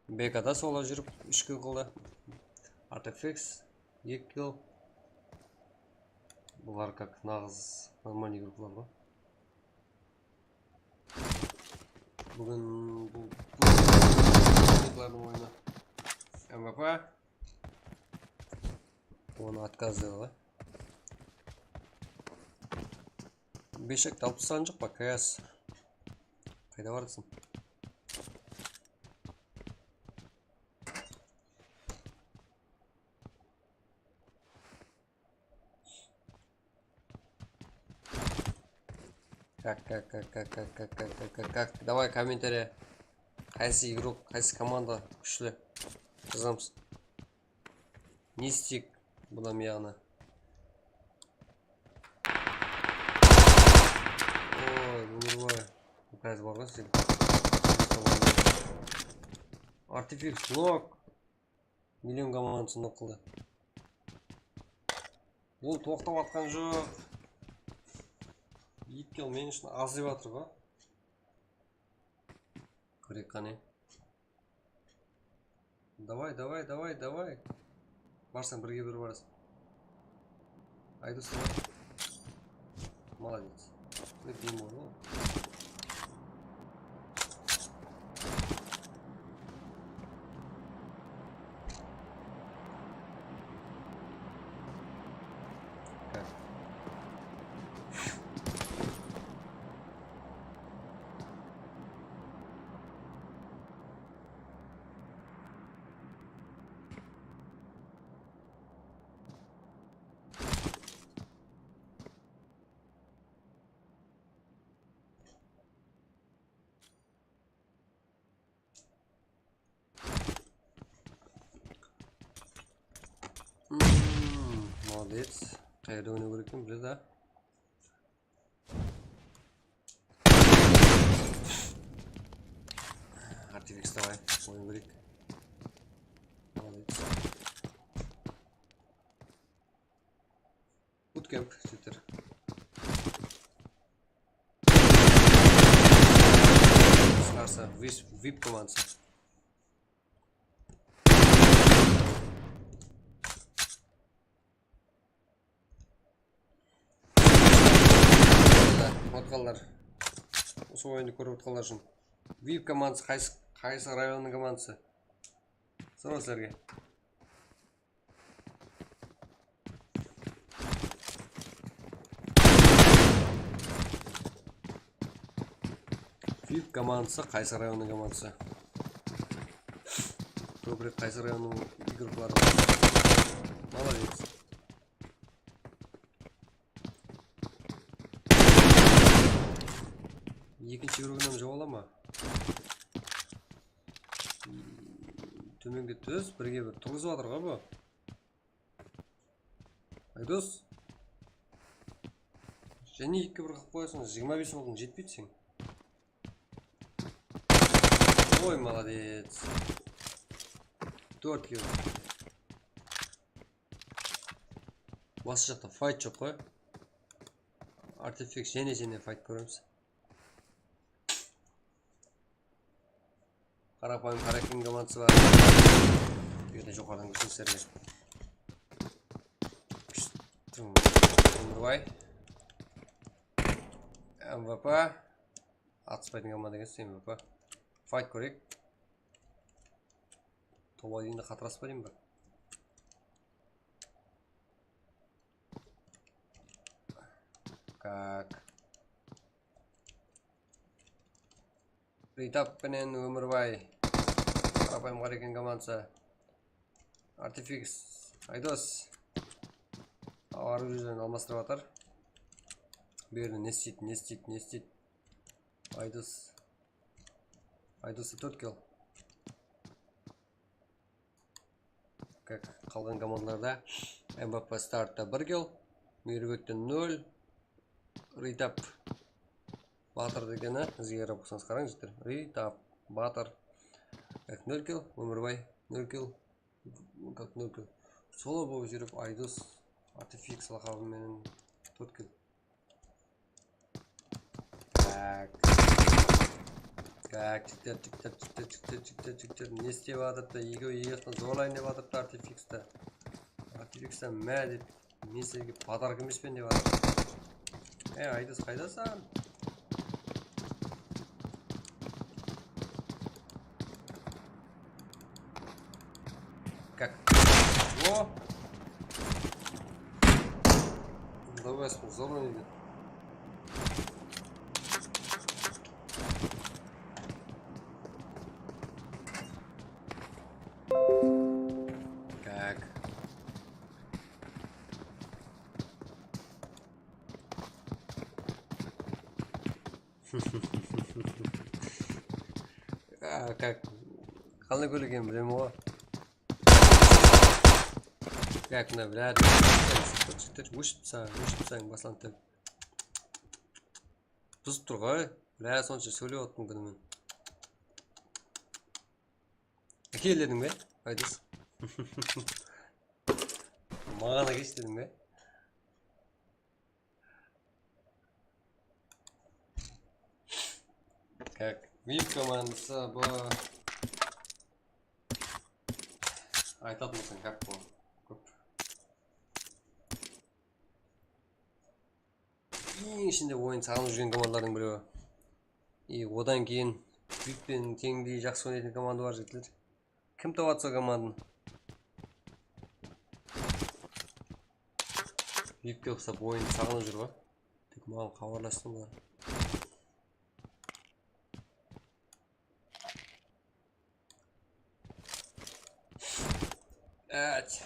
B K da solo júrip úsh kill qıldı. Artifix eki kill. Bular как naǵız нормальный игрокlar ǵoy. Búgin bul, bul oyını M V P. Onı отказ dedi ǵoy. Beshek, talıp taslaǵan joq pa, K S? Qayda barasań? Как, как, как, как, как, как, как, как, как, как? Давай, комментария. Qaysı игрок, qaysı komanda kúshli? Jazamız. Ne isteyik bunnan mıyaǵına? Oy, Ómirbay. Házir bar ǵoy sen. Artifix, nok. Million komandası nok qıldı. Bul toqtap atqan joq. Eki kill men ushın az dep atır ǵoy. Kóreyik qáne. Давай, давай, давай, давай. Barsań, birge bir barasıń. Aydos, давай. Молодец. Mine, deyim bar ǵoy. Hmm, молодец. Qayerde oynaw kerek eken, biledi, a? Artifix, давай, oyın kerek. Молодец. Bootcamp, Twitter. Qısqarsa, VIP komandası. Otqanlar. Usı oyındı kórip otqanlar ushın. VIP komandası qaysı, qaysı rayonnıń komandası? Soraw sizlerge. VIP komandası, qaysı rayonnıń komandası? Kóbirek qaysı rayonnıń igorokları bar? Молодец. Ekinshi igorogın hám jawıp ala ma? Tómenge tús, birge bir turǵızıp atır ǵoy bu. Aydos. Jáne eki bir qılıp qoyasań, jigirma bes boldıń, jetpeydi sen. Oy, molodec. Tórt kill. Bası jaqta fayt joq ǵoy. Artifix jáne-jáne fayt kóremiz. Qarapayım Qarakin komandısı bar. Jerde joqarıdan kórsem sizlerge. Ómirbay. M V P. Atıspaytın komanda ekensiz, M V P. Fayt kóreyik. Toba deyinde qatıraspa deyim ba? Kak. Ritap penen Ómirbay. Qarapayım Qarakin komandısı. Artifix. Aydos. Awa, orujiyelerin almastırıp atır. Bu jerde ne isteydi, ne isteydi, ne isteydi? Aydos. Aydosta tórt kill. Kak, qalǵan komandalarda M V P startta bir kill, Miyirbekte nol, Ritap Batır degeni, bizge qarap bolsańız qarań, jigitler. Ritap Batır. Kak, nol kill, Ómirbay nol kill, kak, nol kill. Solo bolıp júrip Aydos Artifix laqabı menen tórt kill. Tak. Tak, jigitler, jigitler, jigitler, jigitler, jigitler, jigitler. Ne istep atırıptı? Ekewi eki jaqtan zorlayın dep atırıptı Artifixti. Artifixten má dep, men sizlerge podarka emespen dep atırıptı. Ey, Aydos, qaydasań? Как? О! Давай, взорвали. Как? А, как? Qalay kóle ekenin bilmeymen ǵoy. Как, mına, блядь, jigitler, óship tasań, óship tasań, baslanıp tur. Buzıp tur ǵoy. Блядь, sonsha sóylep otırman kúnimen. Kelediń be? Aydos. Maǵan kesh dediń be? Как? Vip komandısı bu. Aytatın bolsań, как bu? Kóp. Eń ishinde oyın saǵınıp júrgen komandalardıń birewi. I odan keyin Vip penen teńdey jaqsı oynaytuǵın komanda bar, jigitler. Kim tawatsa komandın? Vipke uqsap oyın saǵınıp júr ǵoy. Tek maǵan xabarlastıń bular. Evet.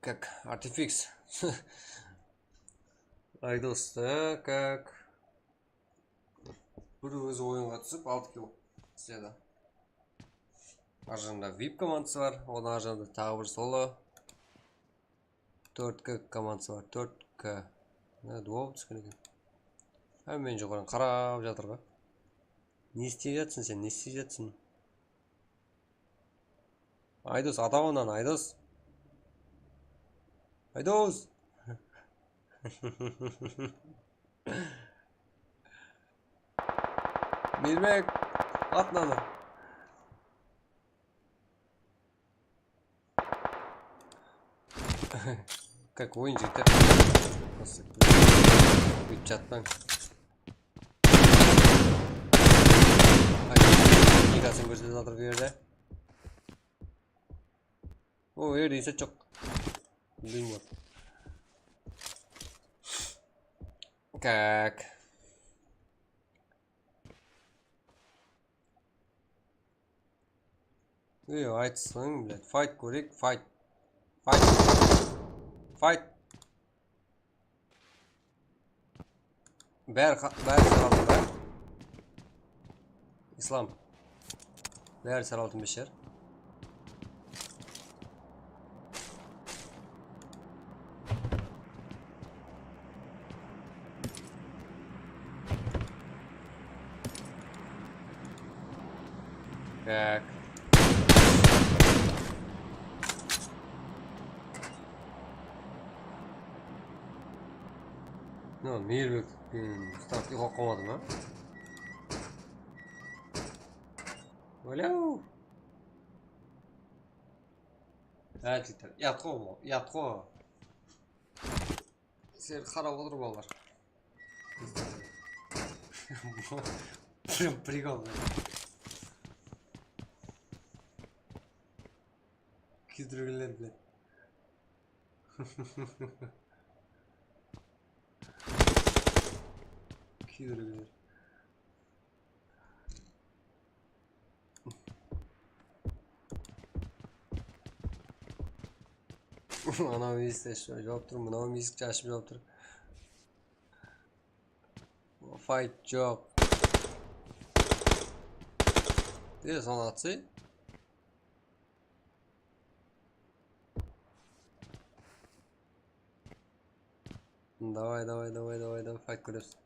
Как Artifix. Aydos, как. Bir ózi oyınǵa túsip, altı kill isledi. Arjanda Vip komandısı bar, onıń arjanda taǵı bir solo. Tórt K komandısı bar, tórt K. Ne, duo bolıp túsken eken. Hámme joqarıdan qarap jatır ǵoy. Ne istep jatsın sen, ne istep jatsın? Aydos, ata onnan, Aydos. Aydos! Mirbek, at mınanı. Как oyun jigitler. Jatpań. Jasın kórsetip atır bu jerde. O, er insan joq. Bilmeymen. Kak. Ey, aytsın, блядь, fight kórek, fight. Fight. Fight. Bári, bári saraltı, bári. Islam. Bári saraltı, beshar. Так. No, Miyirbek, hmm, start uxlap qalmadı ma? Óleu! Há, jigitler, uyat ǵo, uyat ǵo. Sizlerdi qarap otır, balalar. Прикол. Kúydirgenler bilen. Kúydirgenler. Anaw esik ashıp jawıp tur, mınaw esik ashıp jawıp tur. Fight joq. De, sonı atsay. Davay, davay, davay, davay, davay, fight kóremiz.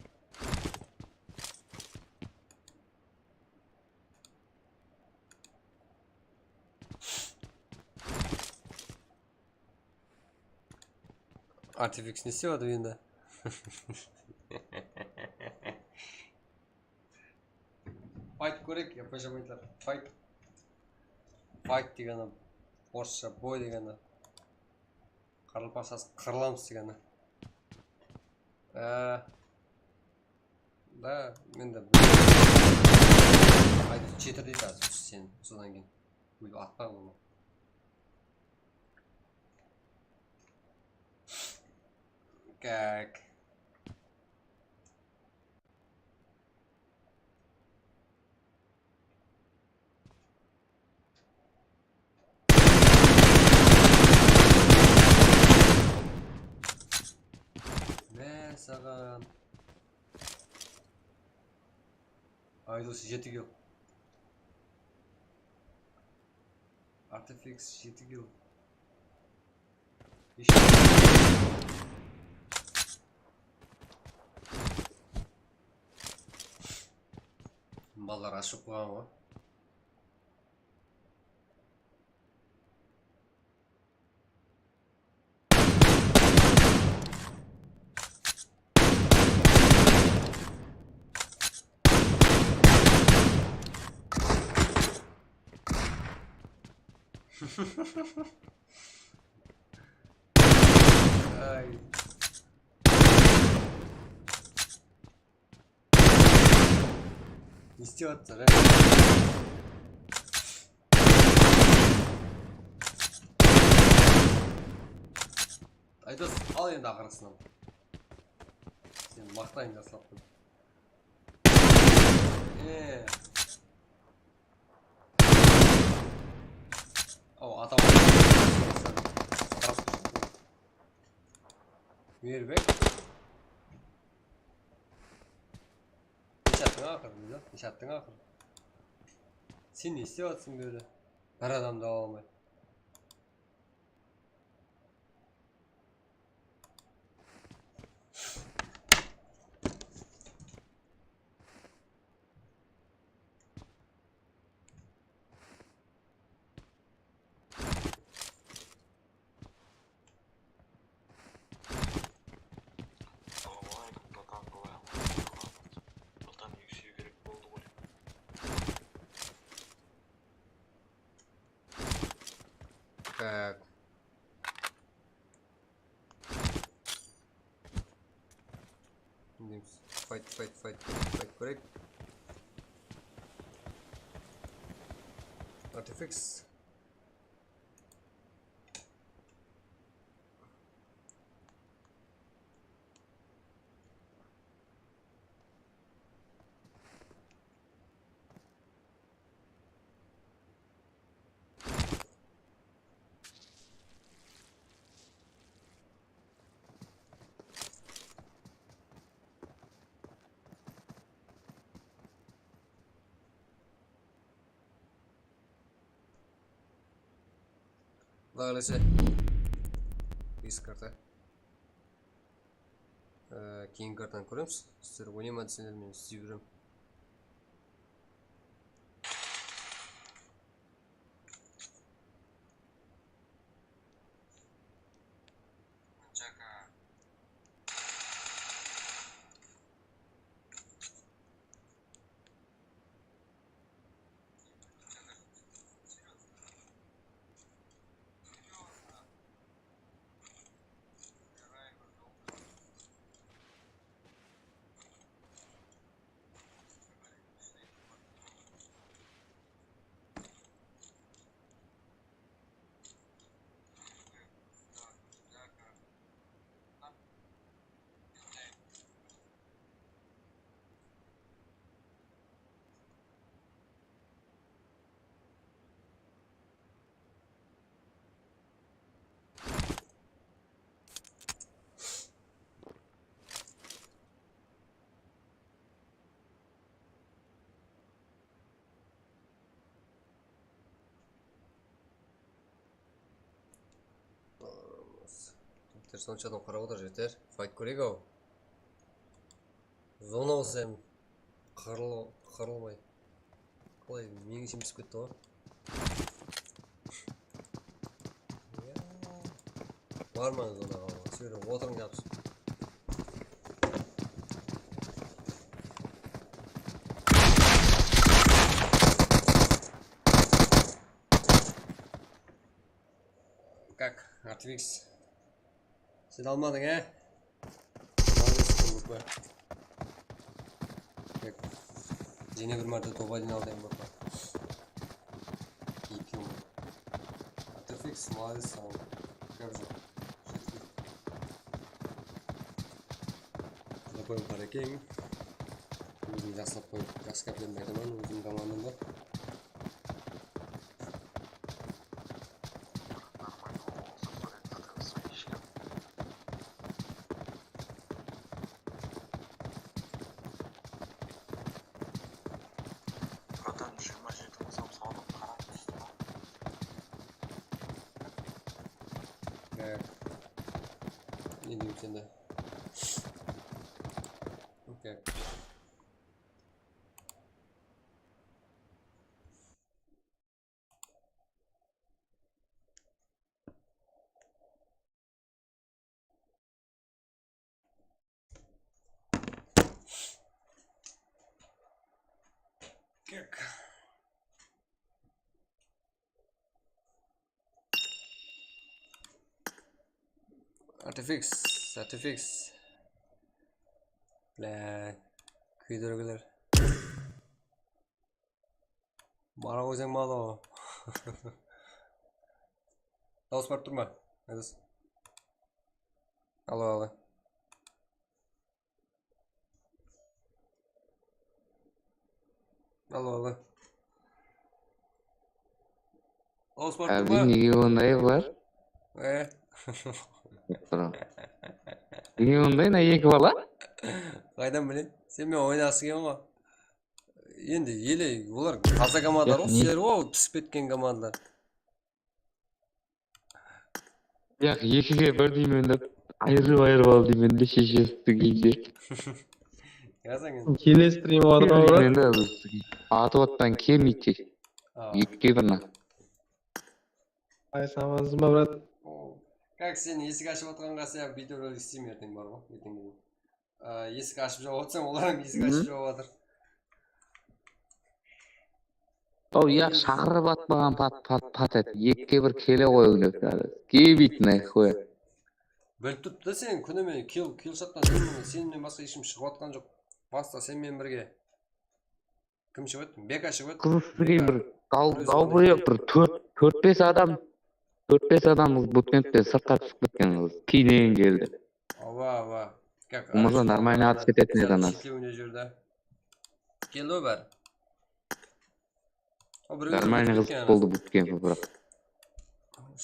Artifix ne istep atır endi? Fight kórek, yapajam aytlar. Fight. Fight degeni, orıssha boy degeni. Qaraqalpaqshası qırılamız degeni. Á, da, men de bir aytıp jetir deydi házir sen, sodan keyin. Bul atpa bunı. Kak. Mine saǵan. Aydos jeti kill. Artifix jeti kill. Esh-, balalar ashıp qoyǵan ǵoy. Ay. Ne istep atır, á? Aydos, al endi aqırısınan. Seni maqtayın, jaslap. E. Aw, adam. Miyirbek. Nesh attıń aqırı, Millat? Nesh attıń aqırı? Sen ne istep atırsań bu jerde? Bir adamdı ala almay. Assalamu aleykum, bratан, qalay? Bratан, eki júz kerek boldı ǵoy. Так. Fight, fight, fight, fight kóreyik. Tefix. Quday qálese, bes karta. Ee, keyingi kartanı kóremiz. Sizler oynayma deseńler, men izley beremen. Jigitler, sonsha adam qarap otır, jigitler. Fayt kóreyik-aw. Zona bolsa em qırıl-, qırılmay. Qalay, meniń ishim pisip ketti ǵoy. Barmań zonaǵa, shu jerde otırıń, jabısıp. Kak, Artifix. Sen almadıń, e? Molodec, B P. Tek, jáne bir márte top aydan aldayın, B P. Eki mıń. Artifix, molodec, saǵan. Gáp joq. Zapay, Qarekeń. Ózim jaqsılap qoyıp, jaqsı gáplerdi aytaman, ózimniń komandam bar. Bratan, jigirma jeti bolsam, sawdım qarap. Ee, ne deymiz endi? Okey. Kek. Artifix, Artifix. Bla, kúydirgiler. Bara qoysań, malo. Dawıs barıp tur ma? Aydos. Alo, alo. Alo, alo. Dawıs barıp tur ma? Ábdi, nege onday bar? E? Nege onday, mına eki bala? Qaydan bileyim? Sen menen oynaǵısı kelgen ǵoy. Endi ele, olar taza komandalar ǵoy, sizler ǵoy, pisip ketken komandalar. Yaq, ekige bir deymen dep, ayırıp-ayırıp al deymen de, sheshesi túgeyde. Yazań endi. Kele strim barma, brat? Endi biz atıp atpan kelmeydi. Ekige bir na. Ay, samazıma, brat. Kak, sen esik ashıp atqanǵa sen videorolik isleymen erteń bar ǵoy, erteń. Á, esik ashıp jawıp atsań, olar hám esik ashıp jawıp atır. Aw, ya, shaqırıp atpaǵan pat, pat, pat et. Ekige bir kele qoyıń dep, házir. Kebeytnay qoya. Bilip turıptı da sen, kúnime kill, kill shottan sen menen, sen menen basqa hesh kim shıǵıp atqan joq. Basqa sen menen birge. Kim shıǵıp etti? Beka shıǵıp etti. Qızı sizge bir Al, al, bir, bir tórt, tórt-bes adam, tórt-bes adam bootcampten sırtqa túsip ketken qız. Keyninen keldi. Awa, awa. Bolmasa нормальный atıs ketetin edi anası. Keldi o bári. Нормальный qız boldı bootcampi, biraq.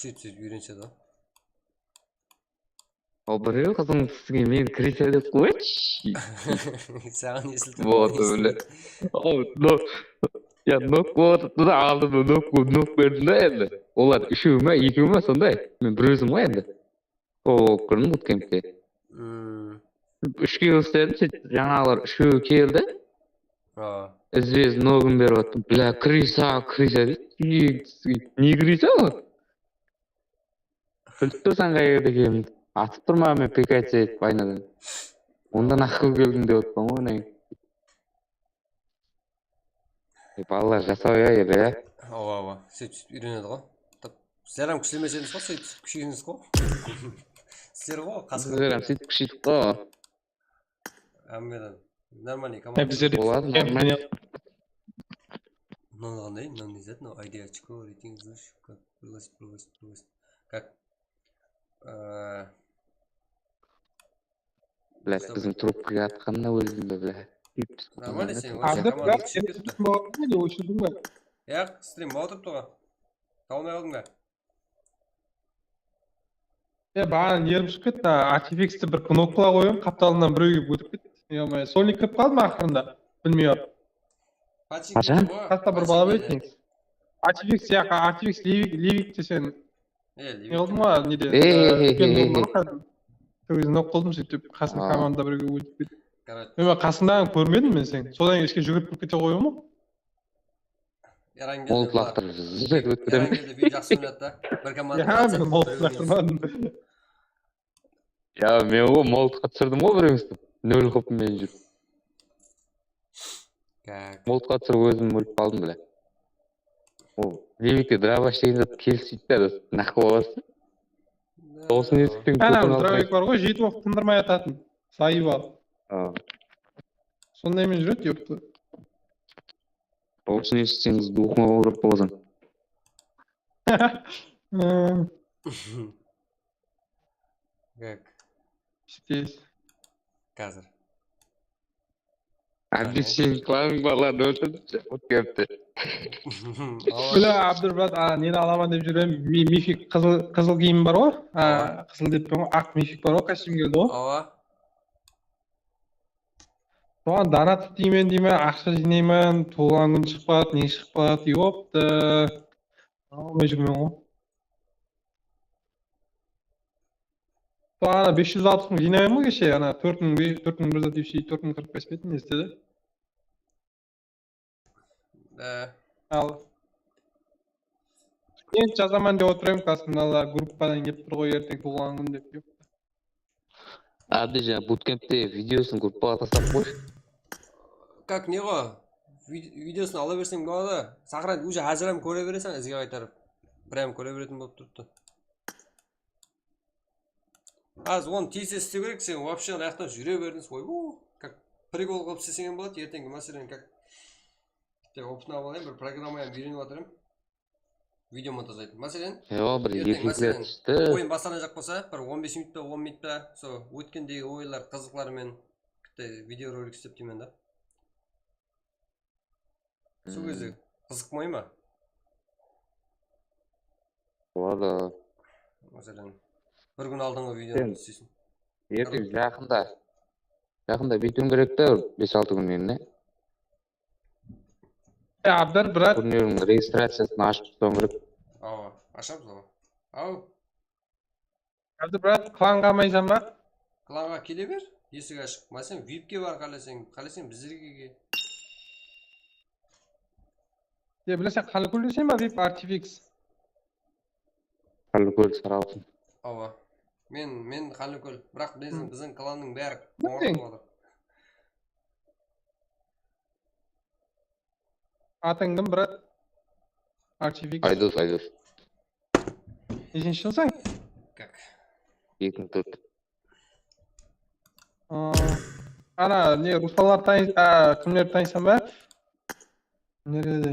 Sóyt, sóyt úyrensedi ǵo. O birew qızıń sizge men kirese dep qoyayınshı. Saǵan esildi. Вот, bile. O, no. Ya, nok bolıp atırdı da, aldımda nok, nok berdim da endi. Olar úshew ma, ekew ma, sonday. Men bir ózim ǵoy endi. Sol bolıp kirdim bootcampke. Úshke istedim, sóytip jańaǵılar úshewi keldi. Izbe-iz nogın berip attım. Bla, kirese, kirese deydi. Ne kirese ol? Bilip tursań qay jerde ekenin. Atıp turman men, прикрытие etip aynadan. Onda naqıl keldim dep otpan ǵoy, onayın. E, balalar jasaw ya, ele ya. Awa, awa. Sóytip, sóytip úyrenedi ǵo. Tap, sizler hám kúshlemesediz ǵo, sóytip, sóytip kúsheydińiz ǵo. Sizler ǵo, qasqır. Bizler hám sóytip kúsheydik ǵo. Hámmeden. Нормальный komanda. Bizler boladı, нормальный. Mınaw qanday? Mınaw ne zat? Mınaw I D, очко, рейтинг, звучка, пригласить, пригласить, пригласить. Как? Bla, biziń trubkaǵa atqanına ózim de, bla. Нормально sen. Abdur, brat, sen kim boldıń be, óshirdiń be? Yaq, stream bolıp turıptı ǵo. Tawmay qaldıń ba? E, baǵana nervim shıǵıp ketti. Artifixti bir knopkalap qoyıp, qaptalımnan birew kelip ótip ketti. Yo-moyo, Solnik kirip qaldı ma aqırında? Bilmey aq. Qashan? Qasta bir bala bar eken. Artifix, ya, Artifix, Livik, Livik desen. E, Livik. Ne qıldım ǵoy, nede? Úlken bolıp bar ǵoy házir. Sóz nok qıldım, sóytip, qasım komanda birge ótip ketti. Men qasımdaǵın kórmedim men seniń. Sodan keyin ishke júgirip kirip kete qoyıwma. Molot laqtırıp, zıp etip ótip ketedi. Erangel de jaqsı oynadı da. Bir komanda. Ya, men molot laqtırmadım. Ya, men ǵo molotqa túsirdim ǵo birewstin. Nol qılıp men júrip. Molotqa túsirip ózim ólip qaldım, bile. Ol Livikte drabach degen zat kelispeydi da, dost. Naq qılıp alasız. Dawısın esitseń, ana, dravik bar ǵoy, jeti oq tındırmay atatın. Zayıbal. Sonday men júredi, ёпта. Dawısın esitseńiz, duxıma urıp bolasań. Как? Pistez. Házir. Ábdi, sen klanıń barların óltirdi, ótkeripti. Bile, Abdur, brat, a, neni alaman dep júrem, mi-, mifik qızıl, qızıl kiyim bar ǵoy, a, qızıl dep, aq mifik bar ǵoy, kostyum keldi ǵoy. Awa. Soǵan donat isteymen deymen, aqsha jıynayman, tuwılǵan kún shıqpadı, ne shıqpadı, ёпта. Almay júrmen ǵoy. Ana bes júz alpıs mıń jıynadım ǵoy keshe, ana tórt mıń, tórt mıń bir zat dep, tórt mıń qırq bes pe edi, ne istedi? Al. Men jazaman dep otırman, qasımdalar gruppadan kelip tur ǵoy, erteń tuwılǵan kún dep. Ábdijan, bootcampte videosın gruppaǵa taslap qoyshı. Как, ne ǵo? Vid-, videosın ala berseń boladı. Saqıran, уже házir hám kóre bereseń, izge qaytarıp. Прям kóre beretin bolıp turıptı. Az onı tez-tez istew kerek, sen вообще anaǵı jaqta júre berdiń, oy, bu, как прикол qılıp isleseń hám boladı, erteńgi, máselen, как, bitta opıtın alıp alayın, bir programma hám úyrenip atırım. Video montazlaydı. Máselen, erteń, máselen, oyın baslanajaq bolsa, bir on bes minut pa, on minut pa, sol ótkendegi oyınlar qızıqları menen bitta video rolik islep deymen da. Sol gezde qızıqmay ma? Boladı. Máselen, bir kún aldınǵı videonı isleysiń. Erteń jaqında, jaqında bitiwim kerek ta, bes-altı kún mende. E, Abdur, brat. Turnirdiń registraciyasın ashıp tutıwım kerek. Awa, ashamız awa. Aw. Abdur, brat, klanǵa almaysań ba? Klanǵa kele ber, esik ashıq. Máselen, vipke bar, qáleseń, qáleseń bizlerge kel. E, bileseń, Qanlıkól deseń ba, vip Artifix? Qanlıkól, Saralsın. Awa. Men, men Qanlıkól. Biraq biziń, biziń klannıń bári Qońırat boladı. Atıń kim, brat? Artifix. Aydos, Aydos. Neshinshi jılsań? Как? Eki mıń tórt. Aa, ana, ne, ruslanlar tanıy-, a, kimlerdi tanıysań ba? Nerede?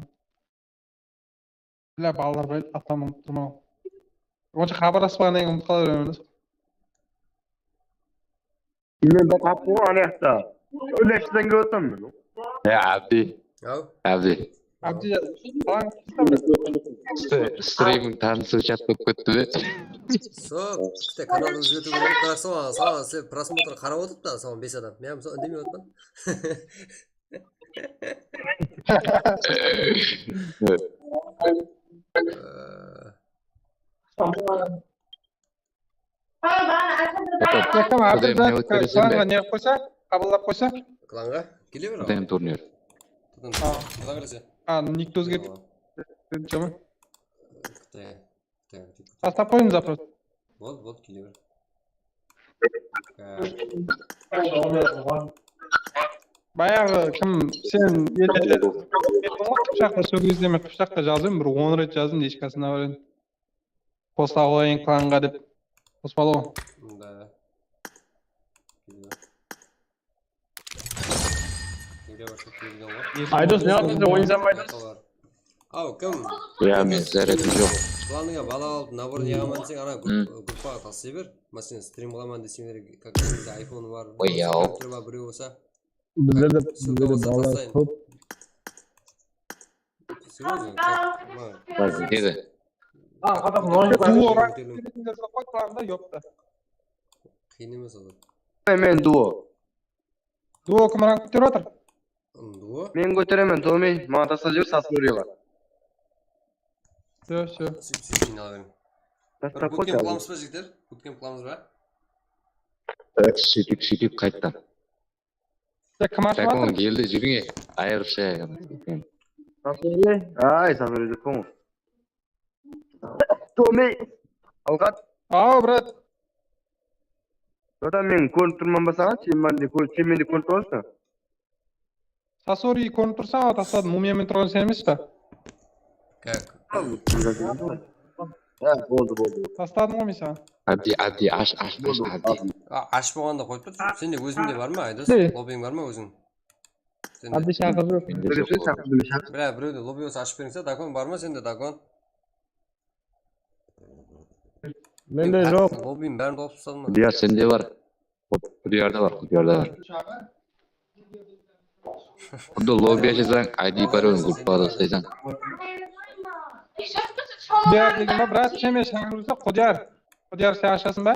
Bile balalar bilen atamın turmaw. Onsha xabarlasıp alǵannan keyin umıtıp qala beremiz. Men bir qapı ana jaqta. Úleshten kelip atırman men. Ya Abdi, Aw, Abdi. Abdi, balan St- Streaming tanısıw chat bolıp ketti be? sol, işte kanaldı ózgertiw kerek. Biraq soǵan, soǵan sen prosmotr qarap otırıptı, soǵan bes adam. Men sol úndemey otırman. Yakam Abdi Adam ne da ótkereseń be? klanǵa ne qılıp qoysa, qabıllap qoysa. Klanǵa? Kele ber. Adam turnir. Klanǵa kirese. A, nikti ózgert. Jama. Kute. Kute. Taslap qoyın zaпрос. Bol, bol, kele ber. Bayaǵı kim sen endi qıpshaqqa sógezleme qıpshaqqa jazıń, bir on ret jazıń, neshkasına barin. Qosıla qoyayın klanǵa dep. Qospalı ǵoy. Da. Aydos, ne qılıp atır? Oynasań ba, Aydos? Aw, kim? Ya men zaretim joq. Klanıńa bala alıp, naborın yaǵaman deseń, ana gruppaǵa taslay ber. Máselen, strim qılaman deseń, как iPhone bar. Oy, yaw. Turi bar birew bolsa. Bizde de Ssılka bolsa taslay. Серьёзно? Bazı dedi. Duo bar. Joq qoy, klanda yoqta. Qıyın emes ol. Men duo. Duo kim rang kóterip atır? Duo. Men kóteremen, Tomi. Maǵan taslap jiber, Sasoriyaǵa. Все, все. Súp-súp jıynala beriń. Bir Taslap bootcamp qoy. qılamız ba, jigitler? Bootcamp qılamız ba? Sóytip, sóytip qayttan. Ya kim ashıp atır? Sakon keldi, júriń. Ayırıpsha. Sasori. Ay, Sasori dep qoyıń. Tomi. Awqat. Aw, brat. Bratan, men kórinip turman ba saǵan? Sen mende kór-, sen mende kórinip turǵansań. Sasori kórinip tursań, awa, tasladım. Mumiya men turǵan sen emes pa? Как? Ha, boldı, boldı. Tasladım ǵoy men saǵan. Abdi, Abdi, ash, ash, ash, Abdi. A, ash bolǵanda qoyıp tur. Sende ózińde bar ma, Aydos? Ne? Lobbiń bar ma óziń? Sende. Abdi shaqırıp júr. Mende joq. Bira, birewdi lobbi bolsa ashıp beriń, Dakon bar ma sende, Dakon? Mende joq. Lobbiń bárin topıp tasladım. Diyar, sende bar. Qudiyarda bar, Qudiyarda bar. Xuddi lobbi ashasań, I D parolin gruppaǵa taslasań. Qudiyar degen ba, brat, sen meni shaqırıp tursa, Qudiyar. Qudiyar, sen ashasıń ba?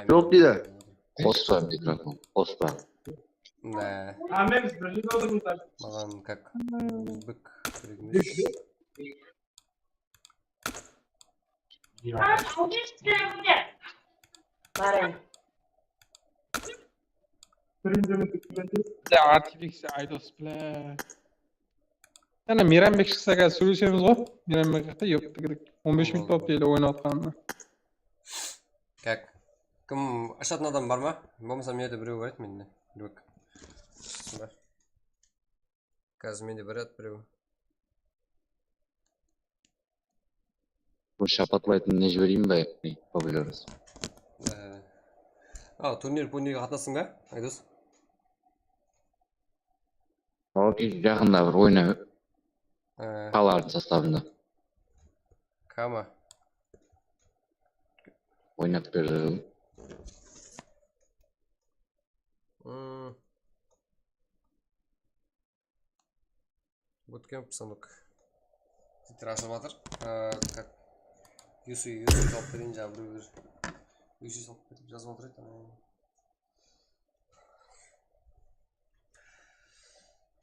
Joq deydi. Qospa mikrofon, qospa. Da. Maǵan как? Ózbek kerek emes. Bile, Artifix, Aydos, bile. Jáne Meyranbek shıqsa, házir sóylesemiz ǵoy. Meyranbek haqta, yop, tigirik. On bes minut bolıptı ele oynap atqanına. Как? Kim ashatın adam bar ma? Bolmasa, mına jerde birew bar edi mende. Dur bak. Bar. Házir mende bar edi birew. Bu shapatlaytın ne jibereyin be? Pobilyorız. Ee, a, turnir, turnirge qatnastıń ba, Aydos? Okey, jaqında bir oyna Ee, qalardıń sostavında. Kama. Oynap berelim. Hmm. Bootcamp sanık. Twitter ashılıp atır. Ee, как? Yusi, Yusi salıp bereyin, jaǵı birewler. Yusi salıp berip jazıp atır edi.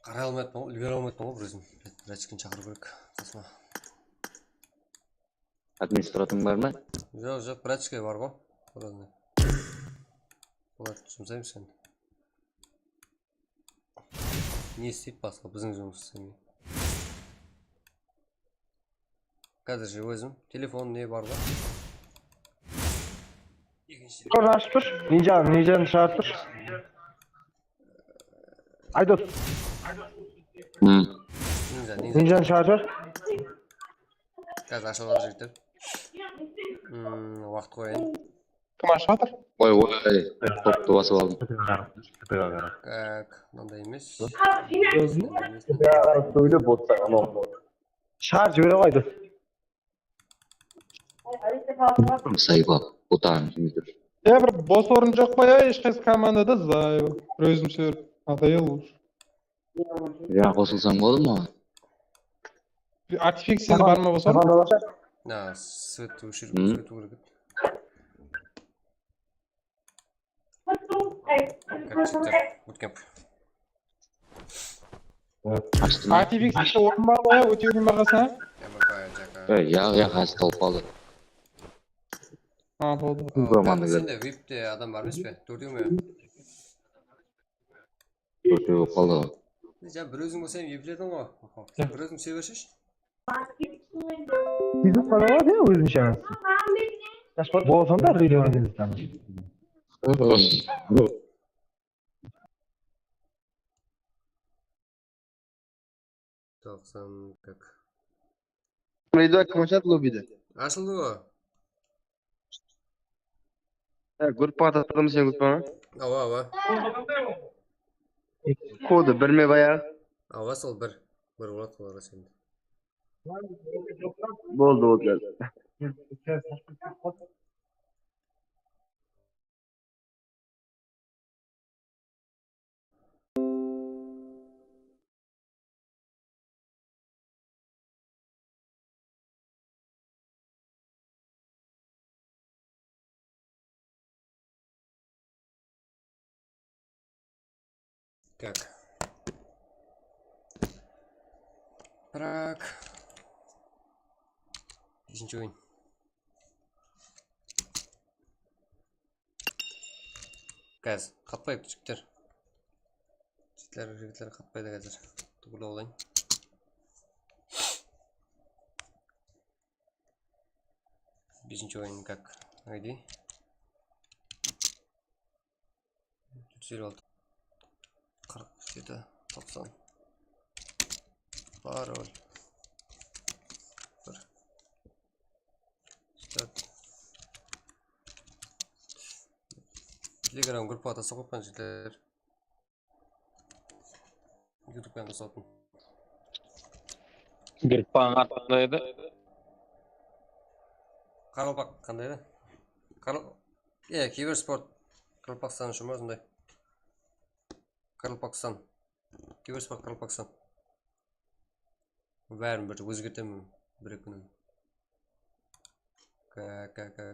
Qaray almay atırman ǵoy, úlgere almay atırman ǵoy bir ózim. Bratchikini shaqırıw kerek. Sosına. Administratorıń bar ma? Joq, joq, bratchik bar ǵoy. Odan da. Bolat, jumsaymız endi. Ne isteydi basqa, biziń jumıs islemey. Házir ózim telefon ne bar ǵoy? Ekinshi telefon. Kor ashıp tur. Ninjanı, ninjanı shıǵarıp tur. Aydos. Hı. Ninja, ninja. Ninjanı shıǵarıp tur. Házir ashıp atır jigitler. Hmm, waqıt qoyayın. Kim ashıp atır? Oy, oy, toptı basıp aldım. Tak, mınanday emes. Sóyle botsa. Shar jibere ǵoy Aydos. Sayba, Botan kimdir. Ya bir bos orın joq pa ya, hesh qaysı komandada, zayıbı. Bir ózim sóyip, atayal. Ya qosılsań boldı ma? Bir Artifix seni bar ma bos orın? Na, svet óshirip, Hı? Svet óshirip. Bootcamp. Ashtım. Artifix işte orın bar ǵoy, óteyin baǵasına. M F J K. Ey, ya, ya, házir tawıp qaldı. Ha, boldı. Zamanı Sende vipte adam bar emes pe? Tórtewme? Tórtew bolıp qaldı ǵoy. Ja, bir óziń bolsań, viplerdiń ǵoy. Sen bir óziń sóyip bersheshí. Sizip qaladı ya ózinshe. Bolsam da rejim. Toqsan kak. Meyda kim ashadı lobbydi? Ashıldı ǵoy. Ha, gruppaǵa tasladım sen gruppaǵa. Awa, awa. Kodı bir me bayaǵı? Awa, sol bir. Bir boladı olarǵa sende. Boldı, boldı. Так. Праг. Бесинshi oyın. Házir qatpayıptı jigitler. Jigitler, jigitler qatpaydı házir. Tugul olayın. Besinshi oyın как? I D. Tórt júz elli altı. Qırq jeti, toqsan. Parol. Bir. Start. Telegram gruppaǵa taslap qoyıppan, jigitler. YouTube kanalına satın. Gruppanıń atı qanday edi? Qaraqalpaq qanday edi? Qaral-, e, kibersport Qaraqalpaqstan ushın ba, sonday? Qaraqalpaqstan. Kibersport Qaraqalpaqstan. Bárin bir ózgertemen bir-eki kúnnen. Ka, ka, ka.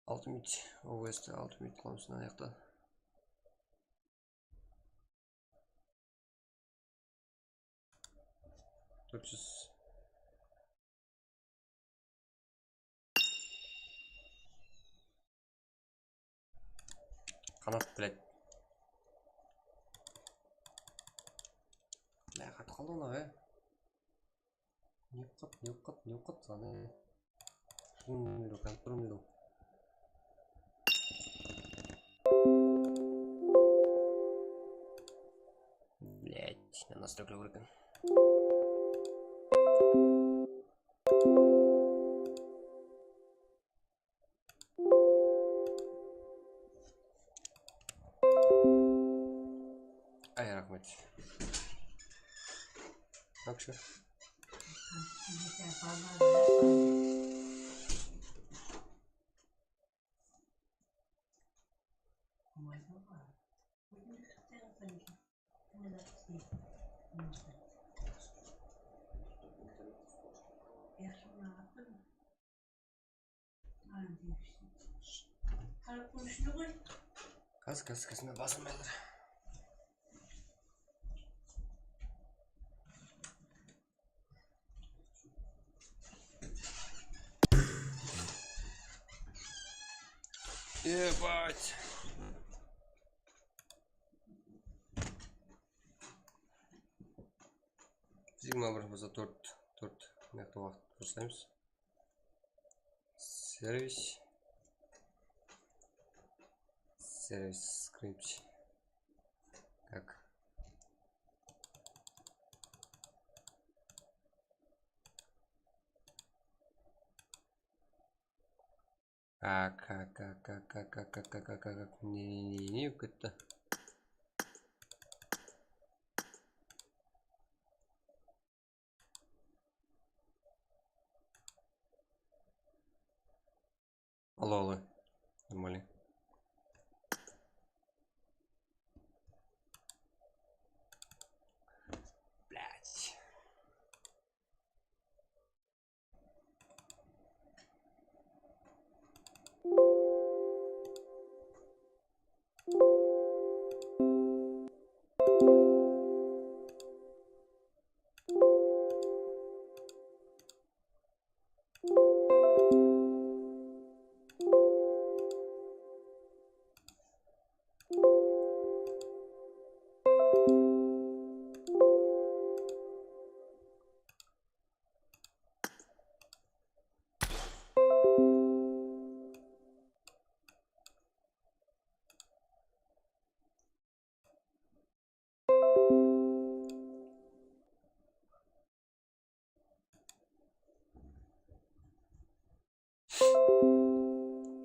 Ultimate, O S T Ultimate qılamız mına jaqta. Tórt júz. Qanat, блядь. Bля, qatıp qaldı mınaw, e. Ne qıp, ne qıp, ne qıp, sana. Turmıydı, kán turmıydı. Блядь, nastroykalar eken. Ay, raxmet. Вообще. Qarap, bunıń ishine qoy. Kás, kás, kásime basılmaylar. Ебать. Sigma bir bolsa tórt, tórt mınaǵı waqıt duraslaymız. Servis. Servis script. Так. Ak, ak, ak, ne, ne, ne, ne bolıp ketti? Alo, alo. Нормально. Блядь.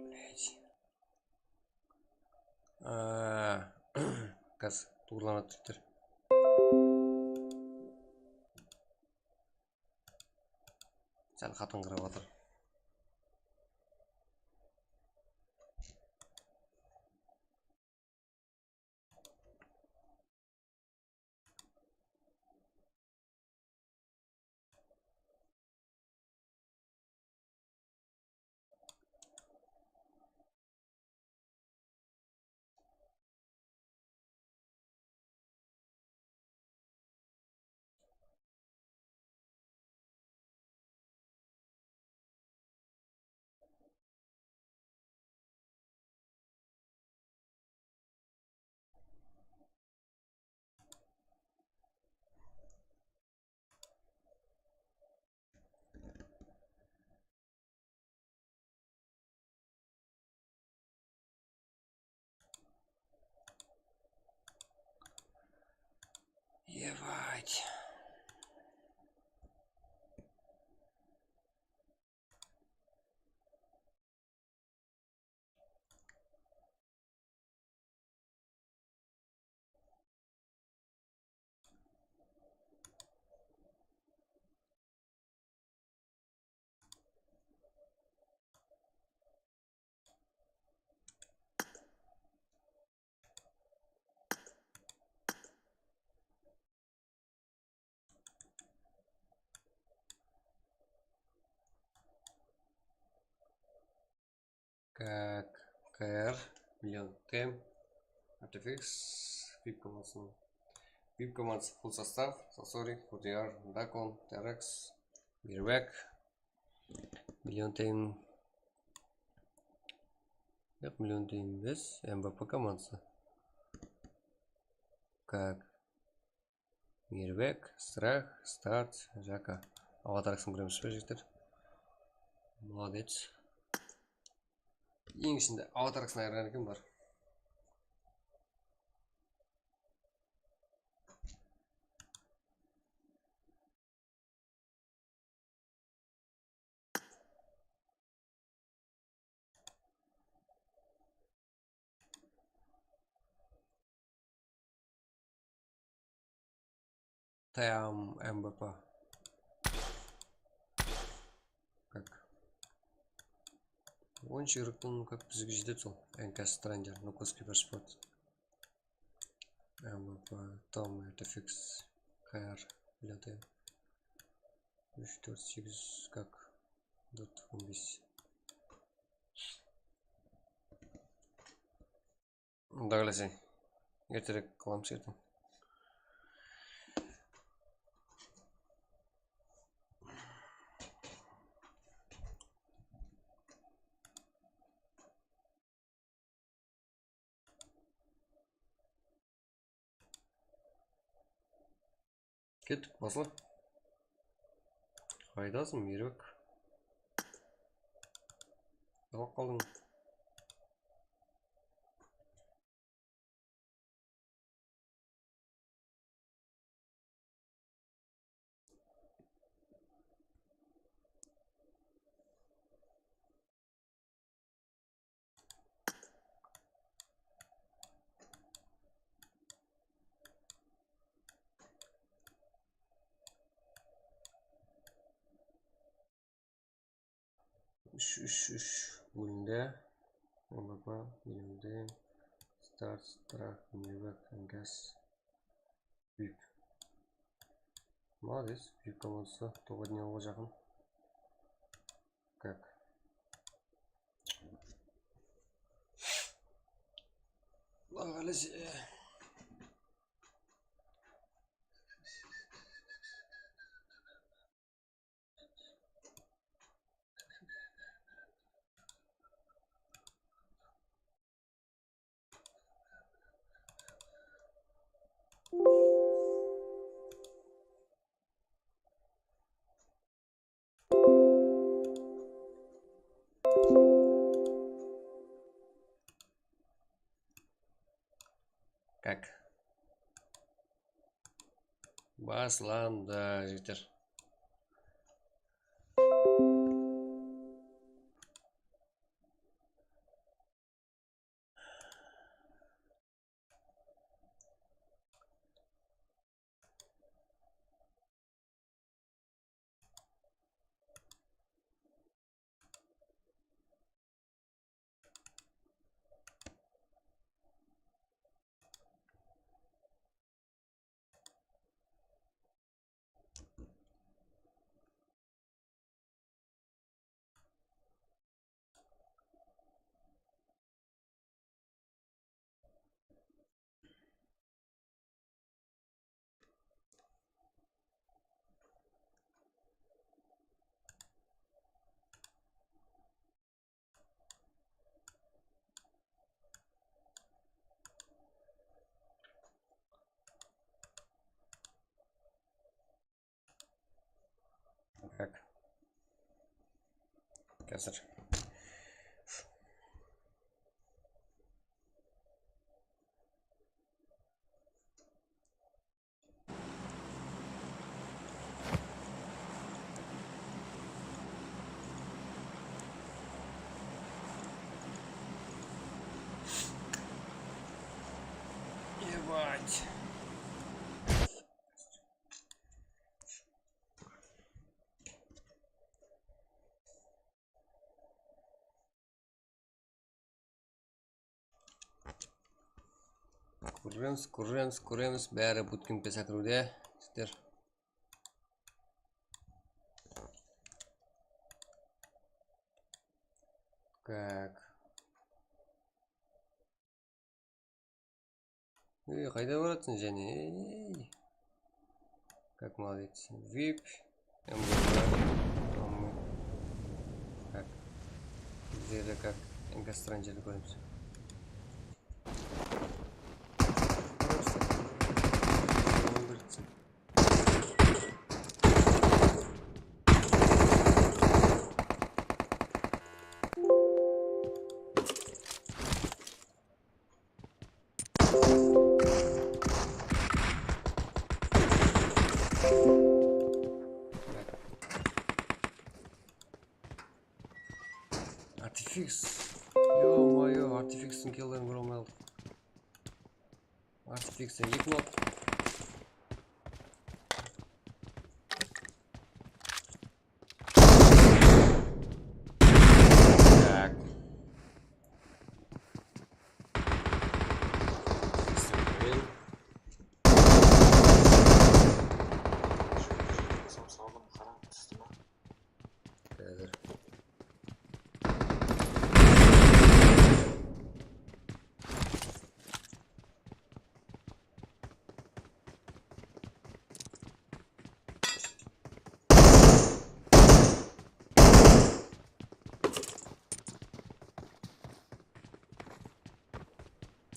Блядь. А, gaz tuwrılana turıptır. Sál qatıńǵırap atır. Как, кэр, миллион тем, артефикс, вип командасының. Вип командасы full состав, Сосори, Худияр, Дакон, Терекс, Мирбек, миллион тем. Yoq, миллион тем emes, M V P командасы. Как? Мирбек, Страх, Старт, Жака. Аватарксын kóremiz be, jigitler? Молодец. Eń ishinde Аватарксын ayırǵan eken bar. Там M V P. Как? Onshı yurıqtıń как bizge jetedi sol. N K Stranger, Nukovskiy Versport. M V P, Tom, Artifix, K R, Lyote. Úsh, tórt, segiz, как? Dot on bes. Quda qálese, erterek qılamız erteń. Kettik, basla. Qaydasıń, Mirbek? Jawap qaldıń. Úsh, úsh, úsh bólindi. M V P bólindi. Start, Strah, Mirbek, N K S, vip. Молодец, vip komandası toǵız dne alǵa jaqın. Как? Quda qálese. Как? Baslandı, jigitler. Как? Kásir. Давайте. Kóremiz, kóremiz, kóremiz. Bári bootcampke sákiriwde, jigitler. Так. Ey, qayda baratıń jáne? Ey. Как молодец. Vip. M G B. Tamam. Так. Bizlerde как N K Stranger kóremiz. Artifix. Yo-moyo, Artifixtiń killerin kóre almay qaldıq. Artifix, eki not. Так. Házir.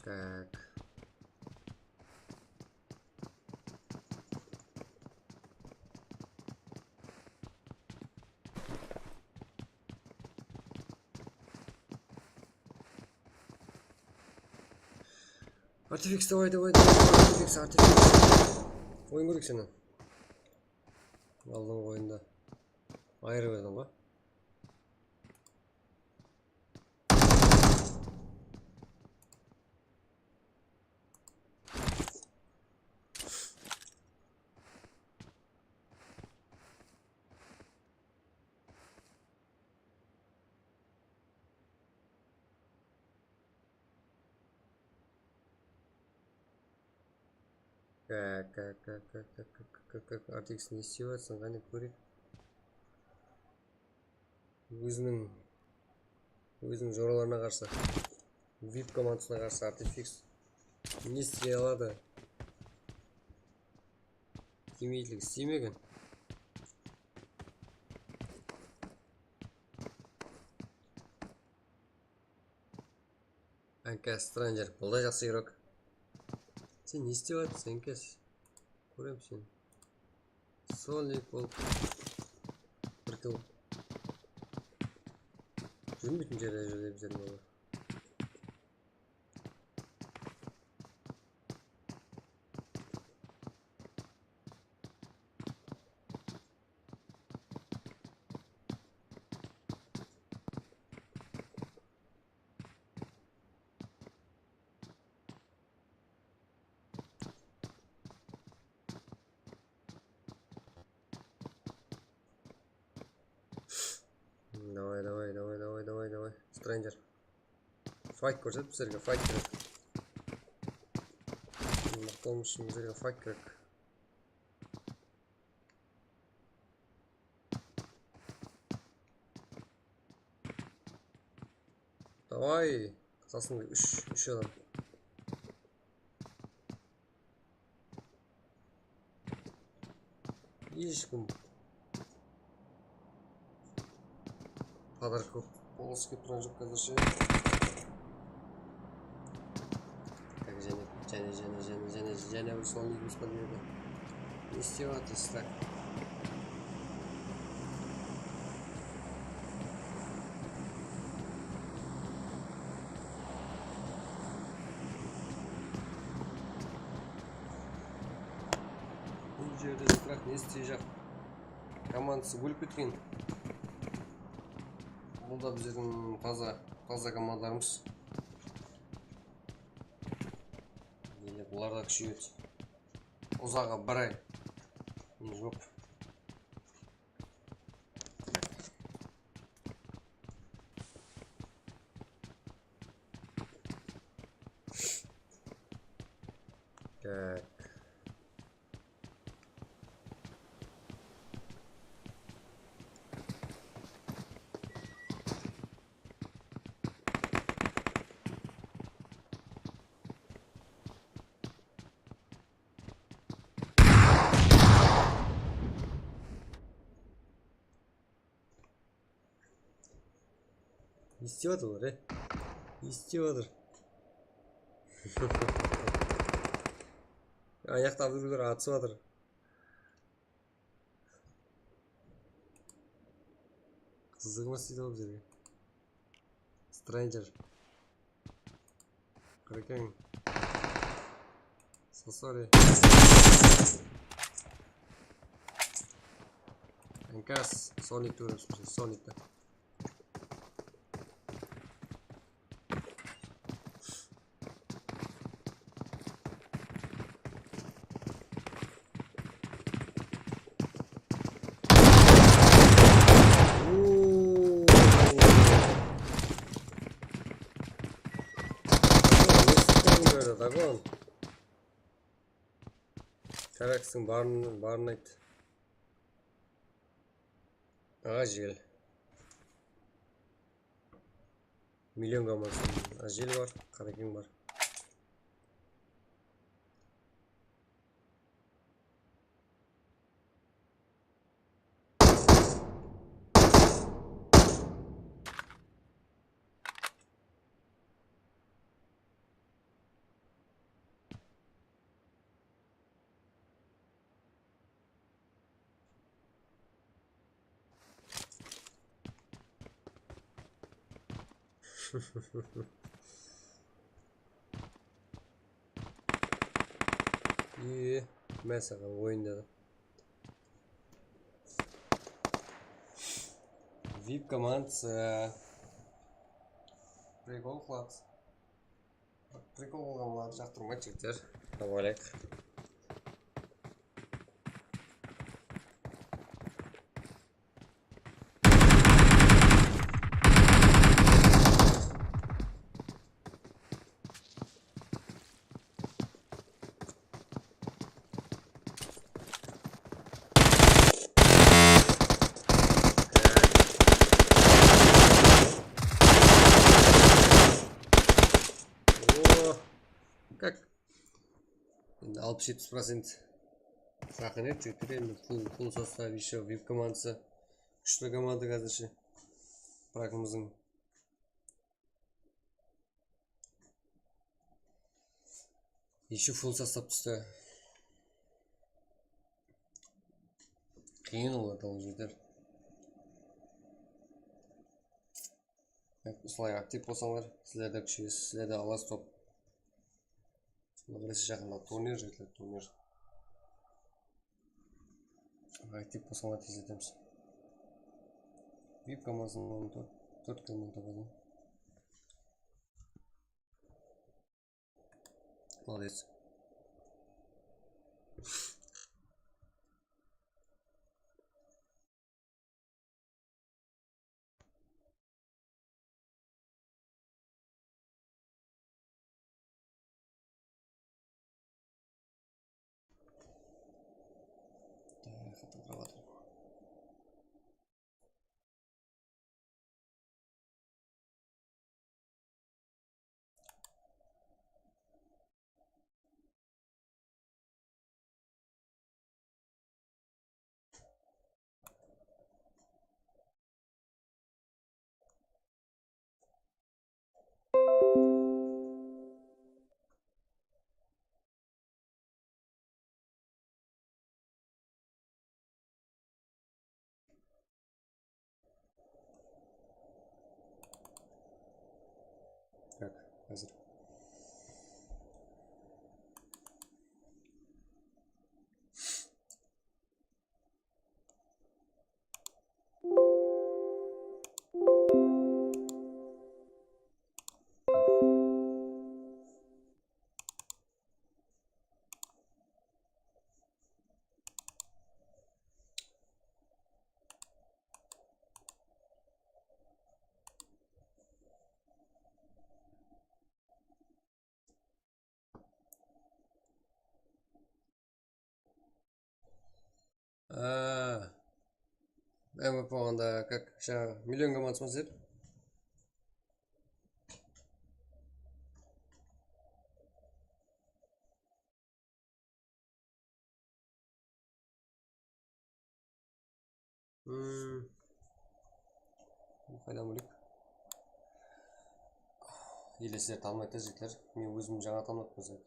Так. Artifix, давай, давай, давай, Artifix, Artifix. Oyın kóreyik seni. Aldınǵı oyında ayırıp ediń ǵoy. Ka, ka, ka, ka, ka, ka, ka, ka, ka, Artix, ne islep atırsań, qáne kóreyik. Óziniń, óziniń joralarına qarsı, vip komandasına qarsı Artifix ne isley aladı? Timidlik islemegen. N K Stranger, bul da jaqsı igrok. Sen ne islep atırsań, N K? Kórem seni. Solnik bolıp. Bir kill. Júrmeytin jerde júredi bizlerdiń olar. Давай, давай, давай, давай, давay, давay. Stranger. Fayt kórset bizlerge, fayt kerek. Mıqtı bolmıs ushın bizlerge fayt kerek. Давай. Qasımda úsh, úsh adam. Hesh kim. Podarka bolǵısı kelip turǵan joq házirshe. Tak, jáne, jáne, jáne, jáne, jáne, jáne bir sol niyetimiz bar bu jerde. Ne islep atırız, tak? Bul jerde jıqıraq ne isleyjaq? Komandası ólip ketken. Bul da bizlerdiń taza, taza komandalarımız. Neler Olar da kúsheyedi. Uzaǵı bir ay. Joq. Tak. Ne istep atır olar, e? Ne istep atır? Ayaqta birew atısıp atır. Qızıǵıma isteydi ǵoy bizlerge. Stranger. Qırkeń. Sosori. Enkas. Sonik tuwrapsın, Sonikti. Dagon. Karaksın barın, barın ayt. Aǵa jigel. Million gamasın. Ajel bar, Qarakeń bar. İyi, men saǵan oyında da. Vip komandası. Prikol qıladı. Prikol qılǵanlardı jaqtırmaydı jigitler. Tavalek. O, kak. Endi alpıs-jetpis procent jaqın edi, jigitler. Endi full, full sostav, ещё vip komandası. Kúshli komanda házirshe. Brakımızdıń Ещё full sostav tústi. Qıyın olardı, ol jigitler. Usılay aktiv bolsańlar, sizler de kúsheysiz, sizler de alasız top. Birisi jaqında turnir, jigitler, turnir. Aktiv bolsańlar tezletemiz. Vip komandasın tórt, tórt komanda tabadı. Молодец. Так, это правда. Aa, M V P bolǵanda, как, jańa million komandası ma sizler? Hmm. Qaydan bileyik? Ele sizler tanımaydı da, jigitler. Men ózim jańa tanıp atırman, sizler.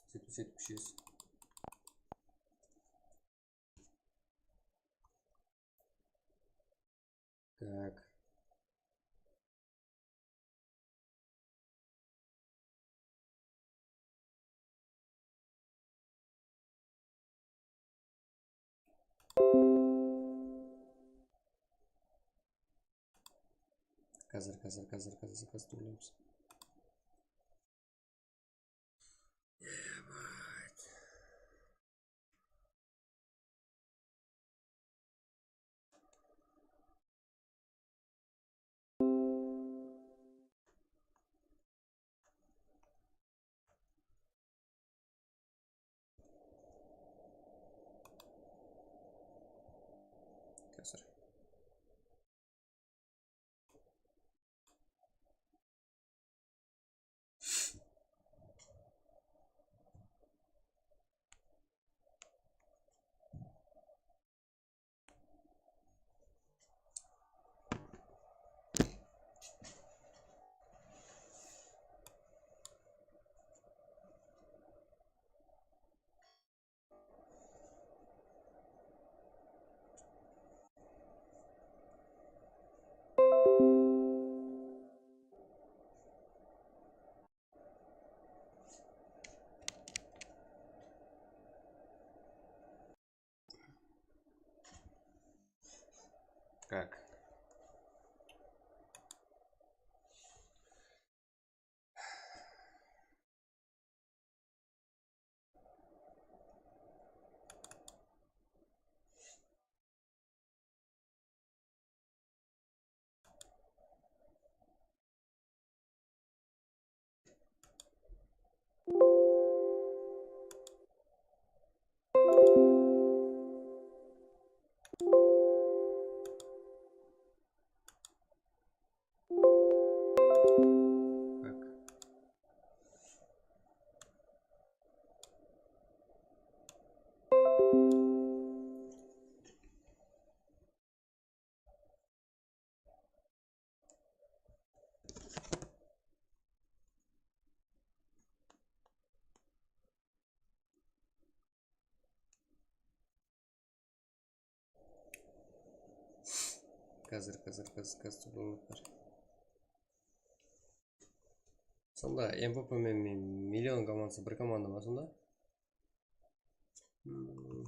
Sóytip, sóytip kúshiresiz. Так. Házir, házir, házir, házir, házir tóleymez. Házir. Как? Házir, házir, házir, házir bar. Sonda M V P men, men million komandası bir komanda ma sonda? Hmm.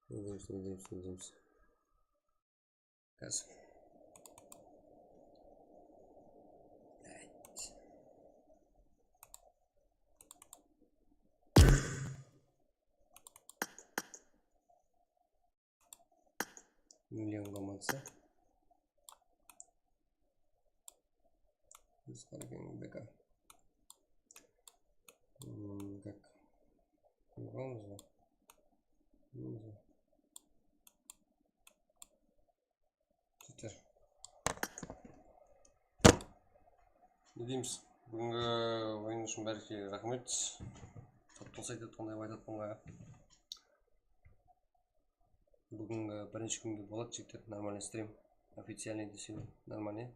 Ne deymiz, ne deymiz, ne deymiz? Házir. Million komandası. Biz qaraǵan B K. Hmm, как? Bilmeymiz ba? Bilmeymiz ba? Twitter. Ne deymiz? Búgingi oyın ushın bárlikke raxmet. Tap-tawsaq aytayotqanday aytıp atqanǵa. Búgingi birinshi kúnge boladı, jigitler, нормальный стрим. Официальный desem, нормальный.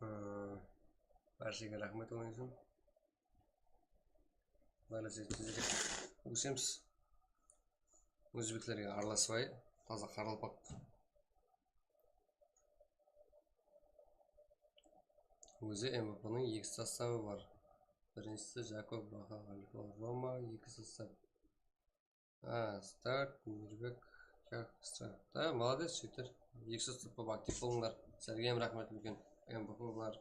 Ee, Bárshege raxmet oǵan ushın. Bárshege ósemiz. Ózbeklerge aralaspay, taza qaraqalpaq. Ózi M V P-nıń eki sostavı bar. Birinshisi Jakob Baxa, Roma, eki sostav. A, start, Mirbek, Kak, start. Da, молодец, jigitler. Eki sostav bolıp aktiv bolıńlar. Sizlerge hám raxmet úlken. M V P bar.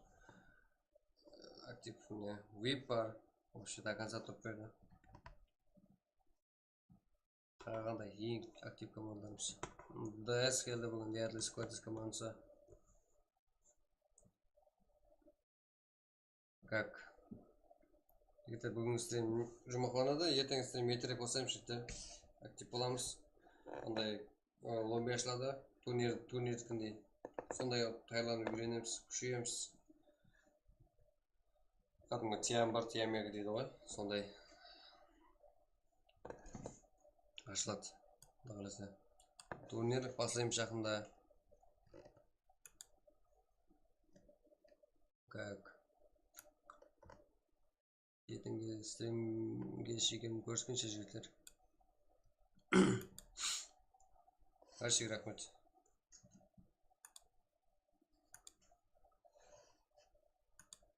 Aktiv, ne, vip bar. Вообще до конца turıp berdi. Qaraǵanda eń aktiv komandalarımız. D S keldi búgin, Diatlis Quantis komandası. Kak. Jigitler, búgin strim juwmaqlanadı, erteń strim erterek baslaymiz, jigitler. Aktiv bolamız. Anday, e, lobby ashıladı. Turnir, turnirkindey. Sonday qılıp tayarlanıp úyrenemiz, kúsheyemiz. Kádimgi Tiam bar, Tiam eki deydi ǵoy, sonday. Ashıladı. Quda qálese. Turnir baslaymiz jaqında. Kak. Erteń strimge shekem kóriskenshe, jigitler. Bárshege raxmet.